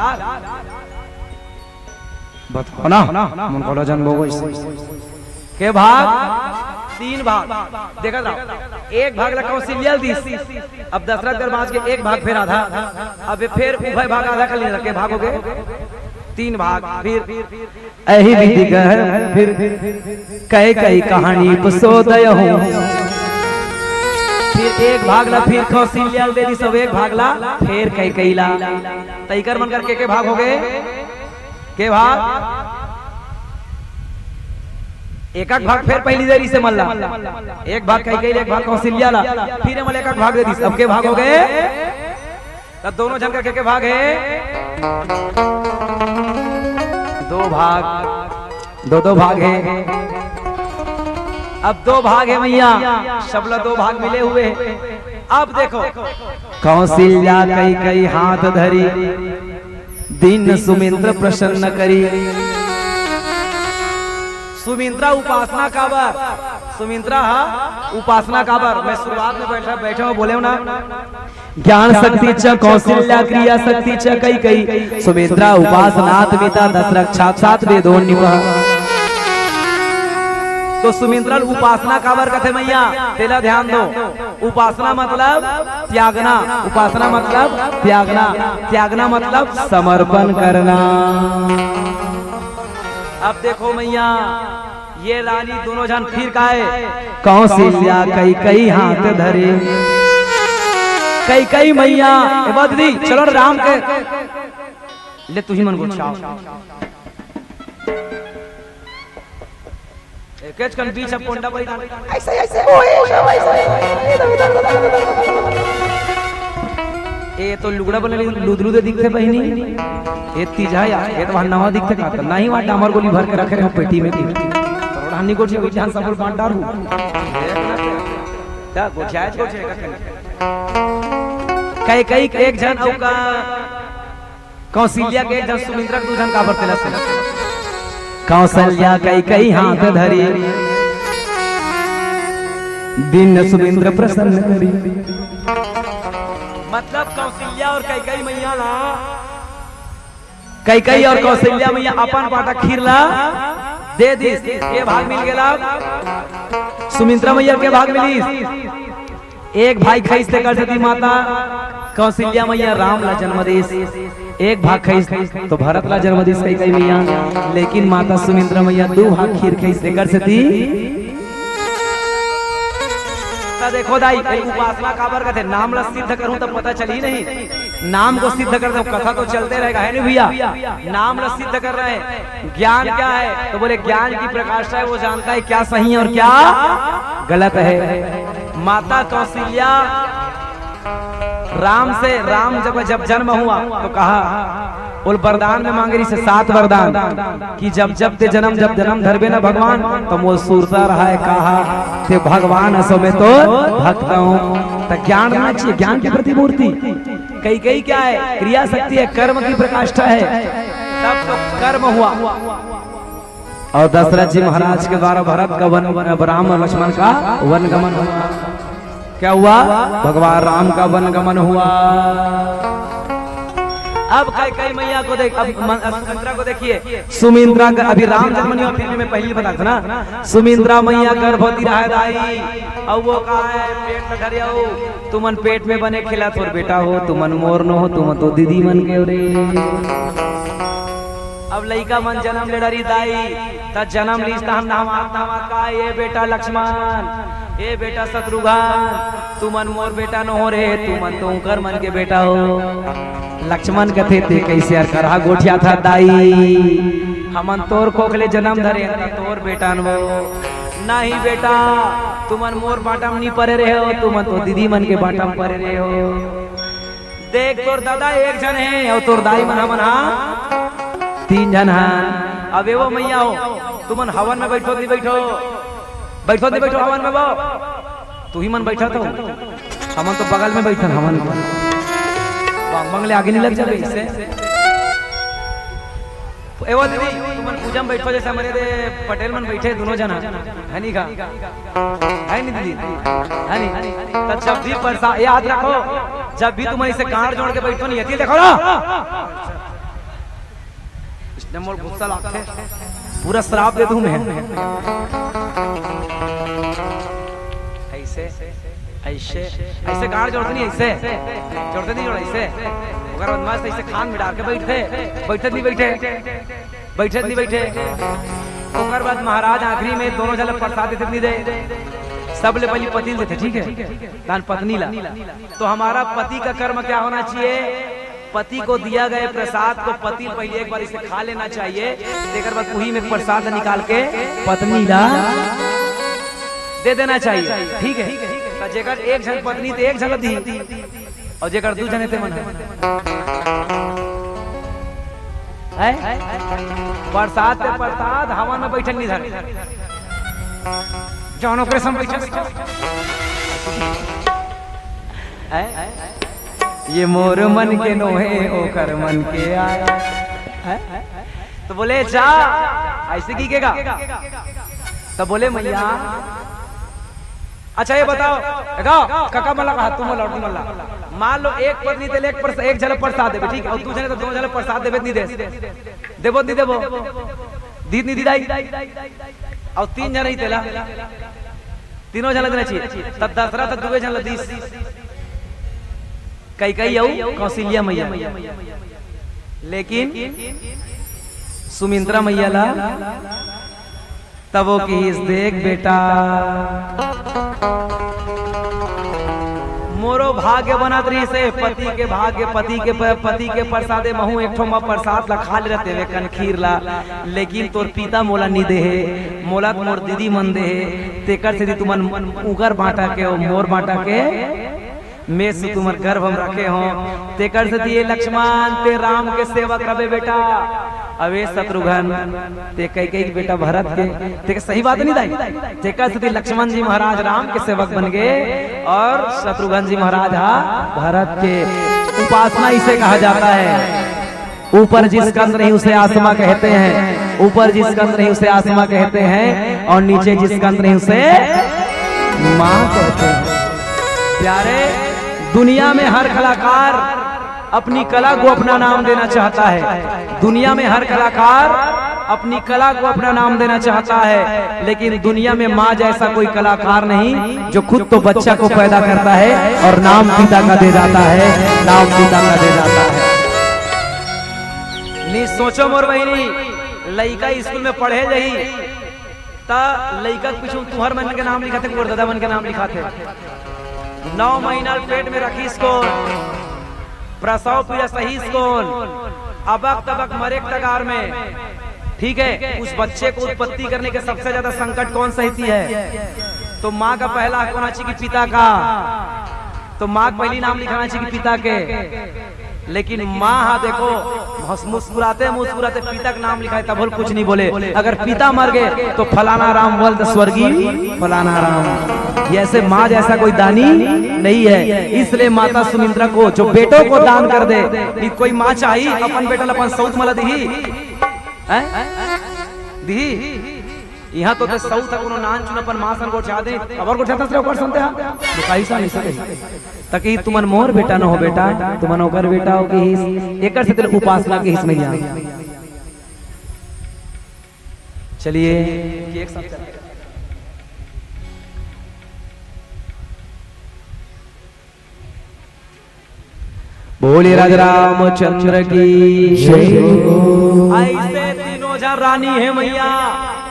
बताओ ना, मन कोला जन बोगो इसे। के भाग? तीन भाग। देखत रहो, एक भाग ला कौशल्या दिस, अब दशरथ कर बाँच के एक भाग फेर आधा, अब ये फेर उभय भाग आधा कर लेना, के भाग हो गए? तीन भाग। फिर एही विधि कह फिर कैकई कहानी पुसोदय हो। फिर एक भाग ला फिर कौशल्या दे दिस, अब एक भाग ला फेर कैकई ला। त इकर मन कर के, के भाग हो गए? के भाग? एक एक भाग फेर पहली देरी से मन ला, एक भाग कैकई ला, एक भाग कौशल्या ला, फिर ये मन ला एक एक भाग दे दिस। अब के भाग हो गए? त दोनों झन का के, के भाग हे? दो भाग, दो दो भाग हे। अब दो भाग हे मैया, सबला दो भाग मिले हुए हे। अब देखो, कौशल्या कैकई हाथ धरी, दीन सुमिंद्र प्रसन्न करी। सुमिंद्रा उपासना काबर? सुमिंद्रा हा उपासना काबर? मैं शुरुआत में बैठा, बैठे हो, बोले हो ना, ज्ञान शक्ति च कौशल्या, क्रिया शक्ति च कैकई, सुमिंद्रा उपासनात्मिता, दशरथ साक्षात वेदोन्मुखः। तो सुमिंद्रा उपासना काबर कथे मैया, तेला ध्यान दो। उपासना मतलब त्यागना, उपासना मतलब त्यागना, त्यागना मतलब समर्पण करना। अब देखो मैया, ये रानी दोनों झन फिर काय, कौशल्या कैकई हाथ धरे। कैकई मैया, ए बदली, चलो रे राम के, ले तुही मन गोठियाओ। एकेच कन बीच अब कोंडा परी डाल। ऐसे, ऐसे, ओ, ऐसे, ऐसे, ऐसे। ए तो लुगड़ा बने लुदलुदे दिखथे बहिनी। ए तीजा या, ए तो वहाँ नवा दिखथे का? तो नहीं, वहाँ डामर गोली भर के रखे रहे हो पेटी में। तो रोड़ानी गोठी गोठी हम सब बांट डारू। क्या गोठियाए, गोठियाए का कहीं? कैकई के एक झन अउ का कौशल्या के एक झन, सुमिंद्रा के दू झन काबर तेला से? कौशल्या कैकई हाथ धरी, दीन सुमिंद्र प्रसन्न करी। मतलब कौशल्या और कैकई मैया ला, कैकई और कौशल्या मैया अपन बाटा खीर ला दे दिस, के भाग मिल गेला? सुमिंद्रा मैया के भाग मिलिस। एक भाग खइस तेकर सेती माता कौशल्या मैया राम ला जन्म दिस, एक भाग खइस तो भरत ला जन्म दिस कैकई मैया, लेकिन माता सुमिंद्रा मैया दू भाग खीर खइस तेकर सेती। त देखो दाई, ए उपासना काबर कथे, नाम ला सिद्ध करूं त पता चली नहीं, नाम को सिद्ध कर दो, कथा तो चलते रहेगा, है नहीं भैया? नाम ला सिद्ध कर रहे हैं। ज्ञान क्या है? तो बोले, ज्ञान की प्रकाष्ठा है, वो जानता है क्या सही है और क्या गलत है। माता कौशल्या राम से, राम जब, जब जन्म हुआ तो कहा, बोल, वरदान में मांगे रहिसे सात वरदान कि जब जब ते जन्म, जब जन्म धरबे ना भगवान, तो मोर सुरता रहा है कहा, ते भगवान असो में तो भक्त हूँ। तो ज्ञान रहना चाहिए, ज्ञान की प्रतिमूर्ति। कैकई क्या है? क्रिया शक्ति है, कर्म की प्रकाष्ठा है। तब तो कर्म हुआ। और दशरथ जी महाराज के द्वारा भरत का वन, राम और लक्ष्मण का वन गमन हुआ। क्या हुआ? भगवान राम का वन गमन हुआ। अब कैकई मैया को देख, अब मन-, अब सुमिंद्रा को देखिए। सुमिंद्रा का अभी राम जन्म नहीं हुआ, फिर भी मैं पहले ही बता दूं ना, सुमिंद्रा मैया गर्भवती रहा दाई। अब वो कहा है, पेट में धरे हो, तुमन पेट में बने खेला तोर बेटा हो, तुमन मोर नो हो, तुमन तो दीदी मन के हो रे। अब लइका मन जन्म ले डरी दाई, त जन्म लीस तहन नहवात नहवात का, "ए बेटा लक्ष्मण, ए बेटा शत्रुघ्न, तुमन मोर बेटा नो हो रे, तुमन तो उंकर मन के बेटा हो।" लक्ष्मण कथे, "ते कइसे अरकरहा गोठियाथस दाई? हमन तोर कोख ले जन्म धरे, त तोर बेटा नो। नहीं बेटा, तुमन मोर बाटा म नी परे रहे हो, तुमन तो दीदी मन के बाटा म परे रहे हो।" देख, तोर दादा एक झन हे अउ तोर दाई मन हमन हा तीन झन हन। अब ए वो मैया हो, तुमन हवन में बइठो त नी बइठो, बइठो त नी बइठो हवन में वो, तुही मन बइठत हो, हमन तो बगल में बइठन, हमन बांग बांग ले आगे नी लग जाबे इसे। ए वो दीदी, तुमन पूजा में बैठो, जैसे हमर दे पटेल मन बैठे, दोनों जना, है नी का? है नी दीदी? है नी? तो जब भी प्रसाद, याद रखो, जब भी तुमन ऐसे गांठ जोड़ के बैठो नी, ये देखो ना, इसने मोर गुस्सा लागथे, पूरा श्राप दे दूं मैं। ऐसे, ऐसे, ऐसे गांठ जोड़ते नी, ऐसे जोड़ते नी, जोड़ ऐसे। ओकर बाद मस्त ऐसे खान में डाल के बैठते, बैठत नी बैठे, बैठत नी बैठे। ओकर बाद महाराज आखिरी में दोनों झन ला प्रसाद देते नी दे, सबले पहली पति ल देथे, ठीक है, दान पत्नी ला। तो हमारा पति का कर्म क्या होना चाहिए? पति को दिया गया प्रसाद को पति पहले एक बार इसे खा लेना चाहिए, तेकर बाद उही में प्रसाद निकाल के पत्नी ला दे देना चाहिए, ठीक है। तो जेकर एक झन पत्नी ते एक झन ला दी, और जेकर दू झन हे ते मन हे, प्रसाद ते प्रसाद हवा में बैठन नहीं धरे, जौन ओकरे संग बैठे, बैठे। हैं? ये मोर मन के नोहे, ओकर मन के आय। हैं? तो बोले, "जा, ऐसे की केगा?" तो बोले, "मैया, अच्छा ये बताओ, गाओ, काका मन ला कहा, तुम मन ला, तुम मन ला। मान लो एक पत्नी ते ले एक प्रस-, एक झन ला प्रसाद देबे, ठीक है, और दू झन हे तो दू झन ला प्रसाद देबे, नहीं दे, देबो, नहीं देबो, दीद नहीं दीदाई, और तीन झन हे तेला, तीनों झन ला देना चाहिए, तो दशरथ तो दुए झन ला दीस।" कैकेयी अउ कौशल्या मैया। लेकिन सुमित्रा मैया ला तब वो किहिस, "देख बेटा, मोरो भाग्य बनत रहिस हे, पति के भाग्य, पति के प-, पति के प्रसादे महू एक ठो म प्रसाद ला खा ले रहते, वे कन खीर ला, लेकिन तोर पिता मोला नी दे हे, मोला तो मोर दीदी मन दे हे, तेकर सेती तुमन उकर बांटा के अउ मोर बांटा के मैं से तुमर गर्भ में रखे हों।" तेकर सेती ये लक्ष्मण, ते राम के सेवक रबे बेटा। अबे शत्रुघ्न, ते कैकेयी के बेटा भरत के, ते के सही बात नहीं दाई? तेकर सेती लक्ष्मण जी महाराज राम के सेवक बन गए और शत्रुघ्न जी महाराज हा भरत के। उपासना इसे कहा जाता है। ऊपर जिस कंद नहीं उसे आसमा कहते हैं, ऊपर जिस कंद नहीं उसे आसमा कहते हैं, और नीचे जिस कंद नहीं उसे माँ कहते हैं। प्यारे, दुनिया में हर कलाकार अपनी कला को अपना नाम देना चाहता है, दुनिया में हर कलाकार अपनी कला को अपना नाम देना चाहता है, लेकिन दुनिया में माँ जैसा कोई कलाकार नहीं जो खुद तो बच्चा को पैदा करता है और नाम पिता का दे जाता है, नाम पिता का दे जाता है। नी सोचो मोर बहिनी, लइका स्कूल में पढ़े जाही, त लइका के पीछू तुहर मन के नाम लिखाथे, तोर ददा मन के नाम लिखाथे। नौ महीना पेट में रखिस कोन, प्रसव पीड़ा सहिस कोन, अबक तबक मरे के कगार में, ठीक है, उस बच्चे को उत्पत्ति करने के सबसे ज्यादा संकट कौन सहती है? तो माँ का पहला हक होना चाहिए कि पिता का, तो माँ का पहली नाम लिखाना चाहिए कि पिता के। लेकिन माँ हा देखो, मुस-, मुस्कुराते मुस्कुराते पिता का नाम लिखाए, तब कुछ नहीं बोले। अगर पिता मर गए तो फलाना राम वल्द स्वर्गीय फलाना राम। ये ऐसे माँ जैसा कोई दानी नहीं है। इसलिए माता सुमित्रा को जो बेटों को दान कर दे, कि कोई माँ चाही अपन बेटा ल अपन सौत मला दिही, हैं? दिही। इहाँ तो ते सौत ह कोनो नान चुन अपन माँ सन गोठिया दे, अबर गोठिया तस रे ओकर संते हा। दुखाई सा नहीं सके। ताकि तुमन मोर बेटा न हो बेटा, तुमन ओकर बेटा हो किहिस, एकर से तेल उपासना किहिस मैया। चलिए, एक साथ चलते हैं। बोले राजा रामचंद्र की जय हो। ऐसे तीनों झन रानी हे मैया,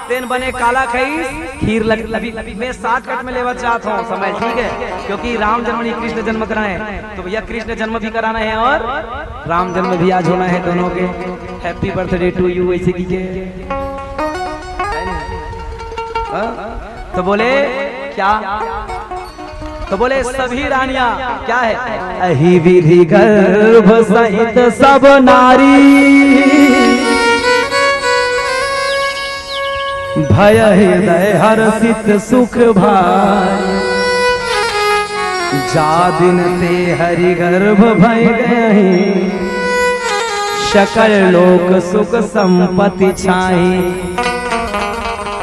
तेन बने काला खईस, खीर लग, अभी मैं shortcut में लेवा चाहत हूँ समय, ठीक है, क्योंकि राम जन्म नहीं कृष्ण जन्म कराए, तो भैया कृष्ण जन्म भी कराना है और राम जन्म भी आज होना है दोनों के। Happy birthday to you ऐसे की के। हाँ? तो बोले क्या? तो बोले सभी रानियां क्या है? अहि विधि गर्भ सहित सब नारी, भय हृदय हर्षित सुख भारी। जा दिन ते हरि गर्भ भय गए, सकल लोक सुख संपत्ति छाही।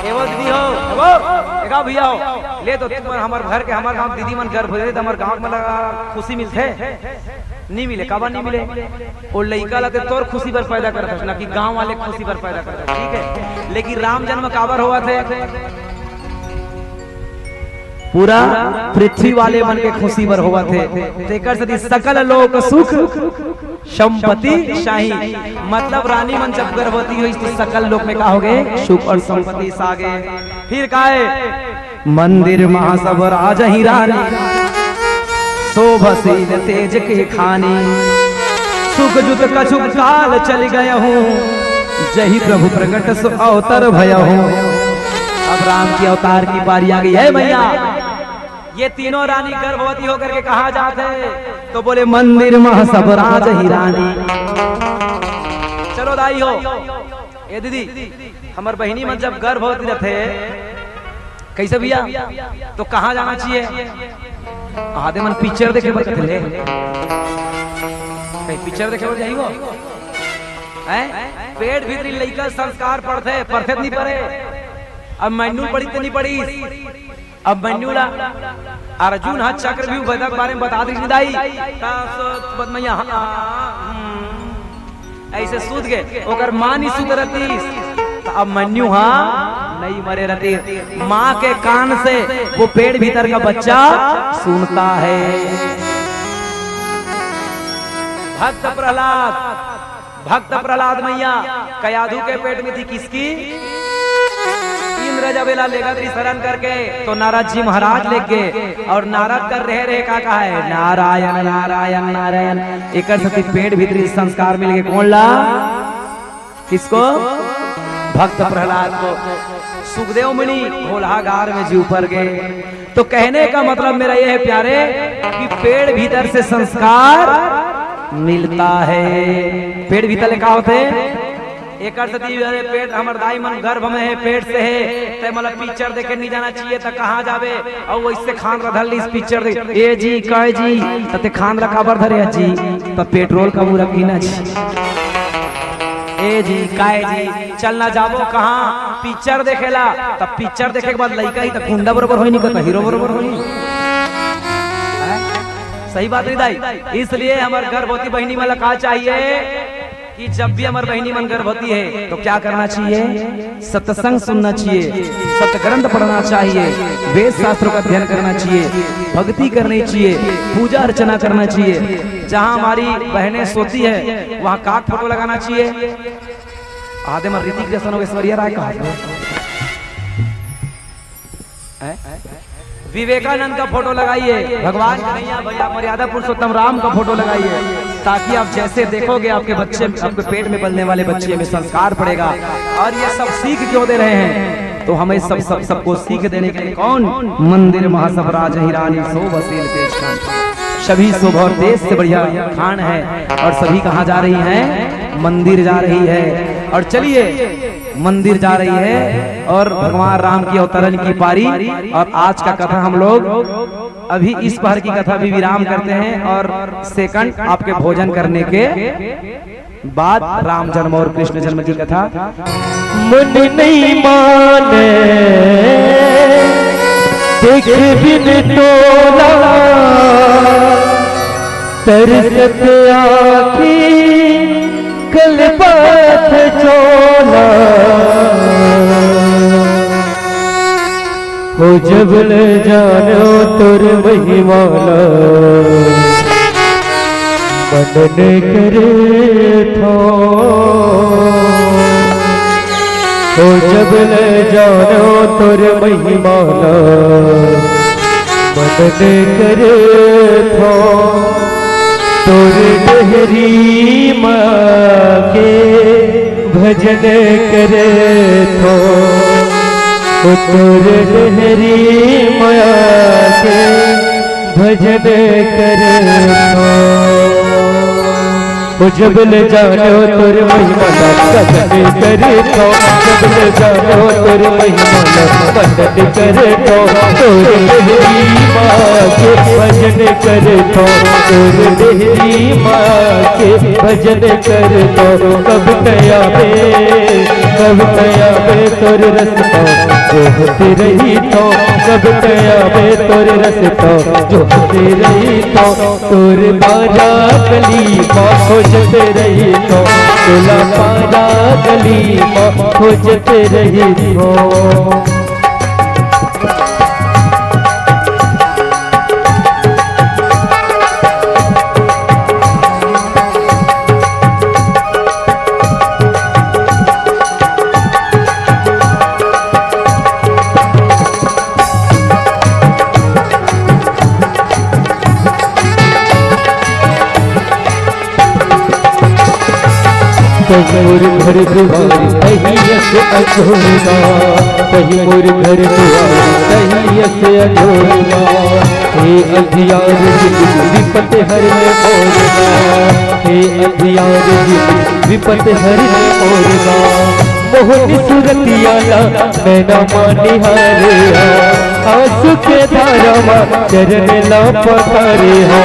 एगो दीदी हो, एगो, एगो भैया हो, ले तो तुम हमर घर के, हमर गांव दीदी मन गर्भ होथे त हमर गांव में लगा खुशी मिलथे? नहीं मिले। काबर नहीं मिले? वो लइका ला ते तोर खुशी बर पैदा करत हस, ना कि गांव वाले खुशी बर पैदा करत हस, ठीक है? लेकिन राम जन्म काबर होवत हे? पूरा पृथ्वी वाले मन के खुशी बर होवत हे। तेकर सेती सकल लोक सुख संपत्ति छाही, मतलब रानी मन जब गर्भवती होइस तो सकल लोक में का होगे? सुख और संपत्ति छागे। फिर का हे? मंदिर महा सब राजहि रानी, शोभशील तेज के खानी। सुख जुत कछु काल चलि गयहु, जहि प्रभु प्रगट सो अवतर भयहु। अब राम के अवतार की पारी आ गई हे मैया। ये तीनों रानी गर्भवती होकर के कहाँ जात हे? तो बोले, मंदिर महा सब राजहि रानी। चलो दाई हो, ए दीदी, हमर बहिनी मन जब गर्भवती रथे, कइसे भैया, तो कहाँ जाना चाहिए? आधे मन पिक्चर देखे बर कथे ले। कहीं पिक्चर देखे बर जाही वो? हैं? पेट भीतरी लइका संस्कार पड़थे, पड़थे त नहीं पड़े? अब मैनू पड़ी त नहीं पड़ी? अब मैनू ला अर्जुन ह चक्रव्यूह भेदा के बारे में बता दिस दाई। त सो बदमैया, हाँ, हम्म, ऐसे सूत गए, ओकर माँ नहीं सूत रहतीस, त अब मैनू हा नहीं मरे रहतीस। माँ के कान से वो पेट भीतर का बच्चा सुनता है। भक्त प्रहलाद, भक्त प्रहलाद मैया कयाधु के पेट में थी, किसकी? इंद्र जब एला लेगत रहिस हरण करके, तो नारद जी महाराज लेग गे, और नारद कर रहे रहे का कहा है, नारायण नारायण नारायण। एकर सेती पेट भीतरी संस्कार मिल गे कोन ला? किसको? भक्त प्रहलाद को। सुखदेव मुनि घोलहा गार में जी ऊपर गए। तो कहने का मतलब मेरा ये है प्यारे, कि पेट भीतर से संस्कार मिलता है। पेट भीतर ले का होथे? एकर सेती अरे पेट, हमर दाई मन गर्भ में हे, पेट से हे, ते मतलब पिक्चर देखे नहीं जाना चाहिए, त कहाँ जाबे? अउ वैसे खान रधल इस पिक्चर देख, ए जी, काय जी, त ते खान ला काबर धरे जी? त पेट्रोल का मुरब्बी ना जी। ए जी, काय जी, चल ना जाबो कहाँ पिक्चर देखेला? त पिक्चर देखे के बाद लइका ही त गुंडा बरोबर होई, नहीं कहता हीरो बरोबर होई। हैं? सही बात नहीं दाई। इसलिए हमर गर्भवती बहिनी मन ला का चाहिए कि जब भी हमर बहिनी मन गर्भवती है तो क्या करना चाहिए? सत्संग सुनना चाहिए, सत ग्रंथ पढ़ना चाहिए, वेद शास्त्रों का अध्ययन करना चाहिए, भक्ति करनी चाहिए, पूजा अर्चना करना चाहिए। जहाँ हमारी बहनें सोती है वहाँ काक फोटो लगाना चाहिए। आधे मन ऋतिक रोशन हो, ऐश्वर्या राय कहा है? विवेकानंद का फोटो लगाइए, भगवान कन्हैया, भैया मर्यादा पुरुषोत्तम राम का फोटो लगाइए, ताकि आप जैसे देखोगे आपके बच्चे, आपके पेट में पलने वाले बच्चे में संस्कार पड़ेगा। और ये सब सीख क्यों दे रहे हैं? तो हमें सब, सब, सबको सीख देने के लिए कौन? मंदिर महासभ राजहि रानी, शोभशील तेज खान। सभी शोभा और तेज से बढ़िया खान है। और सभी कहाँ जा रही हैं? मंदिर जा रही है। और चलिए, मंदिर जा रही है और भगवान राम की अवतरण की पारी। और आज का कथा हम लोग अभी इस पहर की कथा भी विराम करते हैं और सेकंड आपके भोजन करने के बाद राम जन्म और कृष्ण जन्म की कथा। मन नहीं माने देख बिन टोला, तरसत आँखी कलपत चोला। हो जब ले जानो तोर महिमा ला, मनन करे थो। हो जब ले जानो तोर महिमा ला, मनन करे थो। तोर डहरी माँ के भजन करे थो। ओ तोर डहरी माँ के भजन करे थो। ओ जब ले जानो तोर महिमा ला, भजन करे थो। जब ले जानो तोर महिमा ला, भजन करे थो। तोर डहरी माँ के भजन करे तोर डेहरी माँ के भजन करथों, कब तैं आबे, कब तैं आबे तोर रसता जोहत रहिथों, कब तैं आबे तोर रसता जोहत रहिथों, तोर बारा गली मा खोजत रहिथों, तोला बारा गली मा खोजत रहिथों। तहीं मोर घर दुआर तहीं अस अजोर गा, तहीं मोर घर दुआर तहीं अस अजोर गा। हे अंधियार जिनगी विपत हर ले मोर गा, हे अंधियार जिनगी विपत हर ले मोर गा। मोहनी सुरतिया ला नैना मा निहारे हा, आँसू के धारा मा चरण ला पखारे हा।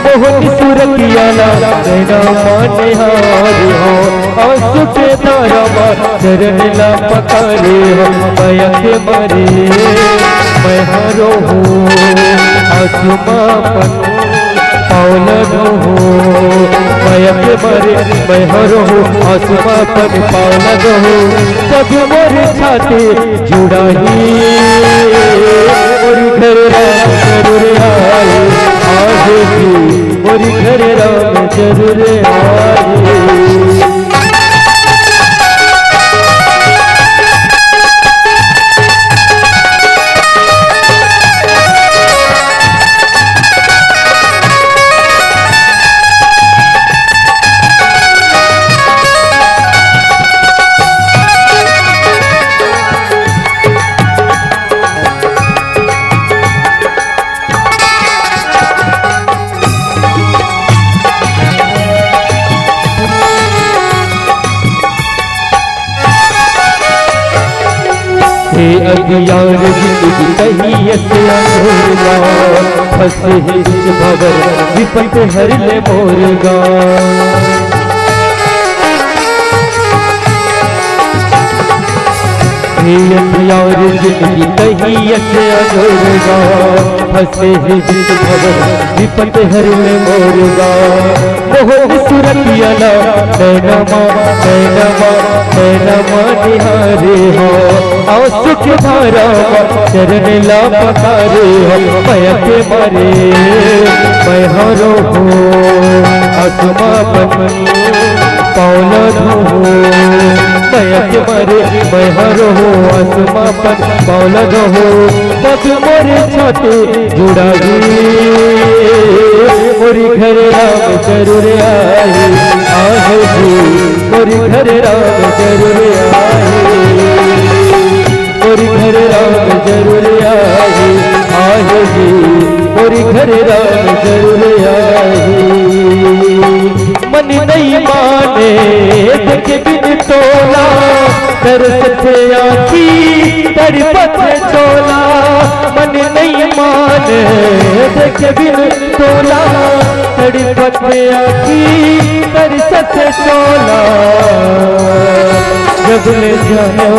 मोहनी सुरतिया ला नैना मा निहारे हा, आँसू के धारा मा चरण ला पखारे हा। मया के मारे मैं हा रोहूँ आँसू मा अपन पाँव ल धोहूँ, मया के मारे मैं हा रोहूँ, आँसू मा अपन पाँव ल धोहूँ। तब मोर छाती जुड़ाही, मोर घर राम जरूर आही, आही जी, मोर घर राम जरूर आही। हे अंधियार जिनगी तहीं अस अजोर गा, फँसे हे बिच भँवर विपत हर ले मोर गा। हे अंधियार जिनगी तहीं अस अजोर गा, फँसे हे बिच भँवर विपत हर ले मोर गा। मोहनी सुरतिया ला नैना मा, नैना मा, नैना मा निहारे हा, आँसू के धारा मा चरण ला पखारे हा। मया के मारे मैं हा रोहूँ आँसू मा अपन पाँव ल धोहूँ, मया के मारे मैं हा रोहूँ आँसू मा अपन पाँव ल धोहूँ। तब मोर छाती जुड़ाही, मोर घर राम जरूर आही, आही जी, मोर घर राम जरूर आही। मोर घर राम जरूर आही, आही जी, मोर घर राम जरूर आही। मन नइ माने देखे बिन तोला, तरसथे आँखी तड़पथे चोला। मन नइ माने देखे बिन तोला, तड़पथे आँखी तरसथे चोला। जब ले जानो,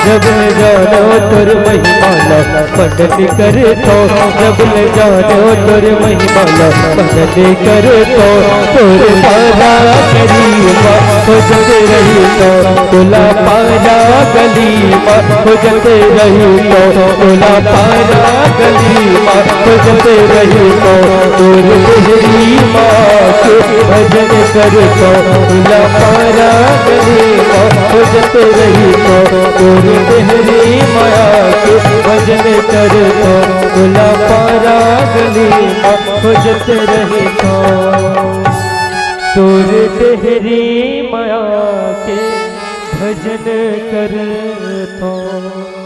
जब ले जानो तोर महिमा ला, वंदन करथों। जब ले जानो तोर महिमा ला, वंदन करथों। तोर बारा गली मा खोजत रहिथों, तोला बारा गली मा खोजत रहिथों, तोला बारा गली मा खोजत रहिथों। तोर डेहरी माँ के भजन करथों, तोला बारा गली मा खोजत रहिथों। तोर डेहरी माँ के भजन करथों, तोला बारा गली मा खोजत रहिथों। तोर डेहरी माँ के भजन करथों।